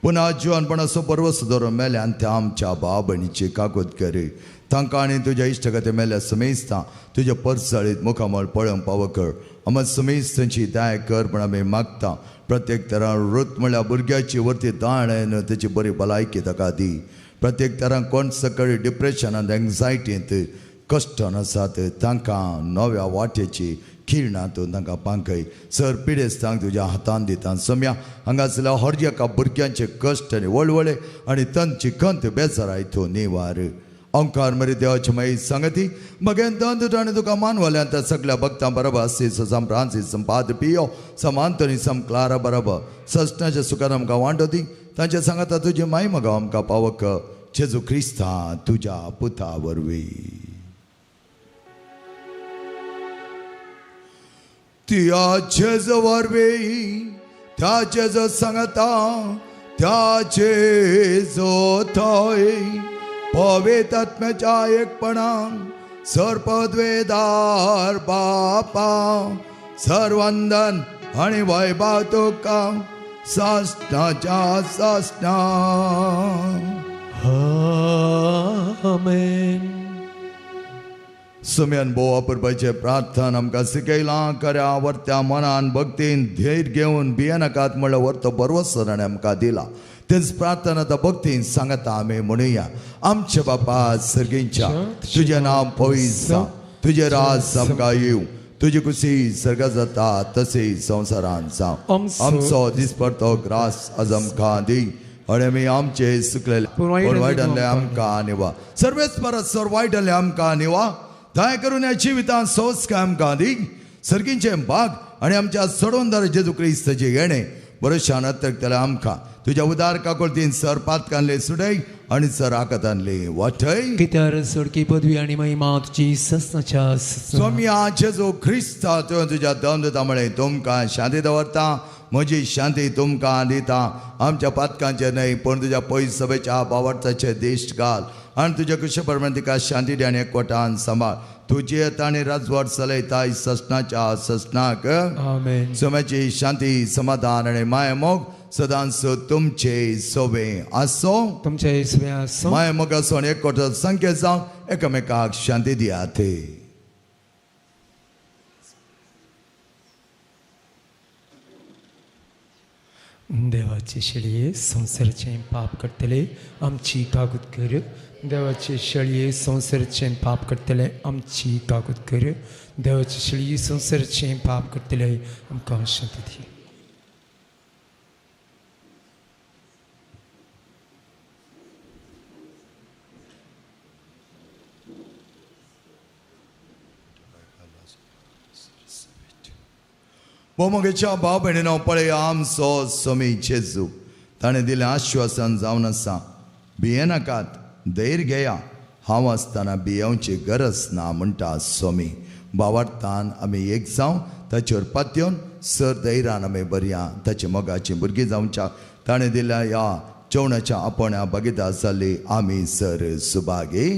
पुन्हा जिवनपणाचो परवस दवरून मेल्यान त्या आमच्या भाव भयणीची कागद करी तांकां आनी तुज्या इश्टगते मेल्या समेस्तां तुज्या परसळीत मुखामळ पळोवंक पावो कर. आमकां समेस्तांची दया कर म्हण आमी मागता. प्रत्येक तरान वृत म्हळ्यार भुरग्याची वरती दाळ तेची बरी भलायकी ताका दी. प्रत्येक तरान कोण सकाळी डिप्रेशनांत एन्जायटींत कश्टान आसात तांकां नव्या वाटेची किरणां तूं तांकां पांखय. सर पिडेस्तांक तुज्या हातान दिता. सम्या हांगासरल्या हर एका भुरग्यांचे कश्ट आनी वळवळे आनी तांची खंत बेजाराय तूं निवार. ओंकार मरे देवाची माई सांगती मगेन दंद आनी तुका मानवल्यान त्या सगळ्या भक्तां बरोबर आसीस सम फ्रांसीस सम पाद्र पियो सम आंतोनी सम क्लारा बरोबर सस्नाच्या सुखान आमकां वांटो दी. तांच्या सांगाता तुजी माई मगा आमकां पावक जेजू क्रिस्ता तुज्या पुता वरवीं. त्या जेजू वरवीं त्या जेजू सांगता त्या जेजू थंय पवित्र आत्म्याच्या एकपणान सर्पद्वेदार बापा सर्वंदन आनी वैभव तुका सासणाच्या सासणा. आमेन. सुम्यान भोव अपुरबायचें प्रार्थना आमकां शिकयलां. खऱ्या वर्त्या मनान भक्तीन धैर्य घेवन भियेनाकात म्हणल्यार वर्तो बरवसो ताणें आमकां दिला. तेच प्रार्थना आतां भक्तीन सांगता आमी म्हणुया. आमच्या बापा सर्गींच्या, तुजें नांव पवित्र जावं, तुजें राज आमकां येवं, तुजी कुशी सर्गात जाता तशी संवसारांत जावं. आमचो दिसपडतो ग्रास आज आमकां दी आनी आमी आमचे सुकलेले पूण वायटांतले आमकां निवा. सर्वेच परत सर वायटांतले आमकां निवा. दया करून ह्या जिवितांत संस्कार आमकां दी. सर्गींचे भाग आनी आमच्या सोडवणदार जेजू क्रिस्ताचें येणें बरोशान अतरकतलें आमकां तुज्या उदार काकुळतीन सर पातकांतले सुडय आनी सर आकातांतले वाटय. कित्यार सोडकी पदवी आनी महिमा तुजी ससनाच्या स्वामी जेजू क्रिस्ता तुवें तुज्या दंदता म्हळें तुमकां शांती दवरता, म्हजी शांती तुमकां दिता. आमच्या पातकांचेर न्हय पूण तुज्या पयस सभेच्या बावडताचे दिश्ट घाल आनी तुज्या कुशे प्रमाण तिका शांती दी आनी एकवटान सांबाळ. तुजी येता आनी राजवट चलयता ससनाच्या ससनाक. आमेन. सोम्याची शांती समाधान आनी मायमोग सदांच तुमचे सोबे आसो. तुमचे सोबे आसो. मायमोग आसो आनी एकवटान संकेत जावन एकामेकाक शांती दियात. देवाचे शेळये संवसाराचें पाप करतले आमची कागूत कर. देवाचे शेळये संवसाराचें पाप करतले आमची कागूत कर. देवाचे शेळये संवसाराचें पाप करतले आमकां शांती दी. भोमगेच्या भाव भयणीनो पळय आमचो स्वामी जेजू ताणें दिलें आश्वासन जावन आसा, भियेनाकात, धैर्य घेया, हांव आसतना भियेवची गरज ना म्हणटा स्वामी. भावार्थान आमी एक जावं, ताचेर पातयेवन सर धैर्यान आमी बरया ताचे मोगाची भुरगीं जावच्या. ताणें दिल्या ह्या जेवणाच्या आपण्या भागीदार जाल्ली आमी सर सुभागी.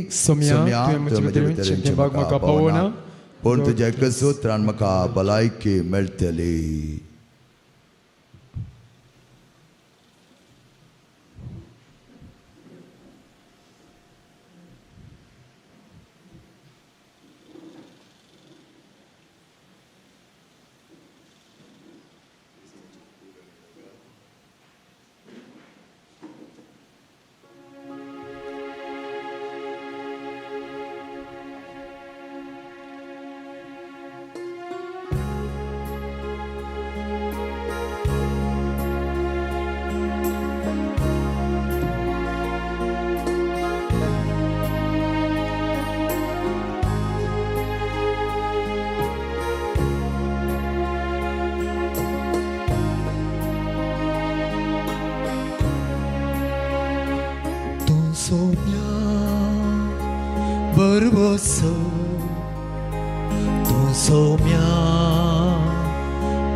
म्हाका पावना, पूण तुज्या एका सूत्रान म्हाका भलायकी मेळटली. तूं सोम्या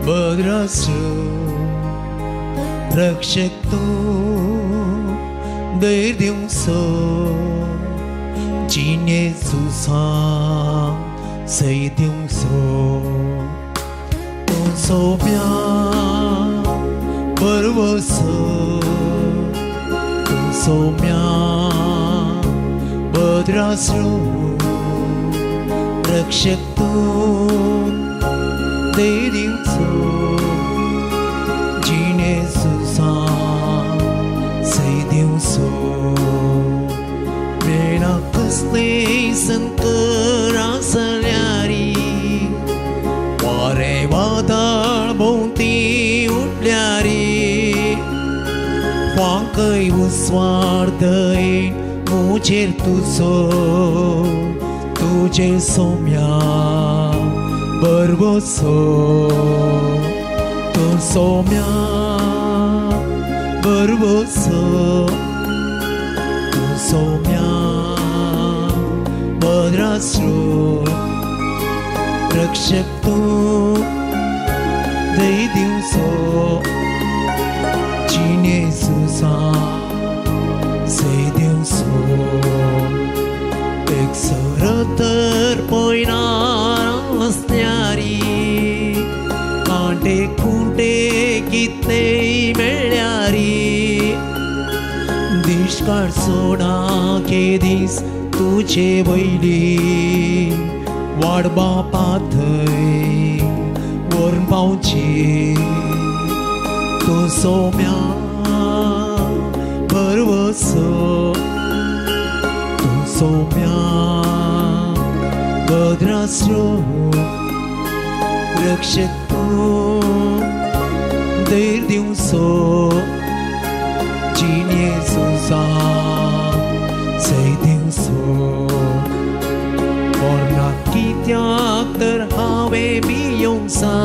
बद्रासो रक्षक तूं धैर्य दिवचो जिणे सुसां सय दिवचो. तूं सोम्या बरवसो, तूं सोम्या बद्रासो रक्षक तूं धैर्य दिवचो जिणे सुसां सय दिवचो. वेळा कसलें संकट आसल्यार वारें वादळ भोंवती उठल्यार फांकय उस्वाड दयन म्हजेर तुजो तुजे सोम्या बरवसो. तूं सोम्या बरवसो, तूं सोम्या बद्रासरो रक्षक तूं धैर्य दिवचो जिणे सुसां सय दिवचो. एक सर तर पयणार आसल्यार कांटे खुंटे कितलेय मेळ्ळ्यार दिश्काळ सोडा के दीस तुजे वयली वाडबा पाथय व्हरून पावची. तूं सोम्या बरवसो, तूं सोम्या बद्रासरो रक्षक तूं धैर्य दिवचो जिणे सुसां सय दिवचो. पोरना कित्याक तर हांवें भियोवंक सा,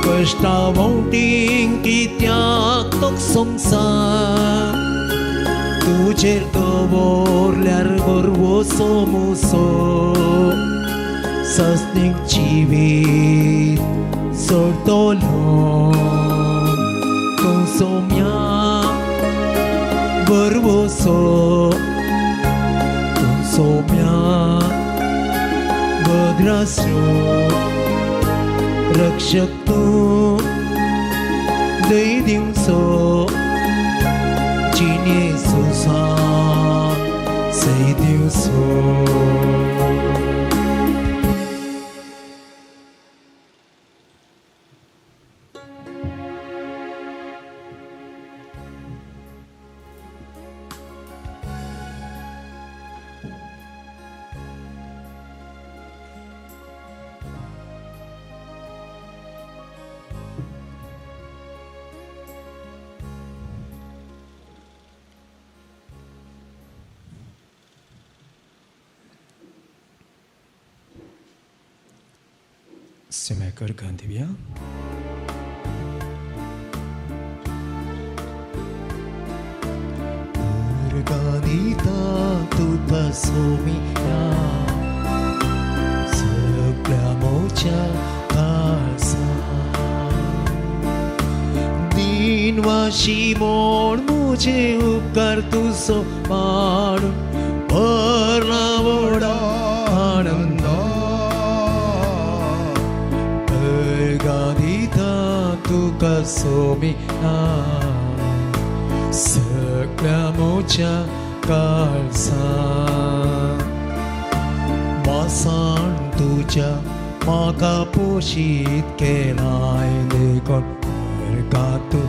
कश्टा भोंवतींक कित्याक तोखसूंक सा, तुजेर दवरल्यार बरवसो मुसो सस्नीक जिवीत सोडतलो. तूं सोम्या बरवसो, तूं सोम्या बद्रासरो रक्षक तूं धैर्य दिवचो जिणे सुसां सय दिवचो. आसूं. Semeकर गांधीव्या गांधीता तुका सोमिया सगळ्या मोच्या काळसा दिनवाशी मोड मुझे उपकार तुजो पाडून भरला व्हडा आनंद तुका सोमिया सगळ्या मोच्या काळसा मासान तुज्या म्हाका पोशीत केलाय देखून तूं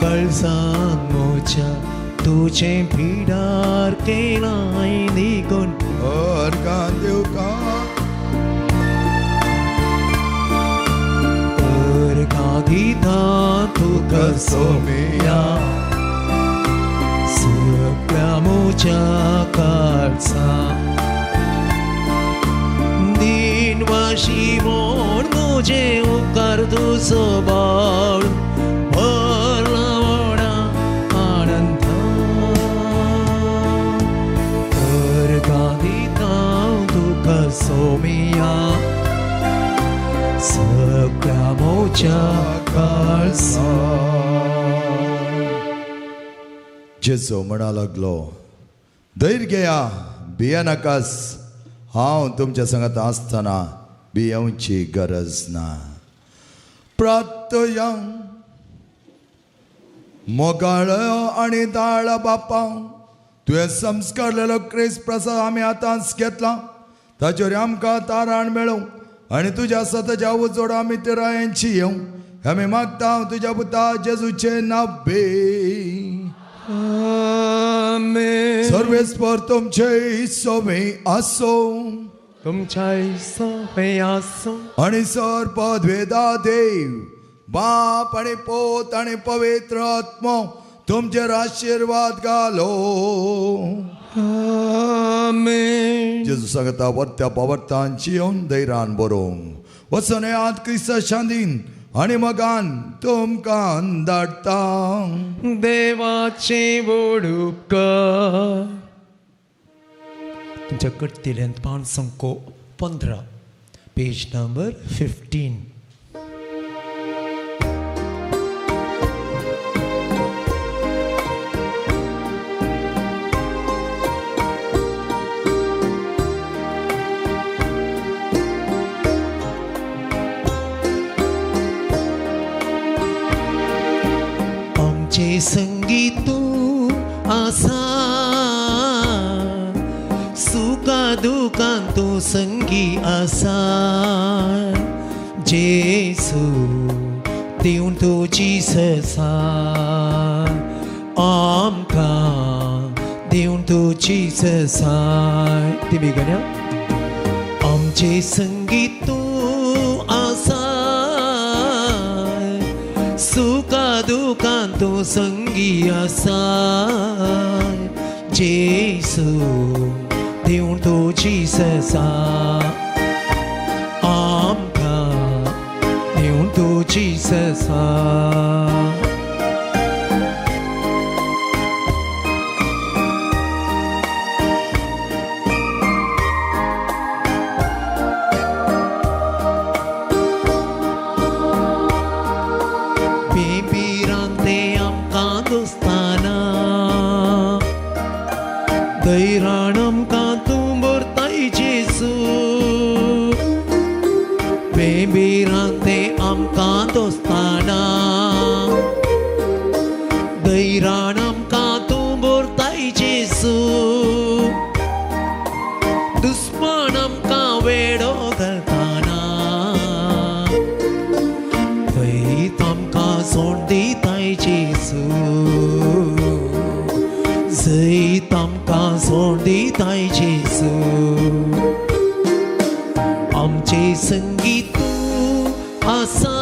काळसान मोच्या तुजें भिडार केलाय देखून देवका दिता तुका सोमिया सगळ्या मोच्या काळसा दिनवाशी मोड मुझे उपकार तुजो बाळ भरला व्हडा आनंद अर्घां दिता तुका सोमिया सगळ्या मोच्या काळसा. जेजू म्हणा लागलो, धैर्य घेया, भियेनाकास, हांव तुमच्या संगात आसतना भियेवची गरज ना. प्रार्थया मोगाळ आनी दाळ बापा, तुवें संस्कारलेलो क्रिस्त प्रसाद आमी आतांच घेतला, ताचेर आमकां तारण मेळूं आनी तुज्या सताच्या उजोड आमी तिरायांची येवं आमी मागता तुज्या पुता जेजूचे नावे. आमेन. सर्वेस्पर तुमचे सोबे आसो, तुमच्या सोबे आसो, आनी सर पदवेदा देव बाप आनी पोत आनी पवित्र आत्मो तुमचेर आशिर्वाद घालो. आमेन. जेजू सांगता वर्त्या पावर्तांची येवन धैर्यान बरोवंक वचून येयात क्रिस्ता शांतीन आनी मगान तुमकां धाडटा. देवाचे व्हड उपकार. तुमच्या कट्टेल्यान 515 पेज नंबर 15. आमचे संगीत तूं आसा, सुखा दुखान तूं संगी आसा, जेसू दिवन तुजी ससा आमकां दिवन तुजी ससा. ती बेगीन आमचे संगीत तूं आसा, सुखा दुखान तूं संगी आसा, जेसू दिवन तुजी ससा आमकां दिवन तुजी ससा. बेबिरांते आमकां दोस्ताना, दैराण आमकां तूं भरताय जेजू, बेबिरांते आमकां दोस्ताना, दैराण आमकां आमचे संगीत तूं आसा,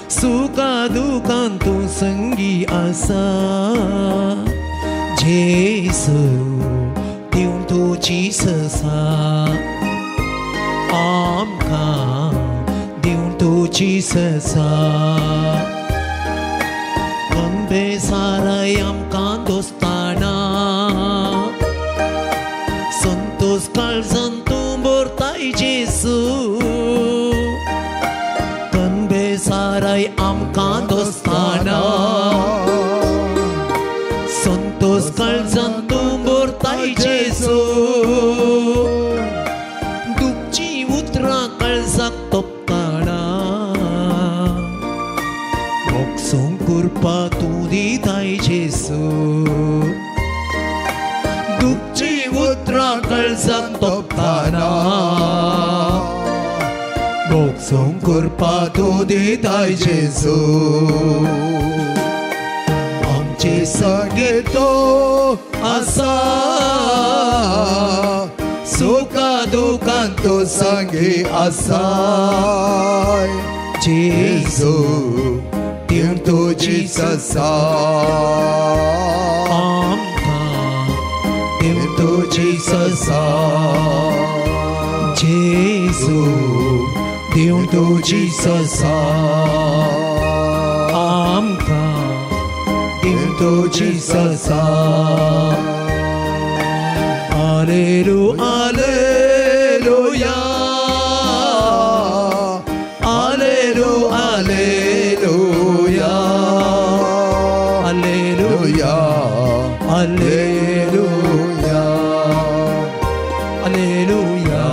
सुखा दुखान तूं संगी आसा. जेजू दिवन तुजी ससा, आमकां दिवन तुजी ससा. साराय आमकां दोस्ताना, संतोष काळजान तूं भरताय जेजू. कनबे साराय आमकां दोस्ताना, संतोष काळजान तूं भरताय जेजू. दुखची उतरां काळजाक तोपताना, मोगसूंक कृपा तूं दिताय जेजू. दुखची उतरां काळजाक तोपताना, मोगसूंक कृपा तूं दिताय जेजू. आमचे संगे तो आसा, सुखा दुखान तो संगे आसा. जेजू दिवन तुजी ससा, आमकां दिवन तुजी ससा. जेजू दिवन तुजी ससा, आमकां दिवन तुजी ससा. आलेलू आलेलुया, आलेलू आलेलुया, आलेलुया, आलेलुया, आलेलुया,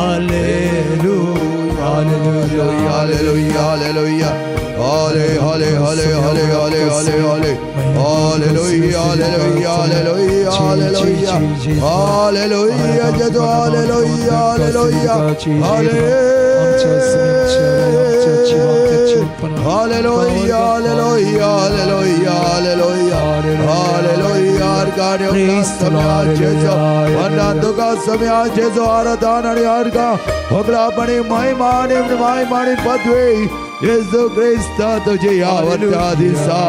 आलेलुया, hallelujah, hallelujah, hale hale hale hale hale hale hale, hallelujah, hallelujah, hallelujah, hallelujah, hallelujah, Jesu, hallelujah, hallelujah, hallelujah, hallelujah, hallelujah, hallelujah, hallelujah. तुका सम्या जेजू आराधन आणि अर्घ होगळापणी महिमा आणि महिमा आणि पदवी येशू ख्रिस्त तुझे यावरत्या दिसा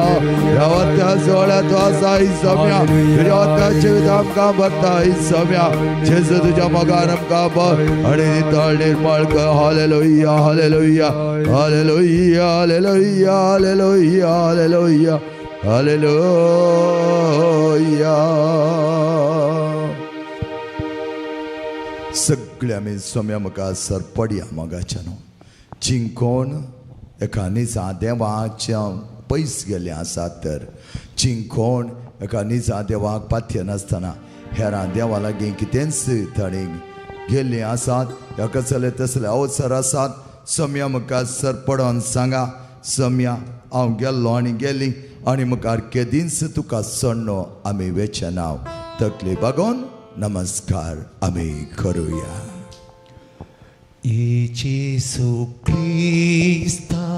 यावरत्या सोहळ्यात आसा ही सम्या तुझ्या वरत्या जिवीत आमकां भरता ही सम्या जेजू तुझ्या मोगान आमकां भर आणि नितळ निर्मळ कर. Hallelujah, hallelujah, hallelujah, hallelujah, hallelujah, hallelujah, hallelujah. सगळे आमी सोम्या मुखार सरपडया मोगाच्या न्हू जिंकोन एका निजा देवाच्या पयस गेल्ले आसात तर जिंकोन एका निजा देवाक पाथ्य नासतना हेरां देवा लागीं कितेंच ताणें गेल्लीं आसात ह्या कसले तसले अवसर आसात. सोम्या मुखार सरपडोन सांगा, सोम्या हांव गेल्लो आनी गेली आनी मुखार केदींच तुका सोडनो आमी वेचें नांव तकली बागोवन नमस्कार आमी करुया. जेजू क्रिस्ता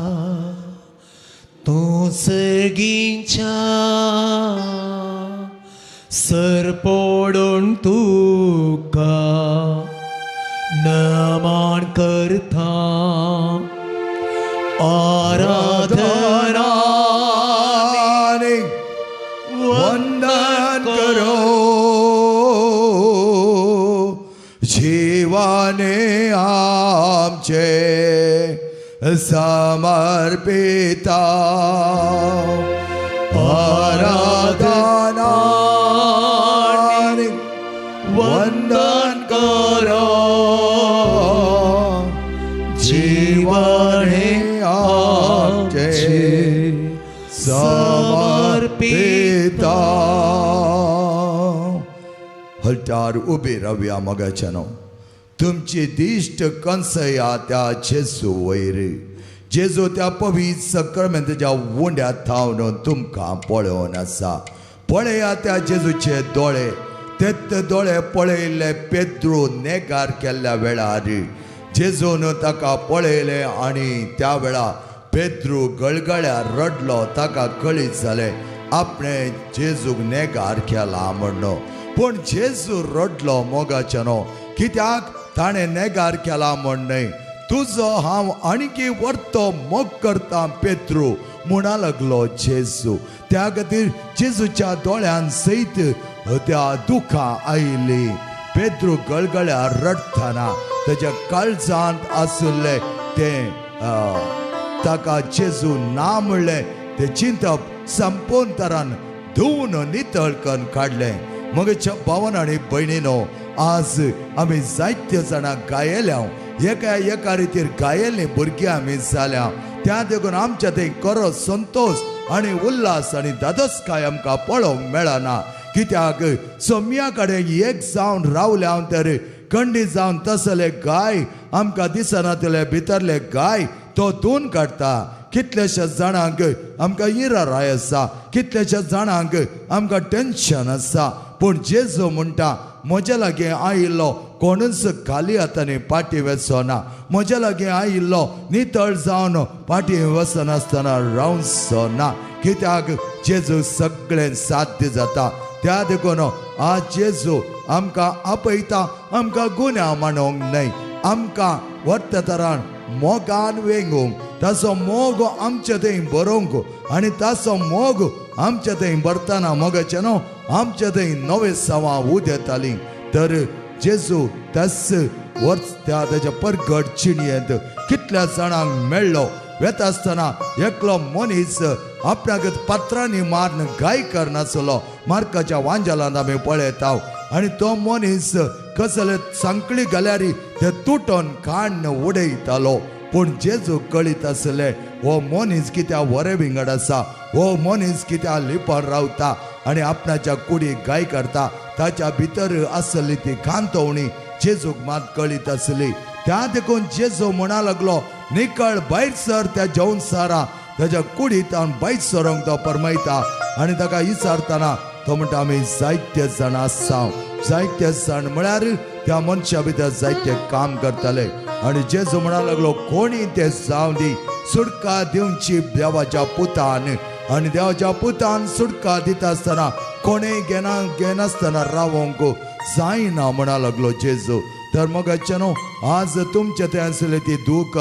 तूं सर्गीच्या सरपडून तुका नमन करता. आराधना वंदन करो जीवाने आमचे समर्पिता. आराधना वंदन करो जीवाने आमचे समर्पिता. हलटार उबे रावया मोगाच्यानो तुमची दिश्ट कंसया त्या जेजू वयर. जेजू त्या पवित्र सक्रमेंताच्या उंड्यात थावन तुमकां पळोवन आसा. पळया त्या जेजूचे दोळे, तेत दोळे पळयल्ले पेद्रू नेगार केल्ल्या वेळार जेजून ताका पळयलें आनी त्या वेळा पेद्रू गळगळ्यार रडलो. ताका कळीत जालें आपणें जेजूक नेगार केला म्हणून. पूण जेजू रडलो मोगाच्यानो, कित्याक ताणें नेगार केला म्हण न्हय. तुजो हांव आणखी व्हरतो मोग करता पेत्रू म्हणा लागलो जेजू. त्या खातीर जेजूच्या दोळ्यान सयत त्या दुखां आयलीं. पेत्रू गळगळ्या रडटना ताच्या काळजांत आशिल्लें तें ताका जेजू ना म्हणलें तें चिंतप संपूर्ण तरान धुवन नितळ करून काडलें. म्हज्या भावन आनी भयणीनो, आज आमी जायते जाणां गायेल्या, एका एका रितीर गायेल्लीं भुरगीं आमी जाल्या. त्या देखून आमच्या थंय खरो संतोश आनी उल्हास आनी धादोसकाय आमकां पळोवंक मेळना. कित्याक सोम्या कडेन एक जावन रावल्या तर खंडीत जावन तसले गाय आमकां दिसनातले भितरले गाय तो धुवन काडटा. कितल्याश्या जाणांक आमकां इराराय आसा, कितल्याश्या जाणांक आमकां टेन्शन आसा. पूण जेजू म्हणटा म्हज्या लागीं आयिल्लो कोणूच खाली हातांनी फाटीं वचो ना, म्हज्या लागीं आयिल्लो नितळ जावन फाटीं वचनासतना रावचो ना. कित्याक जेजू सगळें साध्य जाता. त्या देखून आज जेजू आमकां आपयता, आमकां गुन्यांव मानूंक न्हय, आमकां व्हरता तरान मोगान वेंगूंक, ताचो मोग आमच्या थंय बरोवंक आनी ताचो मोग आमच्या थंय भरतना मोगाचें न्हू आमच्या थंय नवे सवां उदेतालीं. तर जेजू त्याच वर्स त्या ताच्या परगट चिणयेंत कितल्या जाणांक मेळ्ळो. वेता आसतना एकलो मनीस आपणाक पात्रांनी मारून गाय करनासलो, मार्काच्या वांजालांत आमी पळयता. आनी तो मनीस कसले सांकळी घाल्यार ते तुटोन काण्ण उडयतालो. पूण जेजू कळीत आसले हो मनीस कित्याक वरे विंगड आसा, हो मनीस कित्याक लिपन रावता आनी आपणाच्या कुडीक गाय करता. ताच्या भितर आसली ती खांतवणी जेजूक मात कळीत आसली. त्या देखून जेजू म्हणा लागलो निकळ भायर सर त्या जेवणसारा. ताच्या कुडीत भायर सरोंक तो परमयता आनी ताका विचारतना तो म्हणटा आमी जायते जाण आसा. जायते जाण म्हळ्यार त्या मनशा भितर जायते काम करताले. आनी जेजू म्हणा लागलो कोणी ते जावं दी, सुटका दिवची देवाच्या पुतान. आनी देवाच्या पुतान सुटका दिता आसतना कोणेय घेना घेनासतना रावोंक जायना म्हणा लागलो जेजू. तर मोगाचे न्हू, आज तुमचे थंय आसले ती दूख,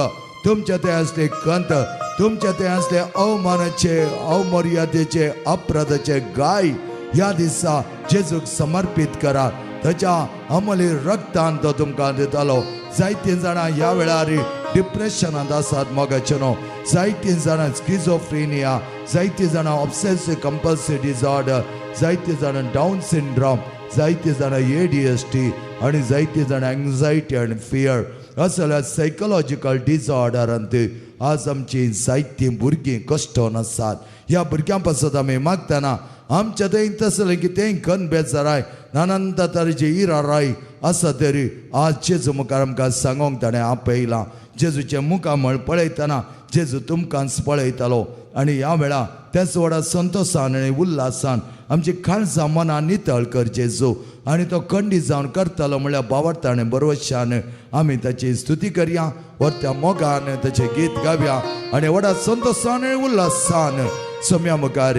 तुमचे थंय आसली कंत, तुमचे थंय आसले अवमानाचे, अवमर्यादेचे, अपराधाचे गाय ह्या दिसा जेजूक समर्पीत करा. ताच्या अमली रक्तान तो तुमकां दितालो. जायतीं जाणां ह्या वेळार डिप्रेशनांत आसात मोगाचे न्हू, जायतीं जाणां स्किझोफ्रेनिया, जायतीं जाणां ऑब्सेसिव कंपल्सिव डिसऑर्डर, जायतीं जाणां डावन सिंड्रोम, जायतीं जाणां ADHD आनी जायतीं जाणां एंग्जायटी आनी फियर असल्या सायकोलॉजिकल डिसऑर्डरांत आज आमची जायतीं भुरगीं कश्टोन आसात. ह्या भुरग्यां पासत आमी मागतना आमच्या थंय तसलें कितेंय खन बेजाराय नानांत तरेची इराराय आसा तरी आज जेजू मुखार आमकां सांगोंक ताणें आपयलां. जेजूचें मुखामळ पळयतना जेजू तुमकांच पळयतालो आनी ह्या वेळा त्याच व्हडा संतोशान आनी उल्हासान आमची काळजां मनां नितळ कर जेजू. आनी तो खंडीत जावन करतालो म्हणल्यार बावडता आनी बरवशान आमी ताची स्तुती करया, व्हडत्या मोगान ताचें गीत गावया आनी व्हडा संतोशान आनी उल्हासान सोम्या मुखार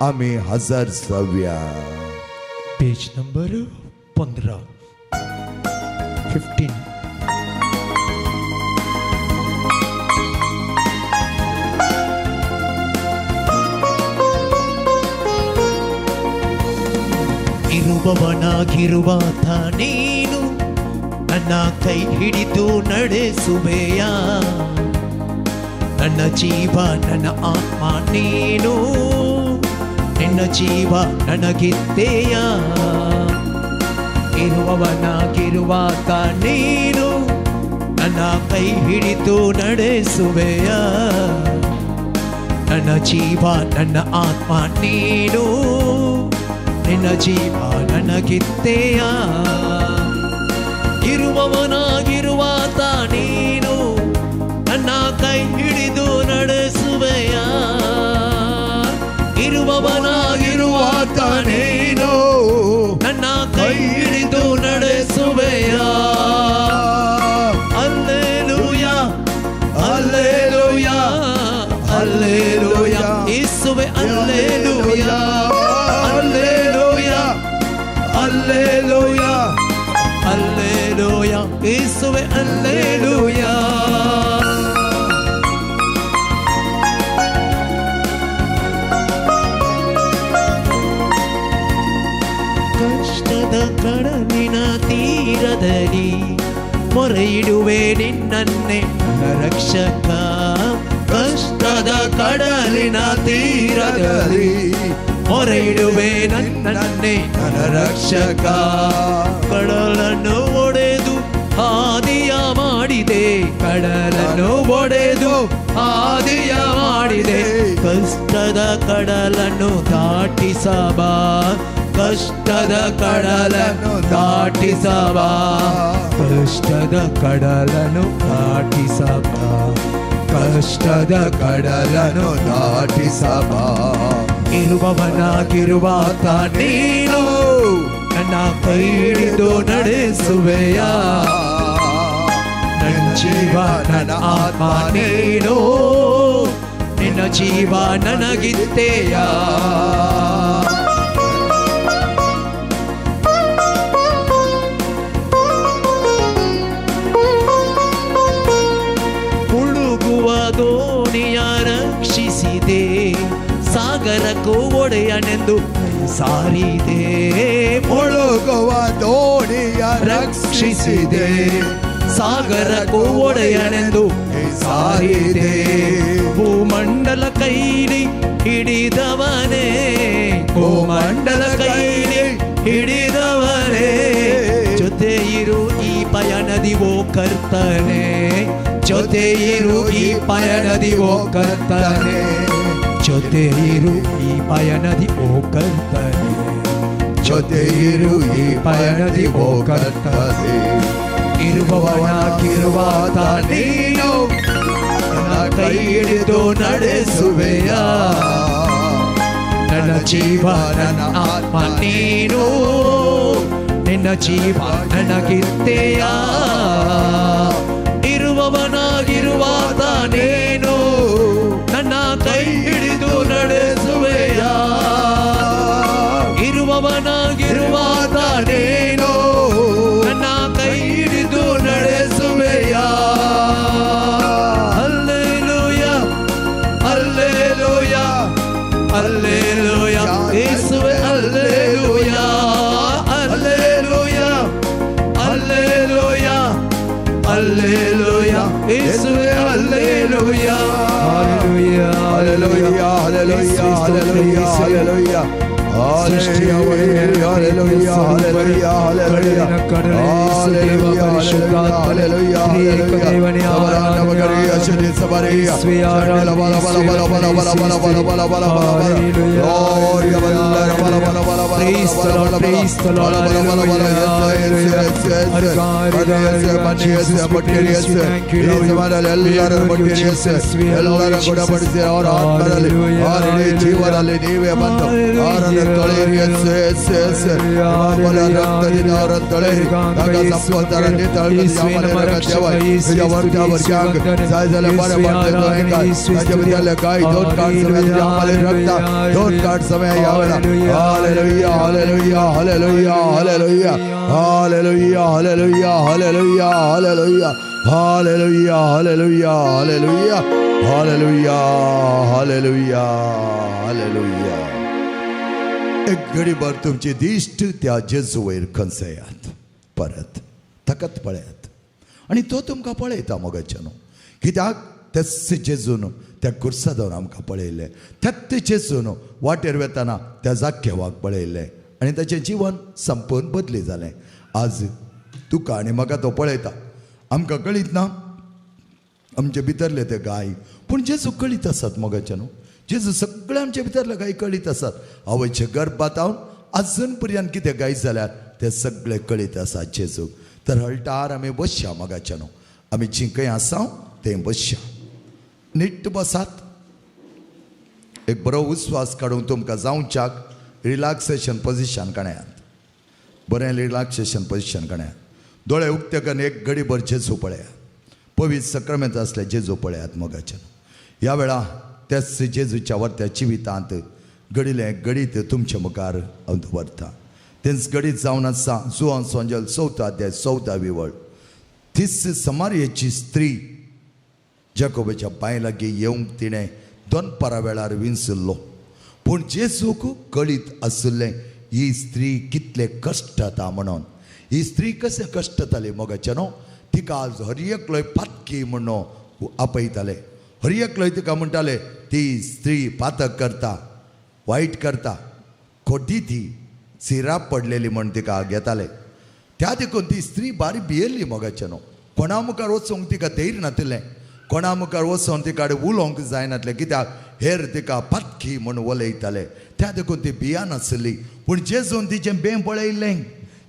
आमी हजर जावया. पेज नंबर 15 15. ಇರುವವನಾಗಿರುವಾತ ನೀನು ನನ್ನ ಕೈ ಹಿಡಿದು ನಡೆಸುವೆಯ, ನನ್ನ ಜೀವ ನನ್ನ ಆತ್ಮ ನೀನು, ನಿನ್ನ ಜೀವ ನನಗಿದ್ದೆಯ. ಇರುವವನಾಗಿರುವಾತ ನೀನು ನನ್ನ ಕೈ ಹಿಡಿದು ನಡೆಸುವೆಯ, ನನ್ನ ಜೀವ ನನ್ನ ಆತ್ಮ ನೀನು, ನಿನ್ನ ಜೀವ ನನಗಿದ್ದೆಯ. ಇರುವವನಾಗಿರುವಾತ ನೀನು ನನ್ನ ಕೈ ಹಿಡಿದು ನಡೆಸುವೆಯ, ಇರುವವನಾಗಿರುವಾತ ನೀನು ನನ್ನ ಕೈ ಹಿಡಿದು ನಡೆಸುವೆಯ. ಅಲ್ಲೆಲೂಯಾ, ಅಲ್ಲೆಲೂಯಾ, ಅಲ್ಲೆಲೂಯಾ, ಯೇಸುವೆ alleluia, alleluia, alleluia, alleluia. Alleluia ಯೇಸುವೆ ಅಲ್ಲೇಲೂಯಾ. ಕಷ್ಟದ ಕಡಲಿನ ತೀರದಲ್ಲಿ ಮೊರೆಯಿಡುವೆ ನಿನ್ನನ್ನೇ ನನ್ನ ರಕ್ಷಕ. ಕಷ್ಟದ ಕಡಲಿನ ತೀರದಲ್ಲಿ ಮೊರೆಯಿಡುವೆ ನನ್ನನ್ನೇ ನನ್ನ ರಕ್ಷಕ. ಕಡಲನ್ನು ಒಡೆದು ಹಾದಿಯ ಮಾಡಿದೆ, ಕಡಲನ್ನು ಒಡೆದು ಹಾದಿಯ ಮಾಡಿದೆ. ಕಷ್ಟದ ಕಡಲನ್ನು ದಾಟಿಸಬಾ, ಕಷ್ಟದ ಕಡಲನ್ನು ದಾಟಿಸಬಾ, ಕಷ್ಟದ ಕಡಲನ್ನು ದಾಟಿಸಬಾ, ಕಷ್ಟದ ಕಡಲನ್ನು ದಾಟಿಸಬಾ. ಇರುವವನಾಗಿರುವಾತ ನೀನು ನನ್ನ ಕೈ ಹಿಡಿದು ನಡೆಸುವೆಯ, ನನ್ನ ಜೀವ ನನ್ನ ಆತ್ಮ ನೀನು, ನಿನ್ನ ಜೀವ ನನಗಿತ್ತೆಯ. ಮುಳುಗುವ ದೋಣಿಯ ರಕ್ಷಿಸಿದೆ, ಸಾಗರಕ್ಕೂ ಒಡೆಯನೆಂದು ಸಾರಿದೆ. ಮುಳುಗುವ ದೋಣಿಯ ರಕ್ಷಿಸಿದೆ, ಸಾಗರಕ್ಕೂ ಒಡೆಯನೆಂದು ಸಾರಿದೆ. ಭೂಮಂಡಲ ಕೈಲಿ ಹಿಡಿದವನೇ, ಭೂಮಂಡಲ ಕೈಲಿ ಹಿಡಿದವನೇ, ಜೊತೆ ಇರು ಈ ಪಯಣದಿ ಓ ಕರ್ತನೆ, ಜೊತೆ ಇರು ಈ ಪಯಣದಿ ಓ ಕರ್ತನೆ, ಜೊತೆ ಇರು ಈ ಪಯಣದಿ ಓ ಕರ್ತನೆ, ಜೊತೆ ಇರು ಈ ಪಯಣದಿ ಓ ಕರ್ತನೆ. ಇರುವವನಾಗಿರುವಾತ ನೀನು ನನ್ನ ಕೈ ಹಿಡಿದು ನಡೆಸುವೆಯ, ನನ್ನ ಜೀವ ನನ್ನ ಆತ್ಮ ನೀನು, ನಿನ್ನ ಜೀವ ನನಗಿತ್ತೆಯ. ಇರುವವನಾಗಿರುವಾತ ನೀನು ನನ್ನ ಕೈ ಹಿಡಿದು ನಡೆಸುವೆಯ, ಇರುವವನಾಗಿರುವಾತ ನೀನು ನನ್ನ ಕೈ ಹಿಡಿದು ನಡೆಸುವೆಯ. ಅಲ್ಲೇಲೂಯಾ ಅಲ್ಲೇಲೂಯಾ ಅಲ್ಲೇಲೂಯಾ ಯೇಸುವೆ ಅಲ್ಲೇಲೂಯಾ ಅಲ್ಲೇಲೂಯಾ ಅಲ್ಲೇಲೂಯಾ ಅಲ್ಲೇಲೂಯಾ ಯೇಸುವೆ alleluia. Hallelujah hallelujah hallelujah hallelujah hallelujah hallelujah hallelujah hallelujah ಜೀವನಲ್ಲಿ ನೀವೇ ಬಂದು ಅವರನ್ನು ತೊಳೆಯಿರಿ, ರಕ್ತದಿಂದ ಅವರನ್ನು ತೊಳೆಯಿರಿ. एक घडीभर तुमची दिश्ट त्या जेजू वयर खंचयात, परत ताकाच पळयात आनी तो तुमकां पळयता मोगाच्यानो. कित्याक तेच जेजून त्या कुर्सादार आमकां पळयलें, त्याच जेजून वाटेर वेताना त्या जाक्यवाक पळयलें आनी ताचें जिवन संपूर्ण बदली जालें. आज तुका आनी म्हाका तो पळयता, आमकां कळीत ना आमचे भितरले ते गाय, पूण जेजू कळीत आसात मोगाच्यानो. जेजू सगळे आमचे भितरले गाय कळीत आसात. आवयचे गर्भात हांव आजून पर्यंत कितें गाय जाल्यार ते सगळे कळीत आसात जेजू. तर हळटार आमी बसया मोगाच्यानो, आमी जी खंय आसा तें बसया, नीट बसात. एक बरो उस्वास काडूंक तुमकां जावच्याक रिलॅक्सेशन पोजिशन काडयात, बरें रिलॅक्सेशन पोजिशन काडयात. दोळे उक्ते करून एक घडीभर जेजू पळयात, पवित्र सक्रामेंत आसले जेजू पळयात मोगाच्यानो. ह्या वेळा त्याच जेजूच्या वर्त्या जिवितांत घडिल्लें घडीत तुमच्या मुखार हांव दवरता. तेंच घडीत जावन आसा जुवान सोंजल 4थो अध्याय 14वी वळ. तीच समारयेची स्त्री जाकोबाच्या बांय लागीं येवंक तिणें दनपारा वेळार विंचल्लो. पूण जेजूक कळीत आशिल्लें ही स्त्री कितले कश्टता म्हणून. ही स्त्री कशें कश्टताली मोगाचें न्हू, तिका आज हर एकलोय पातकी म्हणून आपयताले, हर एकलोय तिका म्हणटाले ती स्त्री पातक करता, वायट करता, खोटी ती सिराप पडलेली म्हण तिका घेताले. त्या देखून ती स्त्री बारी भियेल्ली मोगाचें न्हू. कोणा मुखार वचूंक तिका धैर्य नातिल्लें, कोणा मुखार वचून तिका उलोवंक जायनातलें, कित्याक हेर तिका पातकी म्हूण उलयताले. त्या देखून ती भियानासली. पूण जेजून तिचें बें पळयल्लें,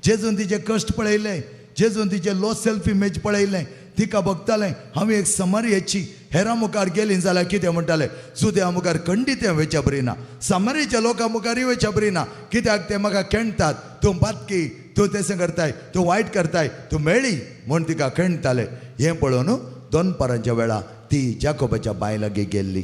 जेजून तिचें कश्ट पळयलें, जेजून तिचें लो सेल्फ इमेज पळयलें, तिका बघतालें हांव एक समारयेची, हेरां मुखार गेली जाल्यार कितें म्हणटाले, जुद्या मुखार खंडीत वेच्या बरी ना, समारयेच्या लोकां मुखारूय वेच्या बरी ना, कित्याक ते म्हाका खेणटात, तूं पातकी, तूं तेसें करताय, तूं वायट करताय, तूं मेळ्ळी म्हूण तिका खेणटाले. हें पळोवन दनपारांच्या वेळा ती जाकोबाच्या बांय लागीं गेल्ली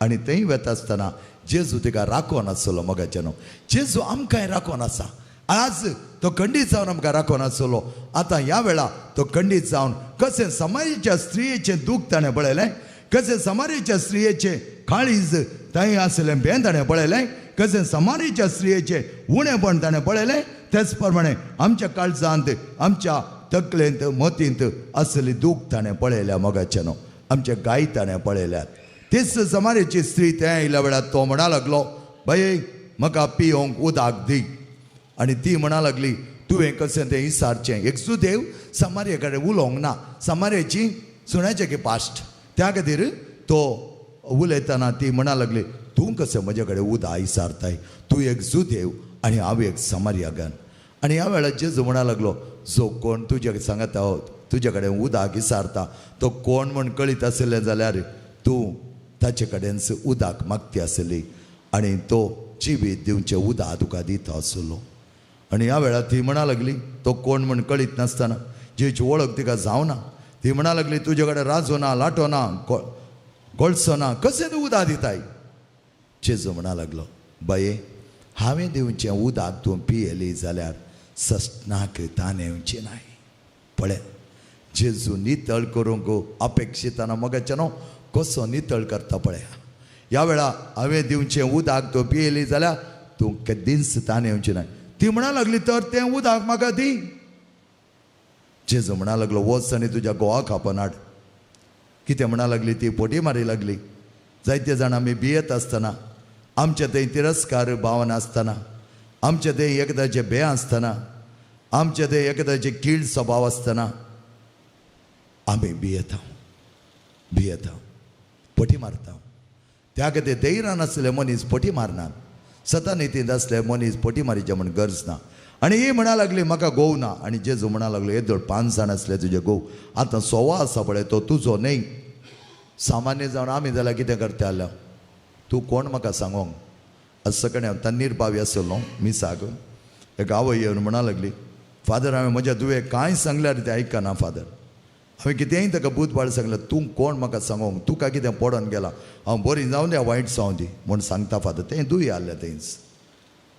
आनी थंय वता आसतना जेजू तिका राखोन आसलो मोगाचें न्हू. जेजू आमकांय राखोन आसा. आज तो खंडीत जावन आमकां राखोन आसलो. आतां ह्या वेळा तो खंडीत जावन कशें समारेच्या स्त्रियेचें दूख ताणें पळयलें, कशें समारेच्या स्त्रियेचें काळीज थंय आसलें बें ताणें पळयलें, कशें समारेच्या स्त्रियेचें उणेपण ताणें पळयलें, तेच प्रमाणे आमच्या काळजांत, आमच्या तकलेंत, मतींत आसली दूख ताणें पळयल्या मोगाचें न्हू, आमचे गाय ताणें पळयल्यात. तीच समारेची स्त्री थंय आयिल्ल्या वेळार तो म्हणा लागलो, बाये म्हाका पियोंक उदक दी. आनी ती म्हणा लागली, तुवें कशें तें इसारचें. एक सुदेव समारये कडेन उलोवंक ना, समारयेची सुण्याचें की पास्ट, त्या खातीर तो उलयतना ती म्हणा लागली, तूं कशें म्हजे कडेन उदक इसारताय, तूं एक जुदेव आनी हांव एक समारयागन. आनी ह्या वेळार जेजू म्हणा लागलो, जो कोण तुजे सांगता तुजे कडेन उदक इसारता तो कोण म्हण कळीत आशिल्लें जाल्यार तूं ताचे कडेन उदक मागती आसली आनी तो जिवीत दिवचें उदक तुका दिता आसलो. आनी ह्या वेळार ती म्हणा लागली, तो कोण म्हण कळीत नासतना, जेची वळख तिका जावना, ती म्हणा लागली, तुजे कडेन राजो ना, लाटो ना, कोळसो ना, कशें तूं उदक दिताय. जेजू म्हणा लागलो, बाये हांवें दिवचें उदक तूं पियेली जाल्यार सस्नाक ताणें नाय. पळय जेजू नितळ करूंक अपेक्षिताना मोगाचें न्हू, कसो नितळ करता पळया. ह्या वेळा हांवें दिवचें उदक तूं पियेली जाल्यार तूं केदींच ताण येवची नाय. ती म्हणा लागली, तर तें उदक म्हाका दी. जेजू म्हणा लागलो, वच आनी तुज्या घोवाक आपोवन हाड. कितें म्हणा लागली, ती पोटी मारी लागली. जायते जाण आमी भियेत आसतना, आमचे थंय तिरस्कार भावना आसतना, आमचे थंय एकदाचें भंय आसतना, आमचे थंय एकदाचें कीड स्वभाव आसतना आमी भियेता, भियेता, पटी मारता. त्या खातीर धैर्यान आसले मनीस पटी मारनात, सतानितींत आसले मनीस पटी मारीचे म्हण गरज ना. आनी ही म्हणा लागली, म्हाका घोव ना. आनी जेजू म्हणा लागलो, येदोळ 5 जाण आसले तुजे घोव, आतां 1.25 आसा पळय, तो तुजो न्हय. सामान्य जावन आमी जाल्यार कितें करता जाल्यार, तूं कोण म्हाका सांगोंक. आज सकाळीं हांव तन्नीर बावी आसलो मिसाक, एक आवय येवन म्हणा लागली, फादर हांवें म्हज्या धुवेक कांय सांगल्यार तें आयकना फादर, हांवें कितेंय ताका भूतबाळ सांगलें, तूं कोण म्हाका सांगोंक, तुका कितें पडोन गेलां, हांव बरी जावन दी वायट जावं दी म्हूण सांगता फादर. तें दुय आहलें थंयच.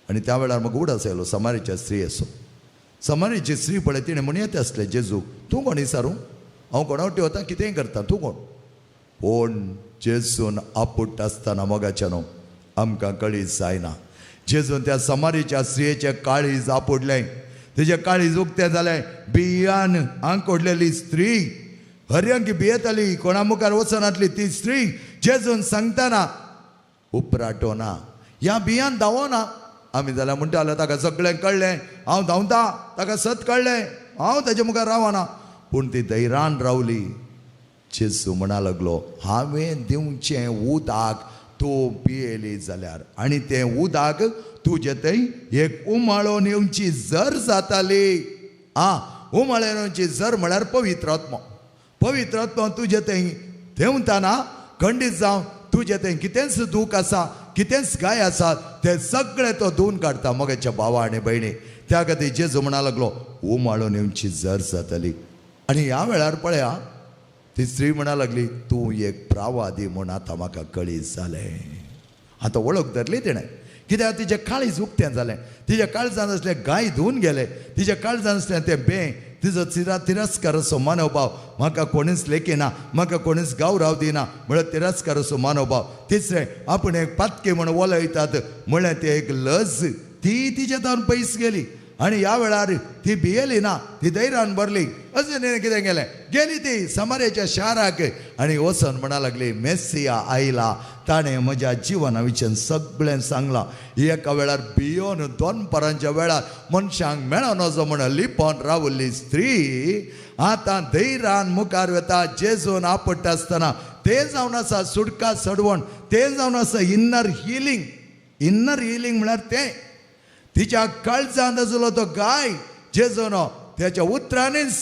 आनी त्या वेळार म्हाका उडास आयलो समारेच्या स्त्रियेचो. समारेची स्त्री पळय तिणें म्हण येता आसलें जेजू, तूं कोण विचारूं, हांव कोणावटी वता, कितेंय करता, तूं कोण. पूण जेजून आपुट्टा आसतना मोगाचें न्हू आमकां कळीत जायना. जेजून त्या समारेच्या स्त्रियेचें काळीज आपुडलें, तिचें काळीज उक्तें जालें. बियान आंकोडलेली स्त्री, हरयांकी भियेताली, कोणा मुखार वचनातली ती स्त्री जेजून सांगतना उपराटो ना, ह्या बियान धांवना. आमी जाल्यार म्हणटाले ताका सगळें कळ्ळें, हांव धांवता, ताका सत कळ्ळें, हांव ताजे मुखार रावना. पूण ती धैर्यान रावली. जेजू म्हणा लागलो, हांवें दिवचें उदक तूं पियेली जाल्यार आनी तें उदक तुजे थंय एक उमाळोन येवची जर जाताली. आं, उमाळोन येवची जर म्हळ्यार पवित्र आत्मो. पवित्र आत्मो तुजे थंय देंवतना खंडीत जावन तुजे थंय कितेंच दूख आसा, कितेंच गाय आसा, ते सगळें तो धुवन काडटा मोगाच्या भावा आनी भयणी. त्या खातीर जेजू म्हणा लागलो, उमाळोन येवची जर जाताली. आनी ह्या वेळार पळया ती स्त्री म्हणा लागली, तूं एक प्रावादी म्हूण आतां म्हाका कळीत जालें. आतां वळख धरली तिणें कित्याक तिचें काळीज उक्तें जालें, तिच्या काळजान आसलें गाय धुवन गेले, तिच्या काळजान आसलें तें बें, तिजो तिरस्कार असो मनोभाव, म्हाका कोणीच लेखिना, म्हाका कोणीच गौरव दिना म्हळ्यार तिरस्कार असो मनोभाव. तिसरें आपूण एक पातकी म्हण वलयतात म्हळ्यार तें एक लज, ती तिच्या तावन पयस गेली. आनी ह्या वेळार ती भियेली ना, ती धैर्यान भरली. अजून कितें गेलें, गेली ती समारेच्या शाराक आनी वचून म्हणा लागली, मेसिया आयला, ताणें म्हज्या जिवना विशीं सगळें सांगलां. एका वेळार भियोन दोनपरांच्या वेळार मनशांक मेळोन म्हण लिपोन रावल्ली स्त्री आतां धैर्यान मुखार वता. जेजून आपडटा आसतना तें जावन आसा सुटका सडवण, तें जावन आसा इन्नर हिलींग. इन्नर हिलींग म्हळ्यार तें तिच्या काळजांत आसलो तो गाय जेजून त्याच्या उतरांनीच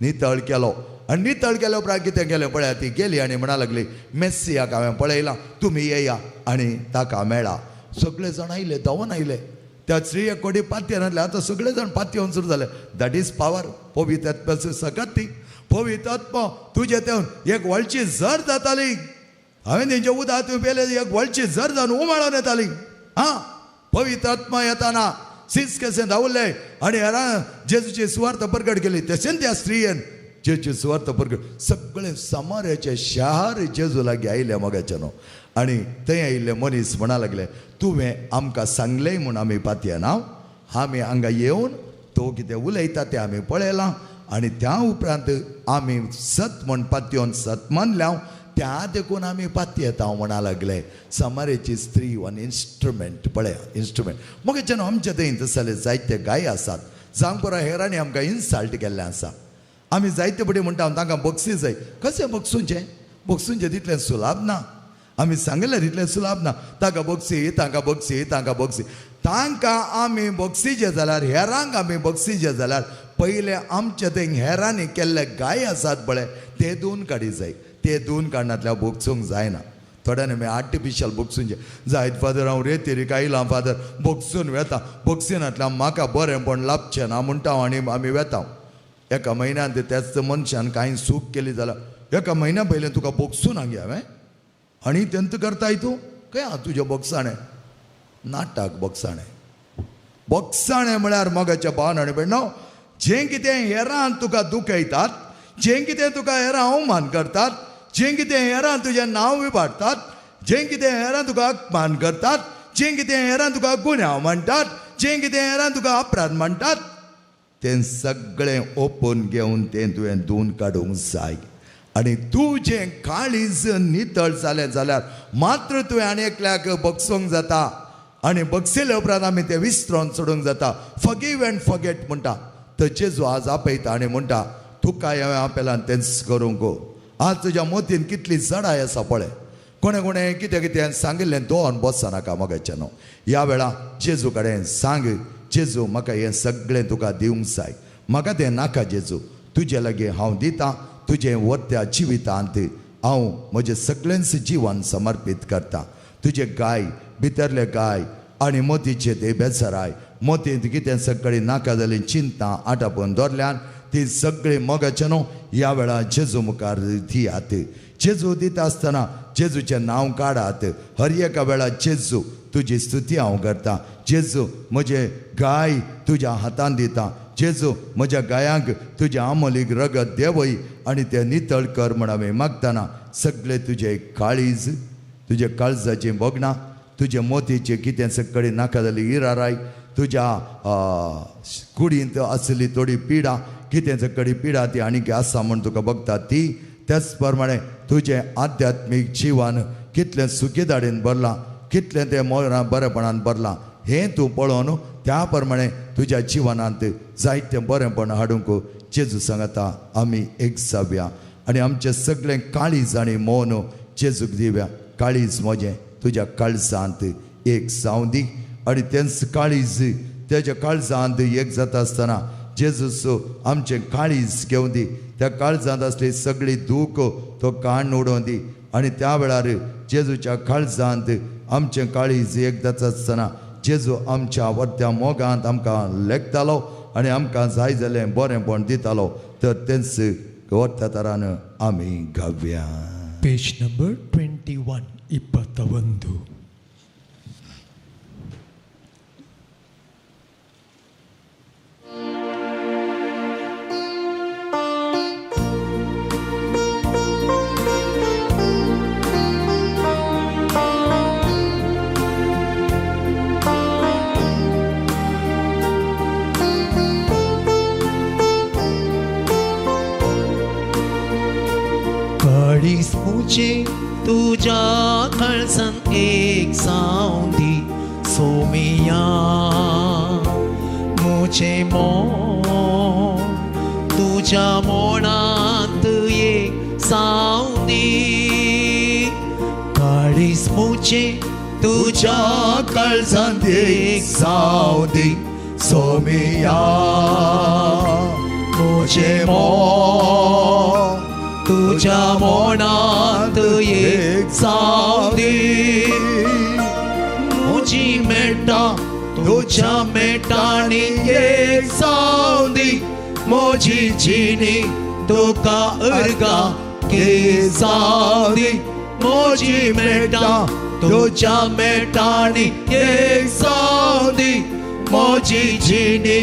नितळ केलो. आनी नितळ केल्या उपरांत कितें केलें पळया, ती गेली आनी म्हणा लागली, मेस्सियाक हांवें पळयला, तुमी येया आनी ताका मेळा. सगळे जाण आयले, धांवून आयले. त्या स्त्रियेक कोडी पातयेन आसले, आतां सगळे जाण पातयेवन सुरू जाले. That is power. पवित्र आत्म्याची सकत ती पवित्र आत्मो तुजे तेवन एक व्हडची झर जाताली. हांवें तेंचे उदक तुवें पेले, एक व्हडची झर जावन उमाळोन येताली. आं, पवित्र आत्मा येताना सीस कशें धांवले आनी हेरां जेजूची सुवार्थ परगट केली. तशेंच त्या स्त्रियेन जेजूची सुवार्थ परगट, सगळे समाऱ्याचे शार जेजू लागीं आयले मोगाचे न्हू. आनी थंय आयिल्ले मनीस म्हणा लागले, तुवें आमकां सांगलें म्हूण आमी पातयेना, आमी हांगा येवन तो कितें उलयता तें आमी पळयलां आनी त्या उपरांत आमी सत म्हण पातयेवन सत मानल्या, त्या देखून आमी पातयेता म्हणा लागले. समारेची स्त्री वन इन्स्ट्रुमेंट. पळया, इन्स्ट्रुमेंट. मोगाचे न्हू, आमच्या थंय तसले जायते गाय आसात. जांव हेरांनी आमकां इन्सल्ट केल्लें आसा. आमी जायते फुडें म्हणटा तांकां बक्षीस जाय. कशें बक्षुंचें? बक्षुंचें तितलें सुलाभ ना. आमी सांगलें तितलें सुलाभ ना. तांकां बक्षी, तांकां बक्षी, तांकां बक्षी. तांकां आमी बक्षीचे जाल्यार, हेरांक आमी बक्षीचे जाल्यार पयलें आमचे थंय हेरांनी केल्ले गाय आसात पळय ते दोन काडी जाय. ते दोन काडणांतल्या बक्षूंक जायना. थोड्यांनी मागीर आर्टिफिशियल बक्षूंचे जायत, फादर हांव रेतेरीक आयलां फादर, बक्षून वेता, बक्षिनांतल्यान म्हाका बरेंपण लाभचें ना म्हणटा आनी आमी वेता. एका म्हयन्यान त्याच मनशान कांय सूख केली जाल्यार एका म्हयन्या पयलें तुका बक्षून हांगे हांवें आनी तेंत करताय तूं खंय आहा तुजें बक्षाणें? नाटक बक्षाणें. बक्षाणें म्हळ्यार मोगाच्या भावान आनी भयणो, जें कितें हेरान तुका दुखयतात, जें कितें तुका हेरां अवमान करतात, जें कितें हेरां तुजें नांव विभाडटात, जें कितें हेरां तुका अपमान करतात, जें कितें हेरां तुका गुन्यांव म्हणटात, जें कितें हेरां तुका अपराध म्हणटात, तें सगळें ओपून घेवन तें तुवें धुवन काडूंक जाय. आनी तुजें काळीज नितळ जालें जाल्यार मात्र तुवें आनी एकल्याक बक्षूंक जाता. आनी बक्षिले उपरांत आमी तें विसरोन सोडूंक जाता. फॉरगिव एंड फॉरगेट म्हणटा. तर जेजू आज आपयता आनी म्हणटा, तुका हांवें आपयलां तेंच करूंक. आज तुज्या मोतीन कितली जडाय आसा पळय. कोणें कोणें कितें कितें सांगिल्लें दोन बसनाका मोगाचें न्हू. ह्या वेळा जेजू कडेन सांग, जेजू म्हाका हें सगळें तुका दिवंक जाय, म्हाका तें नाका जेजू, तुजे लागीं हांव दितां. तुजें वर्त्या जिवितांत हांव म्हजें सगळेंच जिवन समर्पीत करता. तुजे गाय भितरले गाय आनी मोतीचे ते बेसराय, मोतींत कितें सगळीं नाका जालीं चिंता आटापून दवरल्यान ती सगळीं मोगाचें न्हू ह्या वेळार जेजू मुखार दियात. जेजू दिता आसतना जेजूचें नांव काडात. हर एका वेळार जेजू तुजी स्तुती हांव करतां, जेजू म्हजें गाय तुज्या हातान दिता, जेजू म्हज्या गायांक तुज्या आमोलीक रगत देंवय आनी तें नितळ कर म्हण हांवें मागतना सगळें तुजें काळीज, तुज्या काळजाचीं भोगणां, तुजे मोतीचें कितें सगळीं नाका जाली इराराय, तुज्या कुडींत आसली थोडी पिडा, कितें सगळी पिडा ती आनीक आसा म्हूण तुका बगता ती, त्याच प्रमाणे तुजें आध्यात्मीक जिवन कितलें सुखीदाडीन भरलां, कितलें तें बरेपणान भरलां हें तूं पळोवन त्या प्रमाणे तुज्या जिवनांत जायतें बरेंपण हाडूंक जेजू सांगता. आमी एक जावया आनी आमचें सगळें काळीज आनी मौन जेजूक दिवया. काळीज म्हजें तुज्या काळजांत एक जावं दी. आनी तेंच काळीज तेज्या काळजांत एक जाता आसतना जेजूस आमचें काळीज घेवन दी. त्या काळजांत आसली सगळी दूख तो काण उडोवन दी. आनी त्या वेळार जेजूच्या काळजांत आमचें काळीज एक जाता आसतना जेजू आमच्या वर्त्या मोगांत आमकां लेखतालो आनी आमकां जाय जालें बरेंपण दितालो. तर तेंच वर्त्या तरान आमी गावया. पेज नंबर 21, 21. मुझे तुझ्या काळजान एक जावं दी सोमिया मुझे मोन तुझ्या मोणांत एक जावं दी काळीज मुझे तुझ्या काळजांत एक जावं दी सोमिया मुझे मोन तुझ्या मोणांत एक जावं दी मुजी मेटा तुझ्या मेटांनी एक जावं दी म्हजी जिणी तुका अर्गा के जावं दी म्हजी मेटा तुझ्या मेटांनी एक जावं दी म्हजी जिणी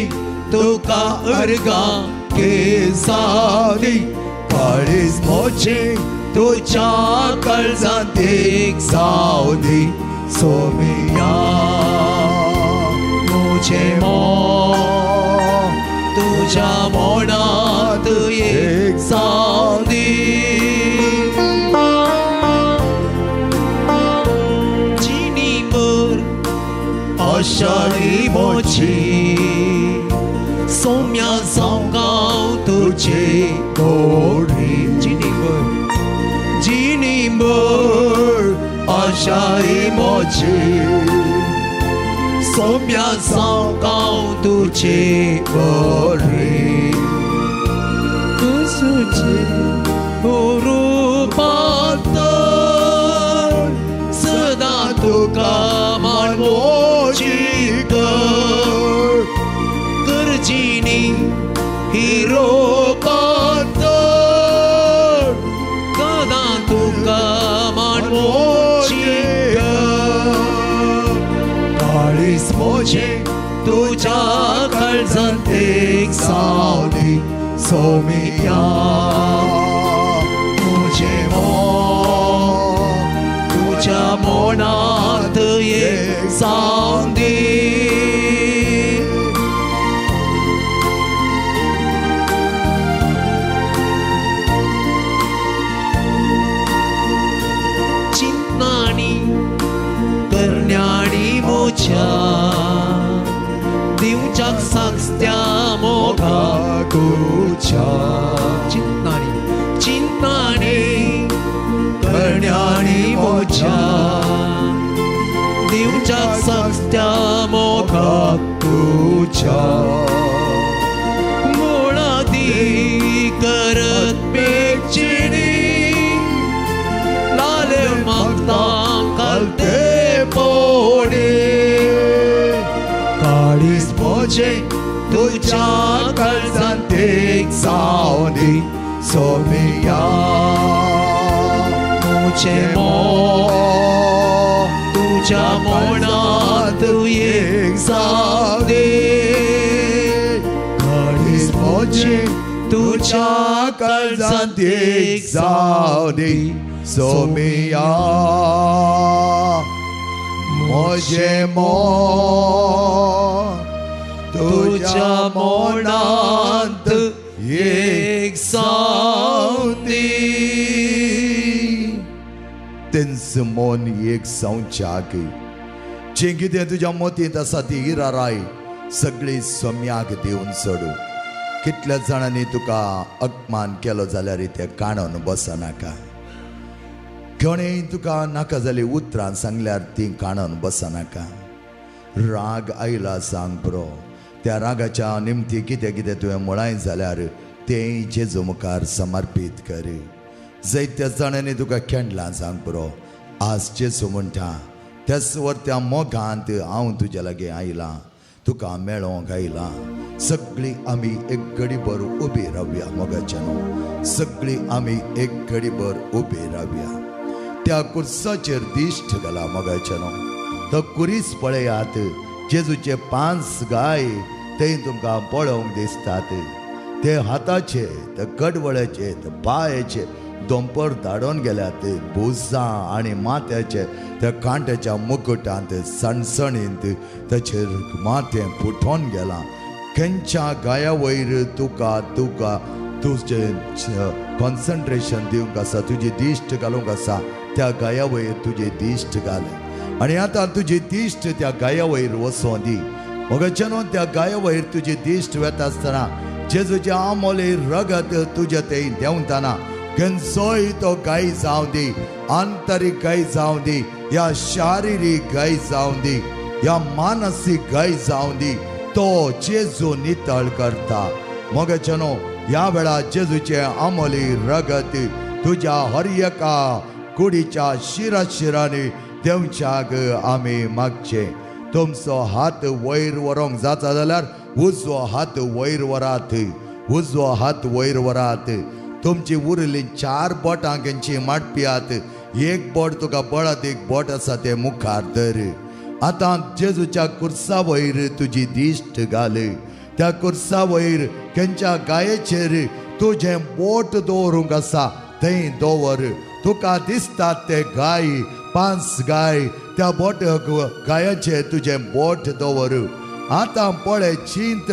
तुका अर्गा के जावं दी काळीज म्हजें तुझ्या काळजांत एक जावं दी सोमिया मुझे मोन तुझ्या मोणांत एक जावं दी जिणी भर आशाही म्हजी सोम्या जावं तुझे गोडी जिणी भर आशाही म्हजी सोम्या जावं तुझे गोडी तुझे रुपांतर सदां तुका मानवची कर करजिणी ही रुपांतर सदां तुका मानवची कर काळीज म्हजें तुझ्या काळजांत एक जावं दी सोमिया मुझे मोन तुझ्या मोणांत एक जावं दी चिंतनाणी करण्याणी म्हज्या दिवच्याक सांगत्या मोगाकुच्या चिंतनाणी चिंतनाणी करण्याणी म्हज्या दिवच्याक सांगत्या मोगाकुच्या मुळादी करत बेचिणी लाले मागता कालते पोडे काळीज म्हजें तुझ्या काळजांत एक जावं दी सोमिया मुझे मोन तुझ्या मोणांत एक जावं दी काळीज म्हजें तुझ्या काळजांत एक जावं दी सोमिया म्हजें मोन तुझ्या मोणांत एक जावं दी तेंच मन एक जावच्याक जें कितें तुज्या मतींत आसा ती इराराय सगळी सोम्याक दिवन सोडू कितल्या जाणांनी तुका अपमान केलो जाल्यार ते काणून बसनाका कोणेय तुका नाका जाली उतरां सांगल्यार ती काणून बसनाका राग आयला सांग प्रो त्या रागाच्या निमती कितें कितें तुवें म्हळाय जाल्यार तें जेजू मुखार समर्पीत कर जायत्या जाणांनी तुका केंडलां सांग पुरो आज जेजू म्हणटा त्याच वर त्या मोगांत हांव तुज्या लागीं आयलां तुका मेळोंक आयलां सगळीं आमी एक घडीभर उबी रावया मोगाच्यानो सगळीं आमी एक घडीभर उबी रावया त्या कुर्साचेर दिश्ट घाला मोगाच्यानो तो कुरीस पळयात जेजूचे 5 गाय ते तुमकां पळोवंक दिसतात ते हाताचे ते कडवळ्याचे ते पांयाचे दोंपर धाडून गेल्यात भुजां आनी माथ्याचे त्या कांट्याच्या मुकुटांत सणसणींत ताचेर माथें फुटोन गेलां खंयच्या गाया वयर तुका तुका तुजें कॉन्सन्ट्रेशन दिवंक आसा, तुजी दिश्ट घालूंक आसा त्या गाया वयर तुजी दिश्ट घाल आनी आतां तुजी दिश्ट त्या गाया वयर वचों दी. मगच्यानो त्या गाया वयर तुजी दिश्ट वेता आसतना जेजूचें आमोले रगत तुजे ते देंवतना खंयचोय तो गाय जावं दी, आंतरीक गाय जावं दी या शारिरीक गाय जावं दी या मानसीक गाय जावं दी, तो जेजू नितळ करता. मगच्यानो ह्या वेळार जेजूचें आमोली रगत तुज्या हर एका कुडीच्या शिरा शिरांनी देंवच्याक आमी मागचें. तुमचो हात वयर व्हरूंक जाता जाल्यार उजवो हात वयर व्हरात, उजवो हात वयर व्हरात. तुमची उरली 4 बोटां खंयची माटपियात, एक बोट तुका बळत एक बोट आसा तें मुखार धर. आतां जेजूच्या कुर्सा वयर तुजी दिश्ट घाल, त्या कुर्सा वयर खंयच्या गायेचेर तुजें बोट दवरूंक आसा थंय दवर. तुका दिसतात ते गाय, 5 गाय, त्या बोट गायाचेर तुजें बोट दवर. आतां पळय चिंत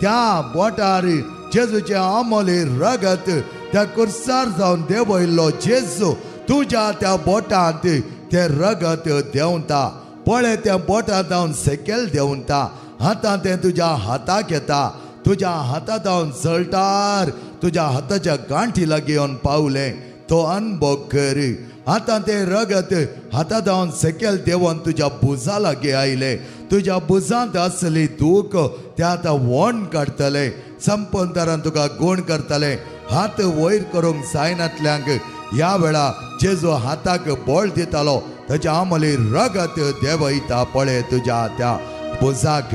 त्या बोटार जेजूचें आमोले रगत त्या कुर्सार जावन देंवयल्लो जेजू तुज्या त्या बोटांत तें रगत देंवता. पळय त्या बोटांत जावन सेकेल देंवता. आतां तें तुज्या हाताक येता, तुज्या हाता जावन जळटार तुज्या हाताच्या गांठी लागीं येवन पावलें, तो अनुभव कर. आतां तें रगत हाता जावन सेकेल देंवन तुज्या भुजा लागीं आयलें, तुज्या भुजांत आसली दूख तें आतां वण काडटलें, संपंतरान तुका गूण करतलें. हात वयर करूंक जायनातल्यांक ह्या वेळा जेजू हाताक बळ दितालो ताच्या आमली रगत देंवयता. पळय तुज्या त्या भुजाक,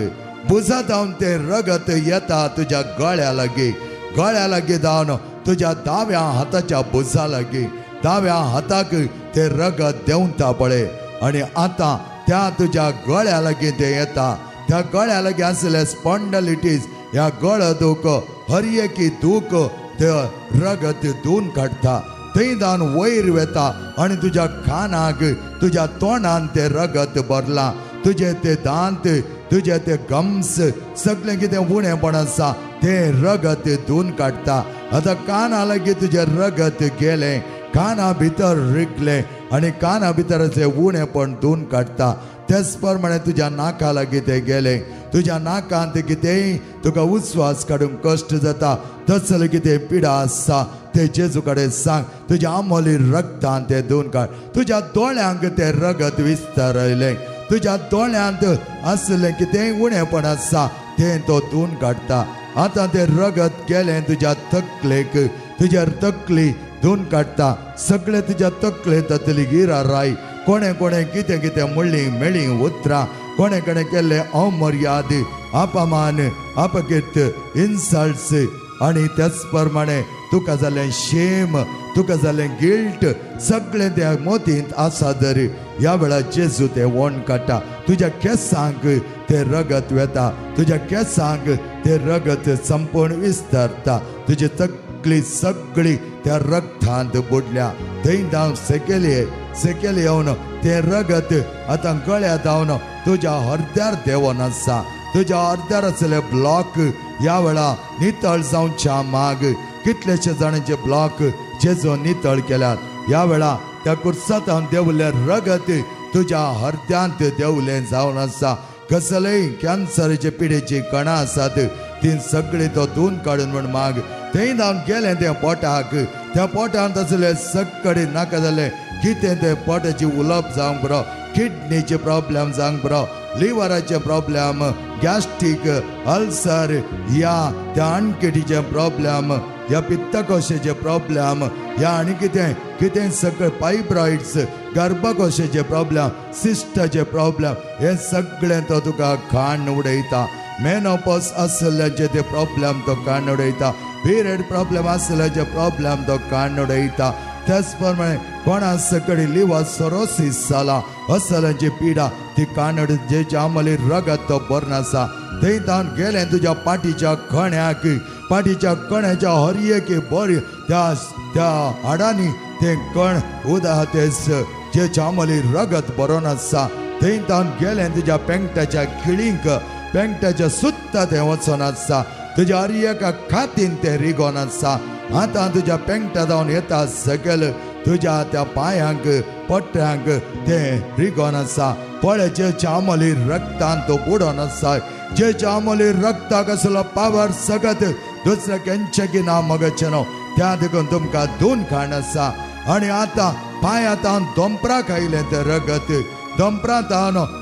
भुजा जावन तें रगत येता तुज्या गळ्या लागीं, गळ्या लागीं जावन तुज्या दाव्या हाताच्या भुजा लागीं, दाव्या हाताक तें रगत देंवता पळय. आनी आतां त्या तुज्या गळ्या लागीं तें येता, त्या गळ्या लागीं आसले स्पॉन्डलिटीज ह्या गळो दूख, हर एकी दूख ते रगत धुवन काडटा. थंय जावन वयर वेता आनी तुज्या कानाक तुज्या तोंडान तें रगत भरलां, तुजे ते दांत, तुजे ते गम्स सगळें कितें उणेपण आसा तें रगत धुवन काडटा. आतां काना लागीं तुजें रगत गेलें, काना भितर रिगलें आनी काना भितर तें उणेपण धुवन काडटा. तेच प्रमाणे तुज्या नाका लागीं तें गेलें, तुज्या नाकांत कितेंय तुका उस्वास काडूंक कश्ट जाता तसलें कितें पिडा आसा तें जेजू कडेन सांग. तुज्या आमोली रगतान तें धुवन काड. तुज्या दोळ्यांक तें रगत विस्तारयलें, तुज्या दोळ्यांत आसलें कितेंय उणेपण आसा तें तो धुवन काडटा. आतां तें रगत गेलें तुज्या तकलेक, तुज्या तकली धुवन काडटा. सगळें तुज्या तकलेंत जातली गिरा राय, कोणें कोणें कितें कितें म्हणलीं मेळ्ळीं उतरां, कोणें कोणें केल्लें अमर्याद, अपमान, अपकीर्त, इन्सल्ट्स आनी त्याच प्रमाणे तुका जालें शेम, तुका जालें गिल्ट, सगळें त्या मोतींत आसा जर ह्या वेळार जेजू तें वण काडटा. तुज्या केंसांक तें रगत वेता, तुज्या केंसांक तें रगत संपूर्ण विस्तारता. तुजी तकली सगळी त्या रगतांत बुडल्या. थंय जावन सेकेल सेकेल येवन तें रगत आतां गळ्या जावन तुज्या हरद्यार देंवन आसा. तुज्या अर्द्यार आसले ब्लॉक ह्या वेळा नितळ जावच्या माग. कितलेशे जाणांचे ब्लॉक जेजो नितळ केल्यात ह्या वेळा त्या कुर्सांत देंवलें रगत तुज्या हरद्यांत देंवलें जावन आसा. कसलेय कॅन्सराचे पिडेची कणां आसात ती सगळीं तो धुवन काडून म्हूण माग. थंय जावन गेलें तें पोटाक, त्या पोटांत आसलें सगळे नाका जालें कितें तें पोटाची उलोवप जावंक बरो, किडनीचे प्रॉब्लम जावंक बरो, लिवराचे प्रॉब्लम, गॅस्ट्रीक अल्सर ह्या त्या आणकेटीचे प्रॉब्लम, ह्या पित्तकोशाचे प्रॉब्लम, ह्या आनी कितें कितें सगळें फायब्रॉइड्स, गर्भकोशाचे प्रॉब्लम, सिस्टाचे प्रॉब्लम, हे सगळें तो तुका खाण उडयता. मेनोपॉज आसल्याचे ते प्रॉब्लम तो काण उडयता, पिरियड प्रॉब्लम आसल्याचे प्रॉब्लम तो काण उडयता. त्याच प्रमाणे कोणा सकडी लिव्हर सोरोसीस जाला असल्याची पिडा ती काण जेच्या आमली रगत तो बरो आसा. थंय तावन गेलें तुज्या पाटीच्या कण्याक, पाटीच्या कण्याच्या हर एके बरी त्या त्या हाडांनी तें कण उदा तेच जेच्या आमली रगत बरो आसा. थंय तावन गेलें तुज्या पेंकटाच्या खिळींक, पेंकटाच्या सुत्ता तें वचोन आसा. तुज्या हर एका खातीन तें रिगोन आसा. आतां तुज्या पेंगटा जावन येता सकयल तुज्या त्या पांयांक पट्ट्यांक तें रिगोन आसा. पळय जेच्या आमली रक्तान तो बुडोन आसा. जेच्या आमली रक्ताक असलो पावर सगत दुसऱ्या केंचे की ना मगचें न्हू. त्या देखून तुमकां दोन खाण आसा. आनी आतां पांयांत दोंपराक आयलें तें रगत दोंपरांत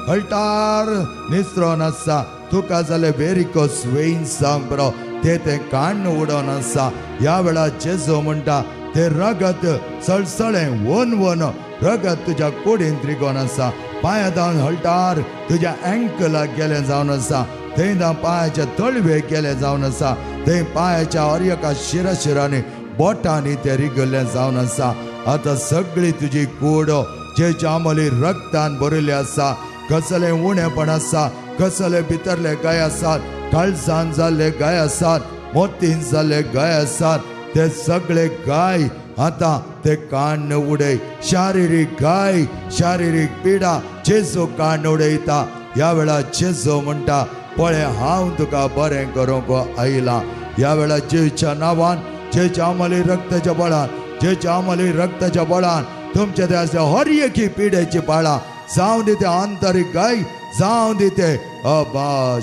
हळटार निसरोन आसा. तुका जालें वेरिकोस वेन सांग बरो ते तें काण्ण उडोवन आसा. ह्या वेळार जेजू म्हणटा तें रगत सळसळें वन वन रगत तुज्या कुडींत रिगोन आसा. पांयां हळटार तुज्या एंकलाक गेलें जावन आसा. थंय पांयाच्या तळवे गेलें जावन आसा. थंय पांयाच्या हर एका शिरा शिरांनी बोटांनी तें रिगल्लें जावन आसा. आतां सगळी तुजी कूड जेच्या आमली रक्तान भरिल्ली आसा. कसलें उणेपण आसा, कसले भितरले गाय आसात, काळजान जाल्ले गाय आसात, मोतीन जाल्ले गाय आसात, ते सगळे गाय आतां ते काण्ण उडय. शारिरीक गाय, शारिरीक पिडा जेजू काण्ण उडयता. ह्या वेळार जेजू म्हणटा पळय हांव तुका बरें करूंक आयलां. ह्या वेळार जेजूच्या नांवान, जेच्या आमली रक्ताच्या बळान, जेच्या आमली रक्ताच्या बळान तुमच्या त्या हर एकी पिडेची पाळां जावं दी ते आंतरीक गाय, जावं दी ते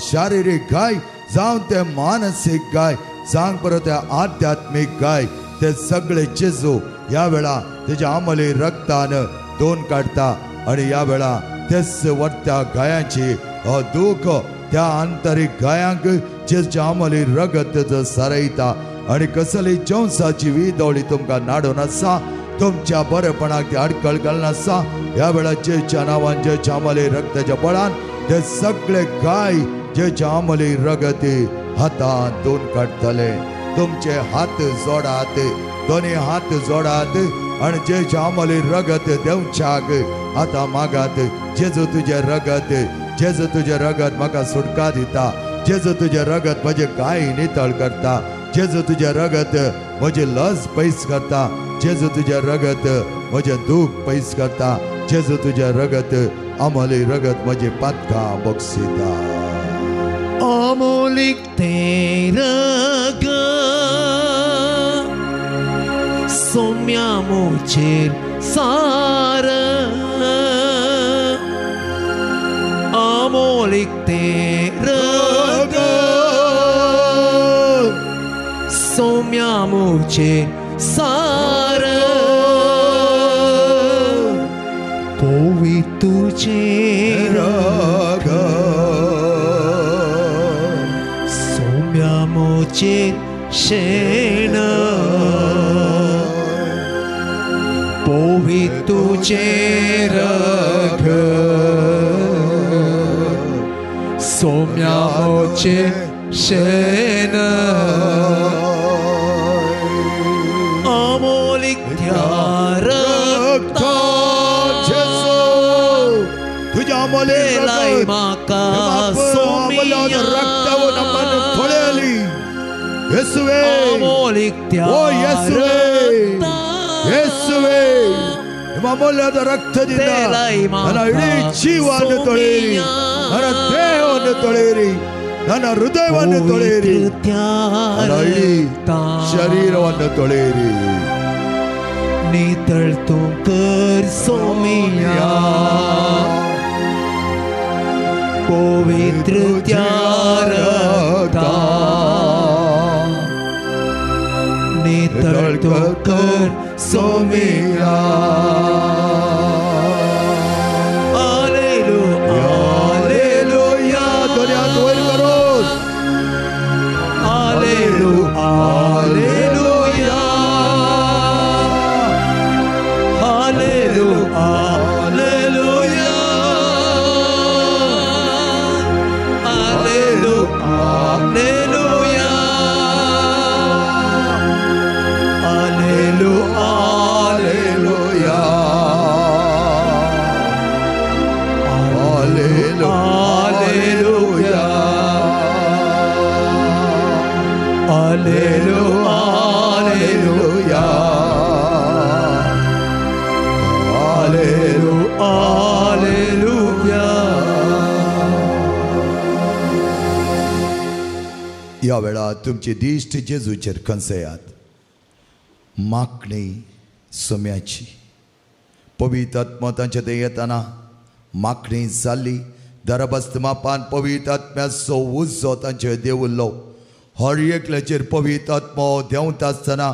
शारिरीक गाय, जावं ते मानसीक गाय, जावं परत ते आध्यात्मीक गाय, ते सगळे जेजू ह्या वेळा तेच्या आमली रक्तान दोन काडटा. आनी ह्या वेळा तेच वरत्या गायांची दूख त्या आंतरीक गायांक जेजूच्या आमली रगत तेजो सारयता. आनी कसली जंसाची विदोळी तुमकां नाडून आसा, तुमच्या बरेपणाक ती आडखळ घालून आसा. ह्या वेळार जेजूच्या नांवान, जेजूच्या आमली रक्ताच्या बळान ते सगळे गाय जेजूच्या आमली रगत हातान दोन काडटले. तुमचे हात जोडात, दोनी हात जोडात आनी जेजूच्या आमली रगत देवच्याक आतां मागात. जेजू तुजें रगत, जेजू तुजें रगत म्हाका सुटका दिता. जेजू तुजें रगत म्हजें गाय नितळ करता. जेजू तुजें रगत म्हजी लज पयस करता. जेजू तुजें रगत म्हजें दूख पयस करता. जेजू तुजें रगत आमली रगत म्हजी पातकां बक्षिता. अमोलिक तें रगत सोम्या मोचेर सार. अमोलिक तें रगत सोम्या मोचेर सार. पोवी तुझें रगत सोम्या मोचेर शेण. पोवी तुझें रगत सोम्या मोचेर शेण. अमोलिक त्या रगता तुझ्या आमले म्हाका सोम्या थोडेली. येसुवे, अमोलिक त्या ओ येसुवे, येसुवे, ಅಮೂಲ್ಯದ ರಕ್ತದಿಂದ ನನ್ನ ಇಡೀ ಜೀವವನ್ನು ತೊಳೆಯಿರಿ, ನನ್ನ ದೇಹವನ್ನು ತೊಳೆಯಿರಿ, ನನ್ನ ಹೃದಯವನ್ನು ತೊಳೆಯಿರಿ, ನನ್ನ ಇಡೀ ಶರೀರವನ್ನು ತೊಳೆಯಿರಿ. नितळ तूं कर सोमिया, पवित्र त्या रक्ता. नितळ तूं कर सोमिया. हालेलुया, हालेलुया, दोन्ही हात वयर करून hallelujah, hallelujah, hallelujah, hallelujah, hallelujah, hallelujah, hallelujah, hallelujah, hallelujah, hallelujah, hallelujah. ह्या वेळार तुमची दिश्ट जेजूचेर खंसयात. मागणी सोम्याची. पवित्र आत्मा तांच्या थंय येताना मागणी जाल्ली. दरबस्त मापान पवित्र आत्म्याचो उजो तांचेर देंवल्लो. हर एकल्याचेर पवित्र आत्मो देंवता आसतना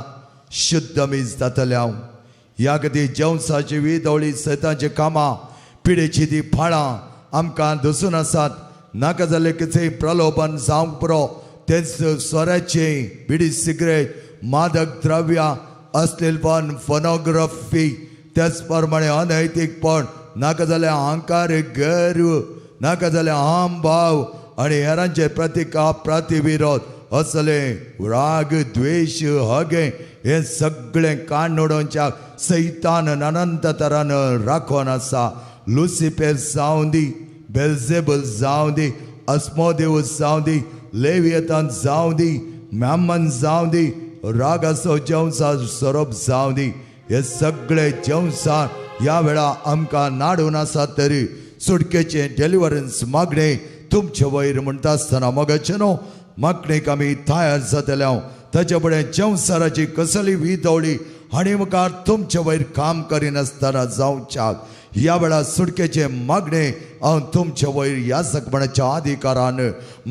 शुद्ध मीस जातलें हांव. ह्या खातीर जेवसाची विदवळी सैतांची कामां पिडेची ती फाळां आमकां दसून आसात. नाका जाल्लें कितेंय प्रलोभन जावंक पुरो, तेंच सोऱ्याचें, बिडी सिगरेट, मादक द्रव्यां, असलेलपण, फोनोग्राफी, त्याच प्रमाणे अनैतिकपण, नाका जाल्यार अहंकार, गर्व, नाका जाल्यार अहमभाव आनी हेरांचे प्रतिका प्रतिविरोध असले राग, द्वेश, हगे हे सगळें काण उडोवच्या सैतान अनंत तरान राखोन आसा. लुसिफेर जावं दी, बेल्जेबल जावं दी, अस्मोदेव जावं दी, लेवियतान जावं दी, मॅमन जावं दी, रागाचो जेवसा सोरोप जावं दी, हे सगळे जेवसा ह्या वेळा आमकां नाडून आसा. तरी सुटकेचें डेलिवरन्स मागणें तुमचे वयर म्हणटा आसतना मगाचें न्हू मागणेक आमी तयार जातले हांव. ताचे फुडें जेवसाराची कसली विदवळी हांणी मुखार तुमचे वयर काम करिनासतना जावच्याक ह्या वेळार सुटकेचें मागणें हांव तुमचे वयर याजकपणाच्या अधिकारान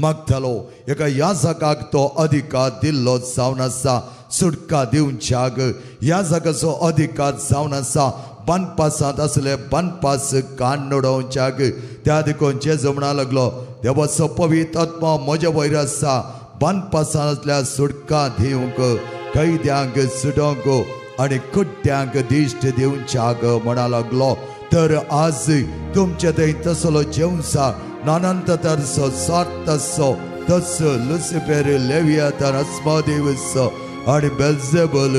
मागतालो. एका याजकाक तो अधिकार दिल्लो जावन आसा सुटका दिवच्याक. याजकाचो अधिकार जावन आसा बांदपासांत आसले बांदपास कान उडोवच्याक. त्या देखून जेजू म्हणा लागलो, देवाचो पवित्र आत्मा म्हजे वयर आसा बांदपासांतल्या सुटका दिवंक, कैद्यांक सुटोवंक आनी कुड्ड्यांक दिश्ट दिवच्याक म्हणा लागलो. तर आज तुमचे थंय तसलो जेवसा नानंत तरसो सार्थसो तसो लुसिफेर, लेवियतान, अस्मदेवस आनी बेल्जेबल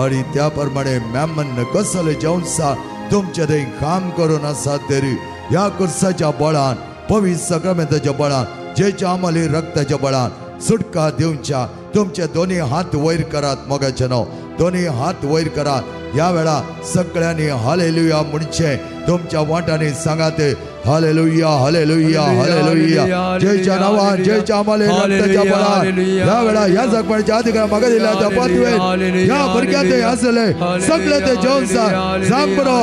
आनी त्या प्रमाणे मॅमन कसले जेवसा तुमचे थंय काम करून आसा. तरी ह्या कुर्साच्या बळान, पवित्र सक्रमेंताच्या बळान, जेच्या आमली रक्ताच्या बळान सुटका दिवच्या. तुमचे दोन्ही हात वयर करात मगाचे न्हू, दोन्ही हात वयर करात. ह्या वेळा सगळ्यांनी हालेलुया म्हणचें. तुमच्या वांटांनी सांगात हालेलुया, हालेलुया, हालेलुया. जयच्या नांवान, जयच्या आमले रक्ताच्या बळान ह्या वेळा ह्या जगपणाच्या अधिकार म्हाका दिल्या त्या पदवेर ह्या भुरग्यां ते आसले सगळे ते जेवसा जांबरो,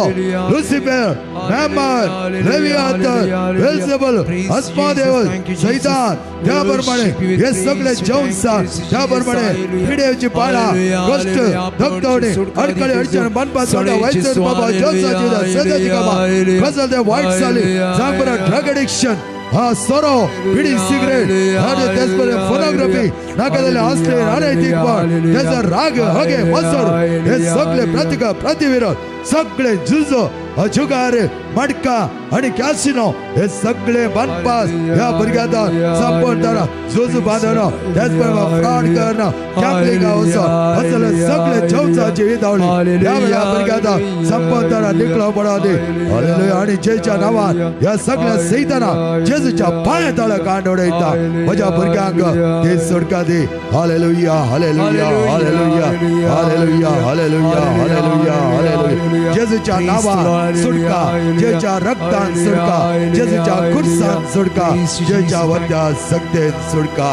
लुसिफेर, मॅमन, लेवियाथन, बेल्जेबल, अस्मोदेव, सैतान, त्या प्रमाणे हे सगळे जेवसा, त्या प्रमाणे पिडेची पाळां, कश्ट, धकधवणी, अडकळे, अडचण, बांदपास, वायचर बाबा, जेवसाची सदाची कामां कसल ते वायट जाली, जांबरा, ड्रग एडिक्शन, हा सोरो, बिडी सिगरेट, त्याच प्रमाणे फोनोग्राफी, नाका जाल्यार असले अनैतिकपण, त्याचा राग, हगे, मसर, हे सगळे प्रतिका प्रतिविरोध, सगळे झुजो, जुगार, मडका आनी कॅसिनो हे सगळे बांदपास ह्या भुरग्यांत संपतना झुजू बांदना, त्याच प्रमाणे फ्रॉड करणं, गॅम्बलिंग वचो असले सगळे जेवसाची विदावळी ह्या वेळा भुरग्यांत संपतना निकळो पडो दी. हालेलुया. आनी जेच्या नांवान ह्या सगळ्या सैताना जेजूच्या पांया तळा कांड उडयता. म्हज्या भुरग्यांक ते सुटका दी. Hallelujah, hallelujah, hallelujah, hallelujah, hallelujah, hallelujah, hallelujah. जेजूच्या नांवान सुटका, जेच्या रक्तान सुटका, जेजूच्या खुर्सान सुटका, जेच्या वद्या शक्तेन सुटका.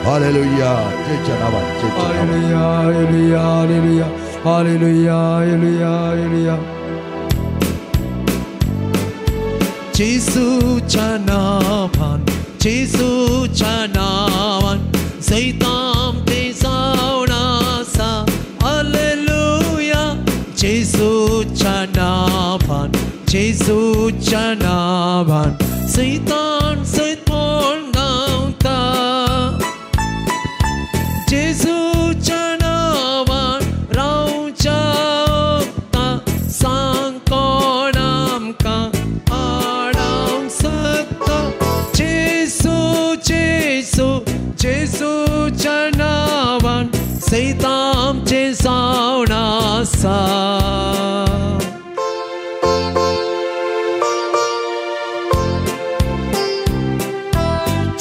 हालेलुया. जेच्या नांवान, जेच्या नांवान. Hallelujah, hallelujah, hallelujah, hallelujah, hallelujah. जेजूच्या नांवान, जेजूच्या नांवान सैतान ते जावन आसा. हालेलुया. जेजूच्या नांवान, जेजूच्या नांवान सैतान सैत पळोवन गावता. जेजूच्या नांवान रावच्या वखदां सांग कोण आमकां आडावंक शकता. जेजू, जेजू, जेजूच्या नांवान सैतान आमचें जावन आसा.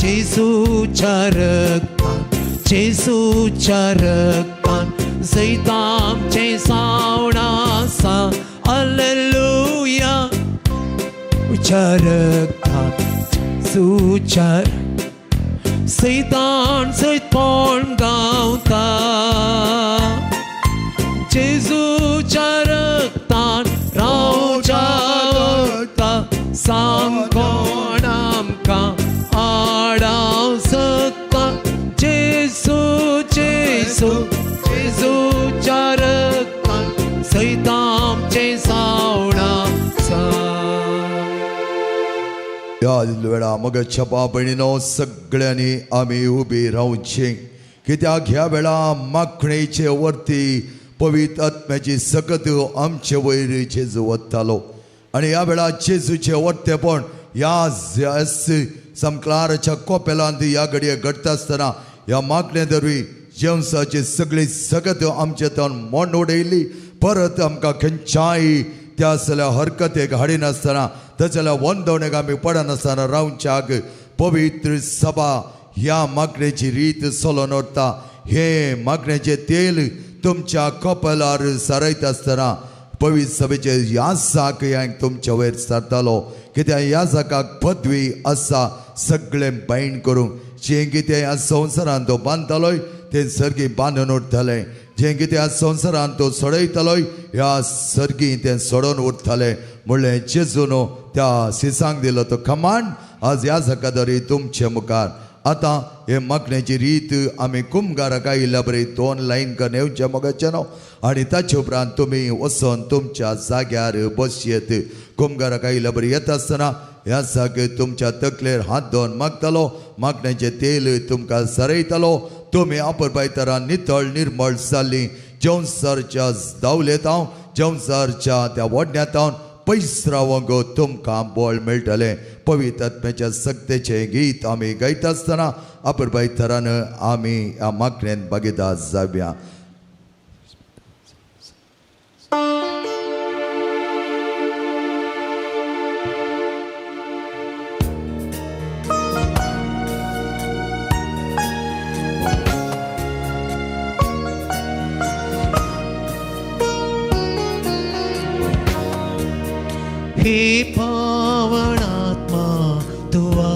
जेजूच्या रक्तान, जेजूच्या रक्तान जैत आमचें जावन आसा. हालेलुया. रक्तान, जेजूच्या सैतान सैत पळोवन गावता. जेजू सांग कोण आमकां आडावंक शकता जेजू जेजू जेजूच्या रगतान सैत आमचें सावणां ह्या वेळा मगच्या बाबणीनो सगळ्यांनी आमी उबी रावची कित्याक ह्या वेळा माखणेचे वरती पवित्र आत्म्याची सकत आमचे वयर जेजू वतालो आनी ह्या वेळा जेजूचे वरतेपण ह्या समक्लाराच्या कोपेलांत ह्या घडये घडटा आसतना ह्या मागणे दरवी जेवसाची सगळी सगत आमचे तण मोड उडयली परत आमकां खंयच्याय त्या जाल्यार हरकतेक हाडिनासतना तसल्या वंदवणेक आमी पडनासतना रावच्याक पवित्र सभा ह्या मागणेची रीत चलोवन व्हरता. हे मागण्याचें तेल तुमच्या कपलार सारयता आसतना पवित्र सभेचे ह्या साक ह्या तुमच्या वयर सारतालो कित्याक ह्या साकाक पदवी आसा सगळें बायण करूंक जें कितें ह्या संवसारान तो बांदतालोय तें सर्गी बांदून उरतालें जें कितें ह्या संवसारान तो सोडयतालोय ह्या सर्गी तें सोडोवन उरतालें म्हणलें जेजून त्या सिसांक दिलो तो कमांड आज ह्या सकादारी तुमचे मुखार. आतां हे मागण्याची रीत आमी कुमगाराक आयिल्ल्या बरी दोन लायन करून येवचे मगाचें न्हू आनी ताचे उपरांत तुमी वचोन तुमच्या जाग्यार बसयेत. कुमगाराक आयिल्ल्या बरी येता आसतना ह्या जागे तुमच्या तकलेर हात धुवन मागतालो मागण्याचें तेल तुमकां सरयतालो तुमी आपरबाय तरान नितळ निर्मळ जाल्लीं जेवसारच्या दावलेत हांव जेवसारच्या त्या वडण्यांत हांव पयस रावंक तुमकां बळ मेळटलें. पवित्र आत्म्याच्या सक्तेचें गीत आमी गायता आसतना आपरबाय तरान आमी ह्या मागण्यांत भागीदार जावया. हे पावन आत्मा तू आ,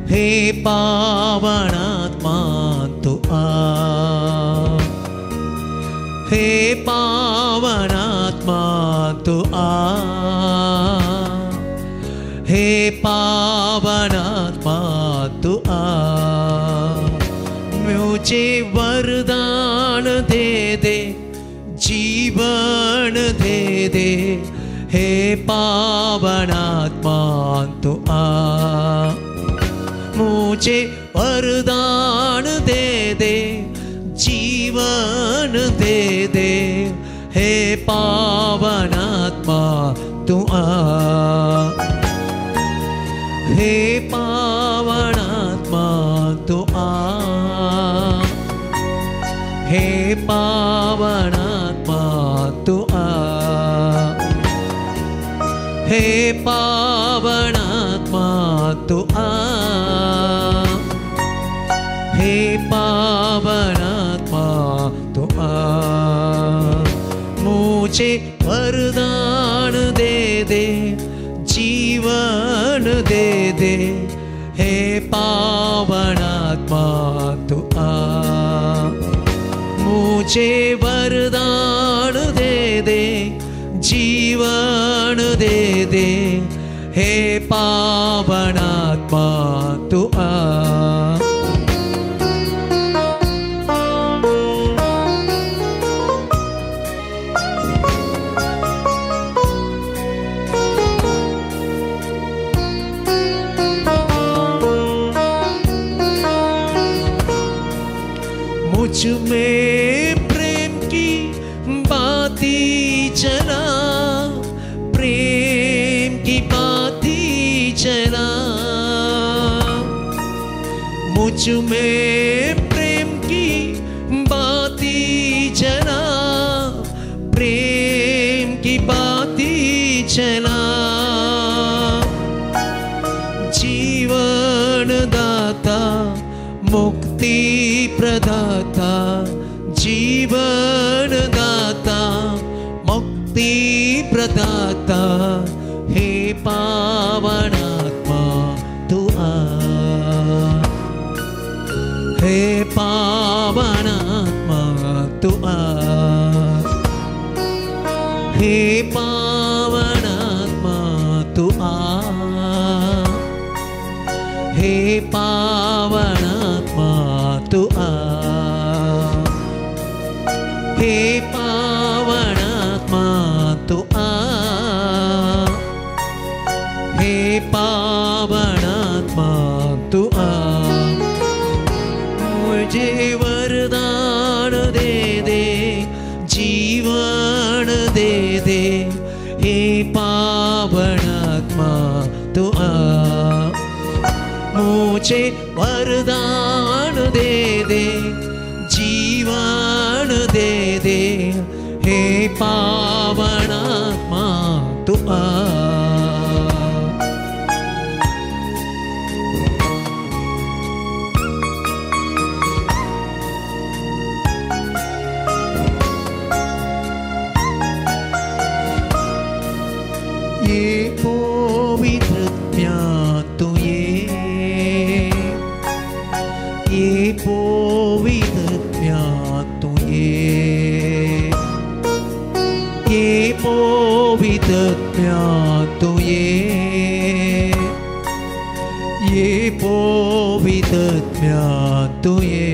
हे पावन आत्मा तू आ, हे पावन आत्मा तू आ, हे पावन आत्मा तू आ, मुझे वरदान दे दे जीवन दे दे हे पावन आत्मा तू आ, मुझे वरदान दे दे जीवन दे दे हे पावन आत्मा तू आ, हे पावन आत्मा तू आ, हे पावन आत्मा तू आ, हे पावन आत्मा तू आ, हे पावन आत्मा तू आ, मुझे वरदान दे दे जीवन दे दे हे पावन आत्मा तू आ, मुझे वरदान दे दे जीवन दे दे हे पावन आत्मा तू आ. मुझ में प्रेम की बाती चला, प्रेम की बाती चला, मुझ में प्रेम की बाती चला, प्रेम की बाती चला, जीवन दाता मुक्ति प्रदाता, जीवन दाता मुक्ति प्रदाता, हे पावन आत्मा तू आ, हे पावन आत्मा तू आ, हे पावन हे पावनात्मा तू आ, हे पावनात्मा तू आ, हे पावनात्मा तू आ। मुझे वरदान दे दे, जीवन दे दे, हे पावनात्मा तू आ। मुझे वरदान दे दे, जीवन दे दे, हे पावनात्मा तू आ। ये पवित्रत्म्या तू ये पवित्रत्म्या तू ये पवित्रत्म्या तू ये पवित्रत्म्या तू ये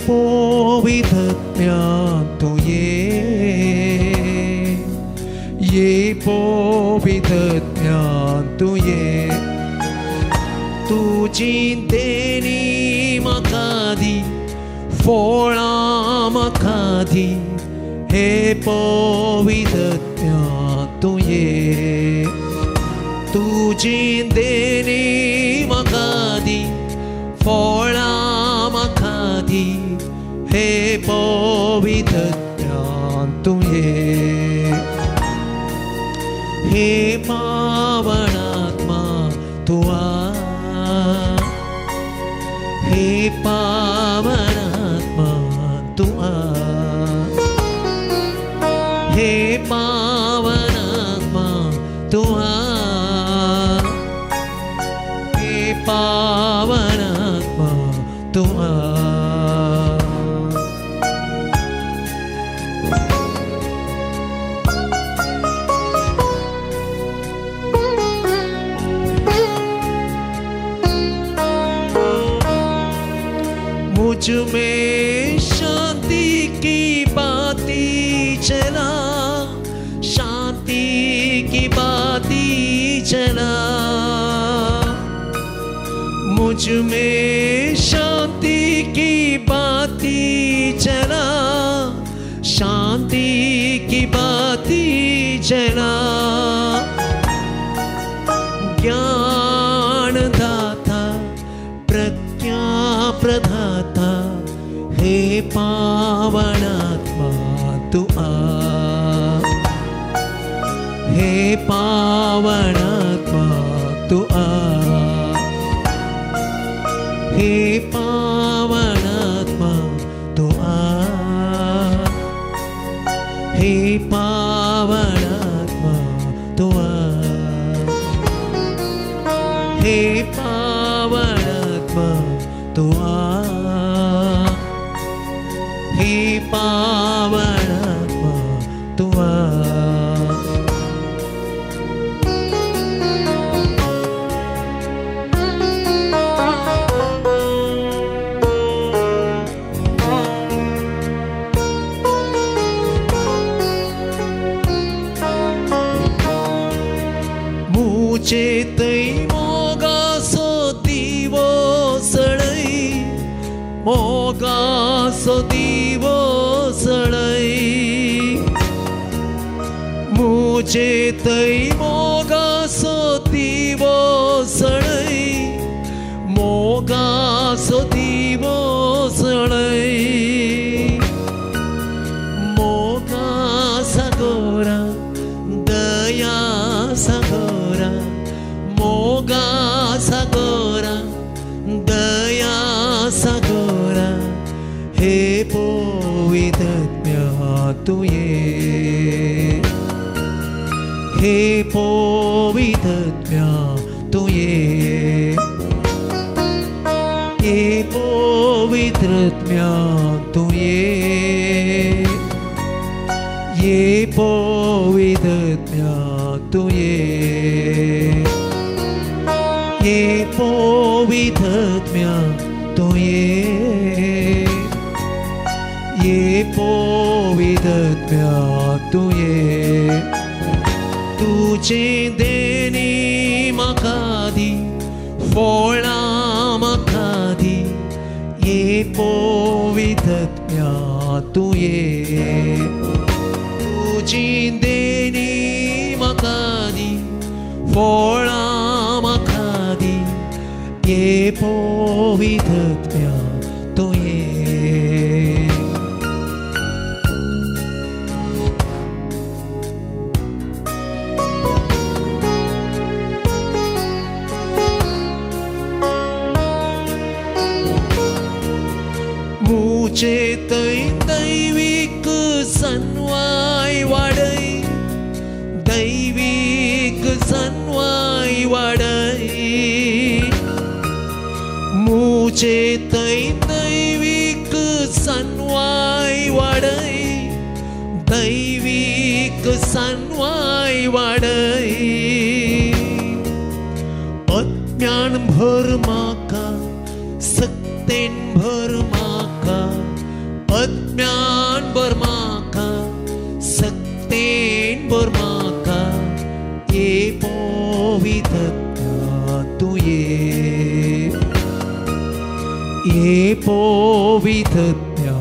पवित्रत्म्या तू ये पवित्रत्म्या तू ये। तुजी देणी म्हाका दी, फळां म्हाका दी, हे पवित्रत्म्या तूं ये। तुजी देणी म्हाका दी, फळां म्हाका दी, हे पवित्रत्म्या तूं ये। हे पावनात्मा तूं आ, हे पावनात्मा तू आ, हे पावनात्मा तू आ, हे पावनात्मा तू आ। मुझ में शांति की बाती चला, शांति की बाती चला। मुझ में शांति की बाती चला, शांति की बाती चला। ज्ञान दाता प्रज्ञा प्रदाता, हे पावनात्मा तू आ, हे पावनात्मा तू आ, हे पावनात्मा तू आ, हे पावनात्मा तू आ, हे पावनात्मा तू आ, हे पावनात्मा तू आ। मुझे तै मोगासो दिवो सळई, मोगासो दिवो सळई। मुझे तै मोगासो दिवो सळई, मोगासो दिवो सळई। मोगा सागोरा दया सागोरा, मोगा सागोरा दया सागोरा, हे पवित्रत्म्या तू ये, हे पवित्रत्म्या तू ये, हे पवित्रत्म्या तू ये, ये पवित्रत्म्या तू ये। ये पवित्रत्म्या तूं ये, ये पवित्रत्म्या तूं ये। तुजें देणी म्हाका दी, फळां म्हाका दी, ये पवित्रत्म्या तूं ये। तुजी देणी म्हाका दी, फळां म्हाका दी, ये पवित्रत्म्या तूं ये। मुझे तै दैवीक सनवाय वाडय, दैवीक सनवाय वाडय। मुझे तै दैवीक सनवाय वाडय, दैवीक सनवाय वाडय। अज्ञान भर म्हाका, सक्तेन भर म्हाका, अज्ञान भर म्हाका, सक्तेन भर म्हाका, ये पवित्रत्म्या तूं ये, ये पवित्रत्म्या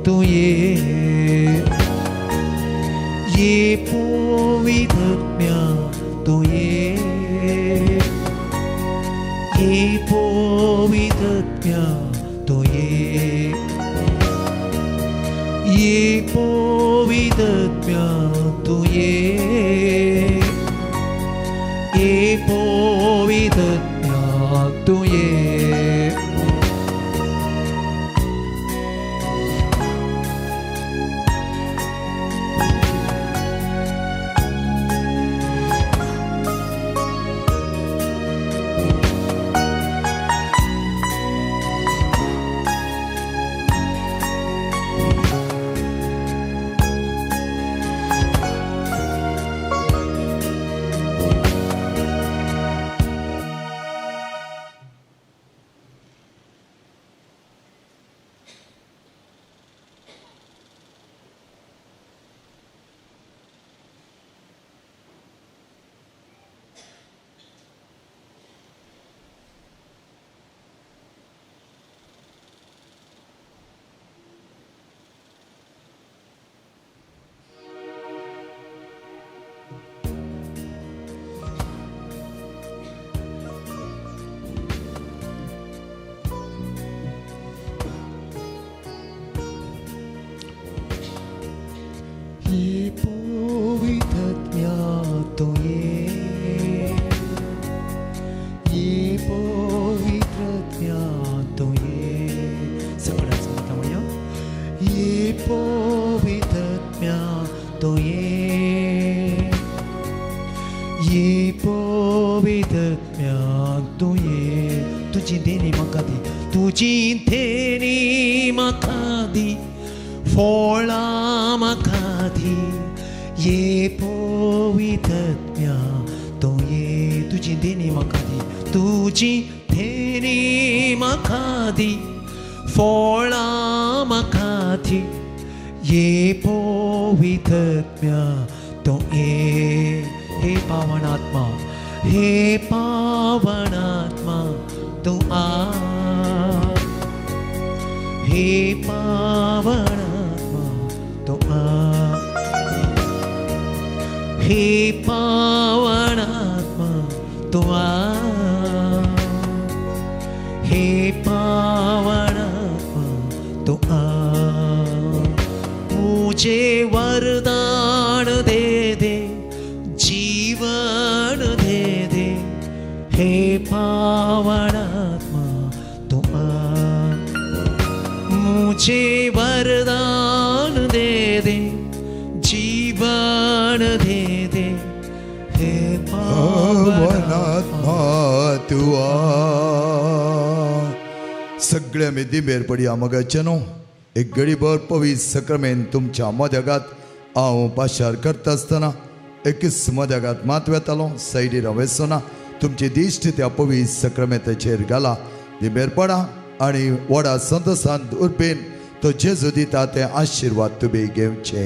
तूं ये, ये पवित्रत्म्या तूं ये, ये पवित्रत्म्या तूं ये, ये पवित्रत्म्या तूं ये, ये पवित्रत्म्या तूं ये। ये पवित्रत्म्या तूं ये, ये पवित्रत्म्या तूं ये। सगळ्यांक सांगता म्हणया, ये पवित्रत्म्या तूं ये, ये पवित्रत्म्या तूं ये। तुजी देणी म्हाका दी, तुजी देणी म्हाका दी, फळां म्हाका दी, ये पवित्रत्म्या तूं ये। तुजी देणी म्हाका दी, तुजी देणी म्हाका दी, फळां म्हाका दी, ये पवित्रत्म्या तूं ये। हे पावन आत्मा, हे पावन आत्मा तूं आ, हे पावन आत्मा तूं आ, हे पावन आत्मा तूं आ, हे पावन आत्मा तूं आ। मुझे वरदान दे दे, जीवन दे दे, हे पावन आत्मा तू आ। मुझे वरदान दे दे, जीवन दे दे, हे पावन आत्मा तू आ। सगळ्या मी दिंबेर पडया मगाचे न्हू एक घडीभर पवित्र सक्रमेन तुमच्या मदगात हांव पाशार करता आसतना एकच मदगात मात वेतालो सायडीर हांव वेसना तुमची दिश्ट त्या पवित्र सक्रमेंताचेर घाला. ती मेरपणां आनी व्हडा संतोसान उर्बेन तो जेजू दिता ते आशिर्वाद तुमी घेवचे.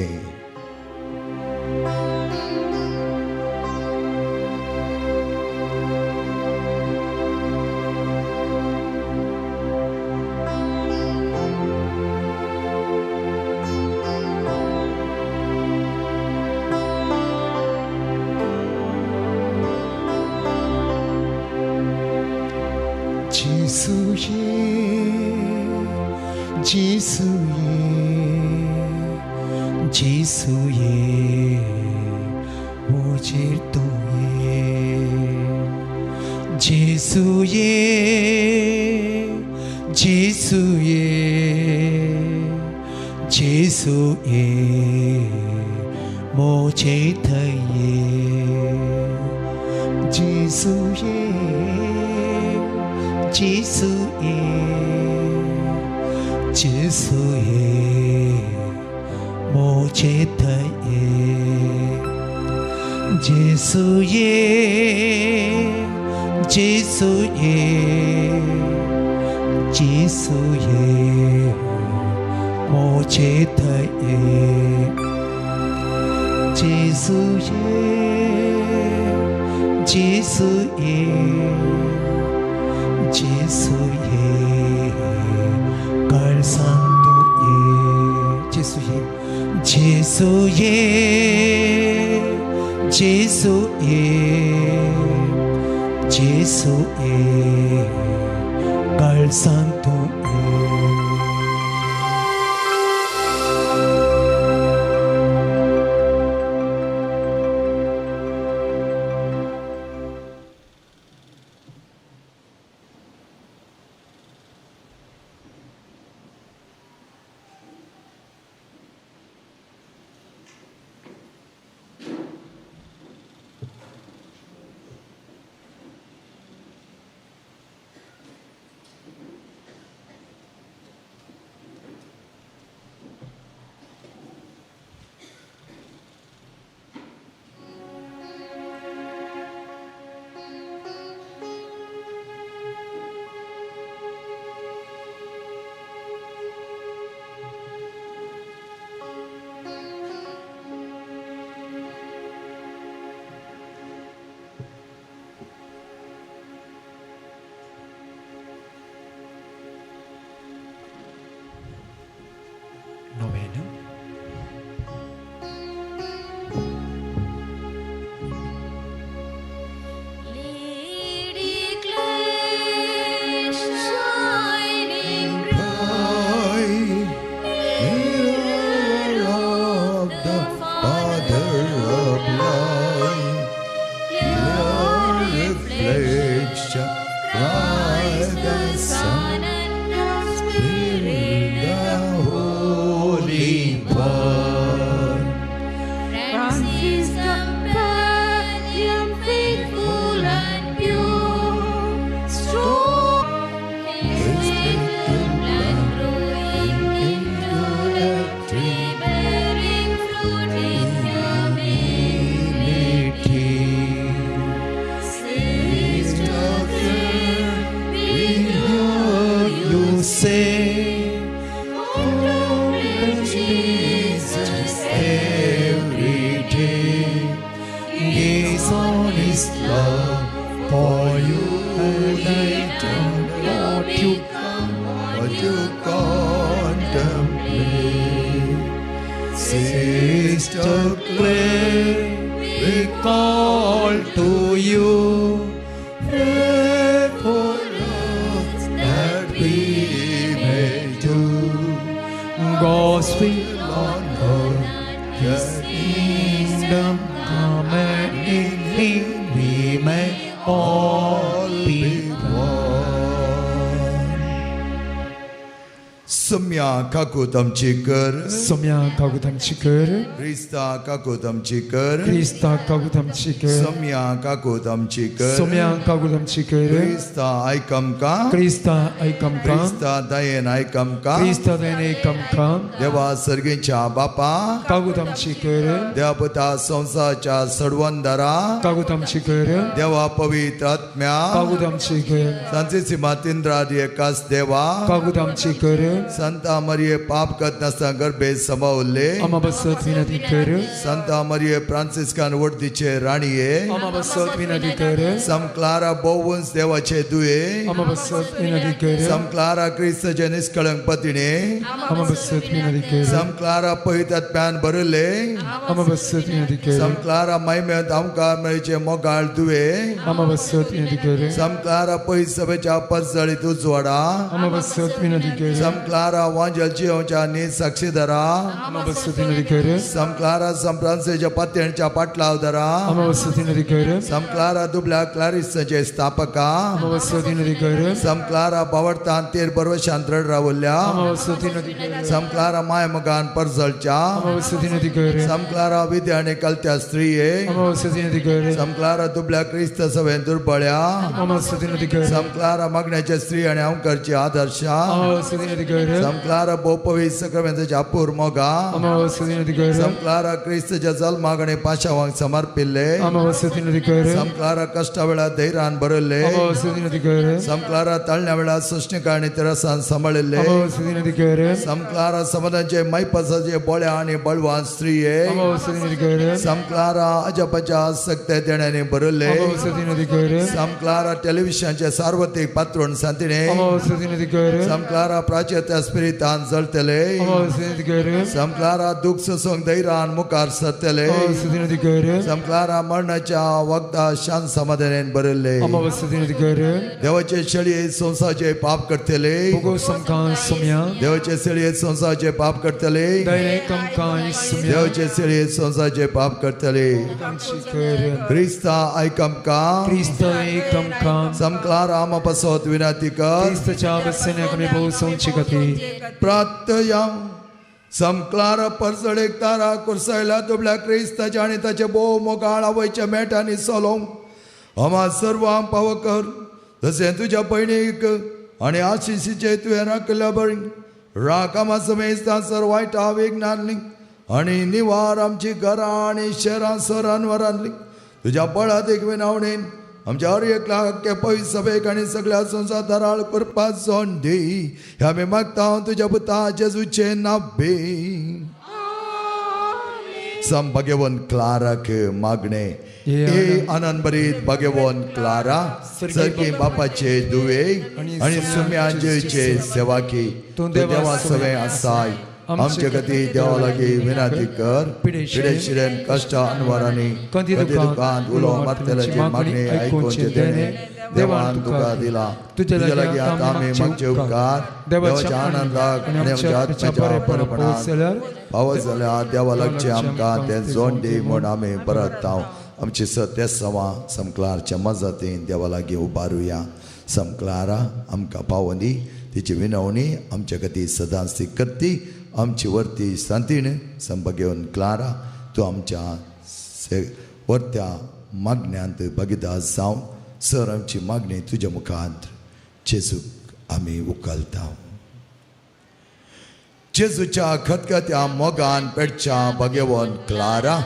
सम्या काकूत आमची कर सम्या काकूत आमची कर क्रिस्ता काकूत आमची कर क्रिस्ता काकूत आमची कर सम्या काकूत आमची कर सम्या काकूत आमची कर क्रिस्ता आयक आमकां क्रिस्ता आयक आमकां क्रिस्ता दयेन आयक आमकां क्रिस्ता दयेन आयक आमकां देवा सर्गीच्या बापा काकूत आमची कर देवा पुता संवसाराच्या सडवंदरा काकूत आमची कर देवा पवित्र आत्म्या काकूत आमची कर सांतिसी मातिंद्रादी एकाच देवा काकूत आमची कर संता मरिये पाप करत नासतना गर्भे समावले आमा बसत विनंती कर संता मरिये फ्रांसिस्कान वडदीचे राणये आमा बसत विनंती कर सम क्लारा बोवन्स देवाचे दुये आमा बसत विनंती कर सम क्लारा क्रिस्तचे निष्कळंक पतिणे आमा बसत विनंती कर सम क्लारा पवित्र आत्म्यान भरले आमा बसत विनंती कर सम क्लारा महिमेंत आमकां मेळचे मोगाळ दुये आमा बसत विनंती कर सम क्लारा पवित्र सभेच्या परजळीत उजवाडा आमा बसत विनंती कर सम क्लारा वांजल जियोच्या नीत साक्षीदारा आमा बसत विनंती कर सम क्लारा सम फ्रांसिसच्या पातयेच्या पाटलावदारा आमा बसत विनंती कर सम क्लारा दुबल्या क्लारिसाचे स्थापका आमा बसत विनंती कर सम क्लारा बावडतान तेर बरवशांत रड रावल्या आमा बसत विनंती कर सम क्लारा माय मगान परजळच्या आमा बसत विनंती कर सम क्लारा विद्या आनी कलत्या स्त्रिये आमा बसत विनंती कर सम क्लारा दुबल्या क्रिस्त सभेन दुर्बळ्या आमा बसत विनंती कर सम क्लारा मागण्याच्या स्त्री आनी अंकरची आदर्शा आमा बसत विनंती कर सम क्लारा बोपवी सक्रामेंताच्या अपूर मोगा आमा बसत विनंती कर सम क्लारा क्रिस्तच्या जल्माक आनी पाशावांक समर्पिल्ले आमा बसत विनंती कर सम क्लारा कश्टा वेळार धैर्यान भरल्ले आमा बसत विनंती कर सम क्लारा तळण्या वेळार सोंसणीकाय आनी तिरसान सांबाळिल्ले आमा बसत विनंती कर सम क्लारा समाजाचे मैपासाचे बोळ्या आनी बळवान स्त्रिये आमा बसत विनंती कर सम क्लारा अजापाच्या आसक्त देण्याने भरल्ले आमा बसत विनंती कर सम क्लारा टेलिव्हिजनाचे सार्वत्रिक पात्रोण सांतिणे आमा बसत विनंती कर सम क्लारा प्राच्यत्या स्पिरितान जळतले आमा बसत विनंती कर सम क्लारा दुःख सोसूंक धैर्यान मुखार सरतले आमा बसत विनंती कर सम क्लारा मरणाच्या वखदा शांत समाधानान भरल्ले आमा बसत विनंती कर देवाचे शेळये संसाचे पाप करतले भोगो समकां सुम्या देवाचे शेळये संसाचे पाप करतले दयेन आमकां सुम्या देवाचे शेळये संसाचे पाप करतले आमची कर क्रिस्ता आयक आमकां क्रिस्त आयक आमकां सम क्लारा आमा पासत विनंती कर क्रिस्तच्या बसने आमी भोवसोवची खातीर प्रार्थया सम क्लारा परजळेक तारा कुर्सायला दुबल्या क्रिस्ताच्या आनी ताचे भोव मोगाळ आवयच्या मेटांनी चलोवंक आमा सर्वांक पाव कर तशें तुज्या भयणीक आनी आशिशीचे तुवें राखिल्ल्या बरी राख आमा समेस्तां सर वायटा विघ्नांतली आनी निवार आमची घरां आनी शहरां सरांवरांतली तुज्या बळादीक विनावणेन आमच्या हर एकल्या पवित्र सभेक आनी सगळ्या संवसार दराळ करपाक जोड दी हें आमी मागता तुज्या पुता जेजूचें नांव सम भगवान क्लाराक मागणे ए आनंद भरीत भगवान क्लारा सर्गी बापाचे दुवे आनी सुम्यांजेचे सेवाकी तूं देवा सवें आसाय आमचे खातीर देवा लागीं विनंती कर पिडेशिरेन कश्ट अनवरांनी कदी दुकान उलो मारतल्याची मागणी आयकुचे देणे देवान तुका दिला तुज्या लागीं आतां आमी मागचे उपकार देवाच्या आनंदाक आनी आमच्या आत्म्याच्या बरेपणाक पावत जाल्यार देवा लागचें आमकां तें जोड दी म्हूण आमी परत आमची सत्य सवा समक्लारच्या मजतीन देवा लागीं उबारुया. समक्लारा आमकां पावोन दी तिची विनवणी आमच्या खातीर सदांच ती करती आमची वर्ती सांतीण संभगेवन क्लारा तूं आमच्या वर्त्या मागण्यांत भागीदार जावन सर आमची मागणी तुज्या मुखांत जेजूक आमी उखलता. जेजूच्या खतखत्या मोगान पेटच्या भगेवन क्लारा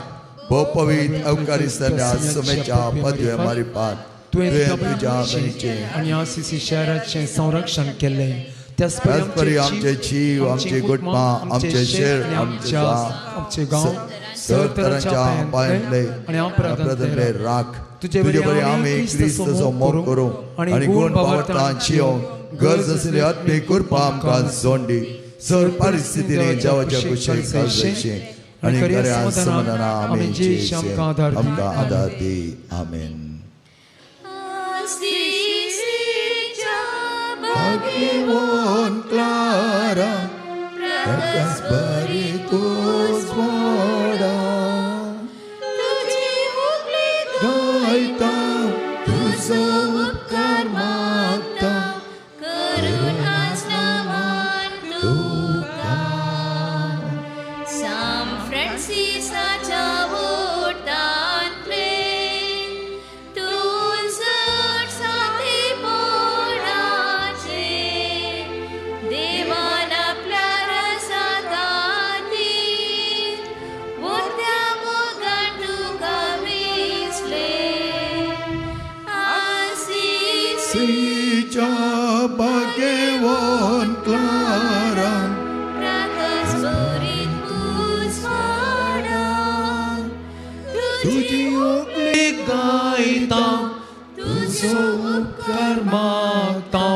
भोपवीत अवकारी सन्या सुमेच्या पदवे मारिपात तुवें तुज्या भयणीचें आनी आसिसी शहराचें संरक्षण केल्लें त्याच परी आमचे जीव आमचे गुटमां आमचे शेर आमचे आमचे गांव सर तरांच्या अपायांतले आनी अपराधांतले राख तुजे बरी आमी क्रिस्ताचो मोग करूं आनी गुण पावतां जियोंक गरज आशिल्ली आत्मीक कृपा आमकां जोड दी सर परिस्थितींनी देवाच्या कुशीक घालची आनी खऱ्या समाधाना आमी आमकां आदार दी. आमेन. भगवान क्लारा प्रकाश बरी तुजवाडा गायता तुजो उपकार मागता करून आसना मान तूं. सेच्या भाग्यवान क्लारा तुजी ओगली गायता तुजो उपकार मागता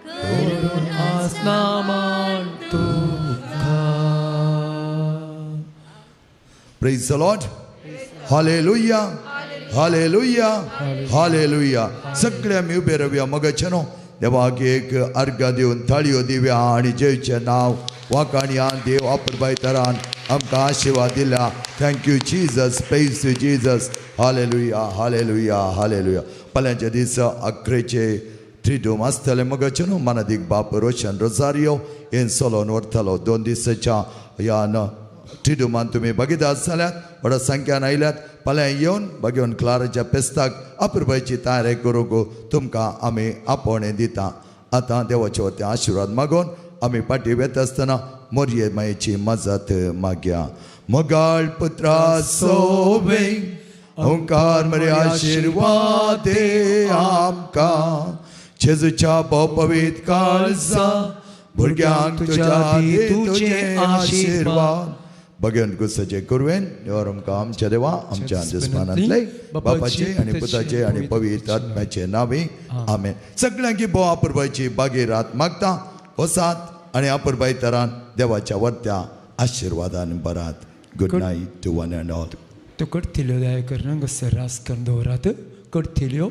करून आसना मान तुका. Praise the Lord. Hallelujah. Hallelujah. Hallelujah. सगळे आमी उबे रावया मगाचे न्हू देवाक एक अर्घां दिवन थाळयो दिवया आनी जेवचें नांव वाकाणयान देव अपुरबाय तरान आमकां आशिर्वाद दिला. Thank you Jesus. Praise you Jesus. Hallelujah. Hallelujah. Hallelujah. फाल्यांच्या दीस अकरेचे त्रिडूम आसतले मगाचे न्हू मानादीक बाप रोशन रोजारियो हें सोलोन व्हरतलो. 2 दिसाच्या ह्या त्रिडुमान तुमी भागीदार जाल्यात व्हडा संख्यान आयल्यात. फाल्यां येवन भागेवन क्लाराच्या पेस्ताक अपुरबायची तयारी करूंक तुमकां आमी आपोवणें दिता. आतां देवाचे वतीन आशिर्वाद मागून आमी फाटीं वेता आसतना मोरये मायेची मजत मागया. मोगाळ पुत्रा सोवे ओंकार मरे आशिर्वाद आमकां जेजूच्या भोव-पवित्र काळजा भुरग्यांक तुज्या तुजे आशिर्वाद. भगवान गुस्साचे कुरवेन देवार आमकां आमच्या देवा आमच्या दुस्मानांतले बापाचे आनी पुताचे आनी पवित्र आत्म्याचे नांवी आमेन. सगळ्यांकी भोव अपुरबायची बागी रात मागता. वसात आनी अपुरबाय तरान देवाच्या वर्त्या आशिर्वादान बरात. Good night to one and all. त्यो कडथिल्यो दया कर हांगासर रास करून दवरात. कडथिल्यो.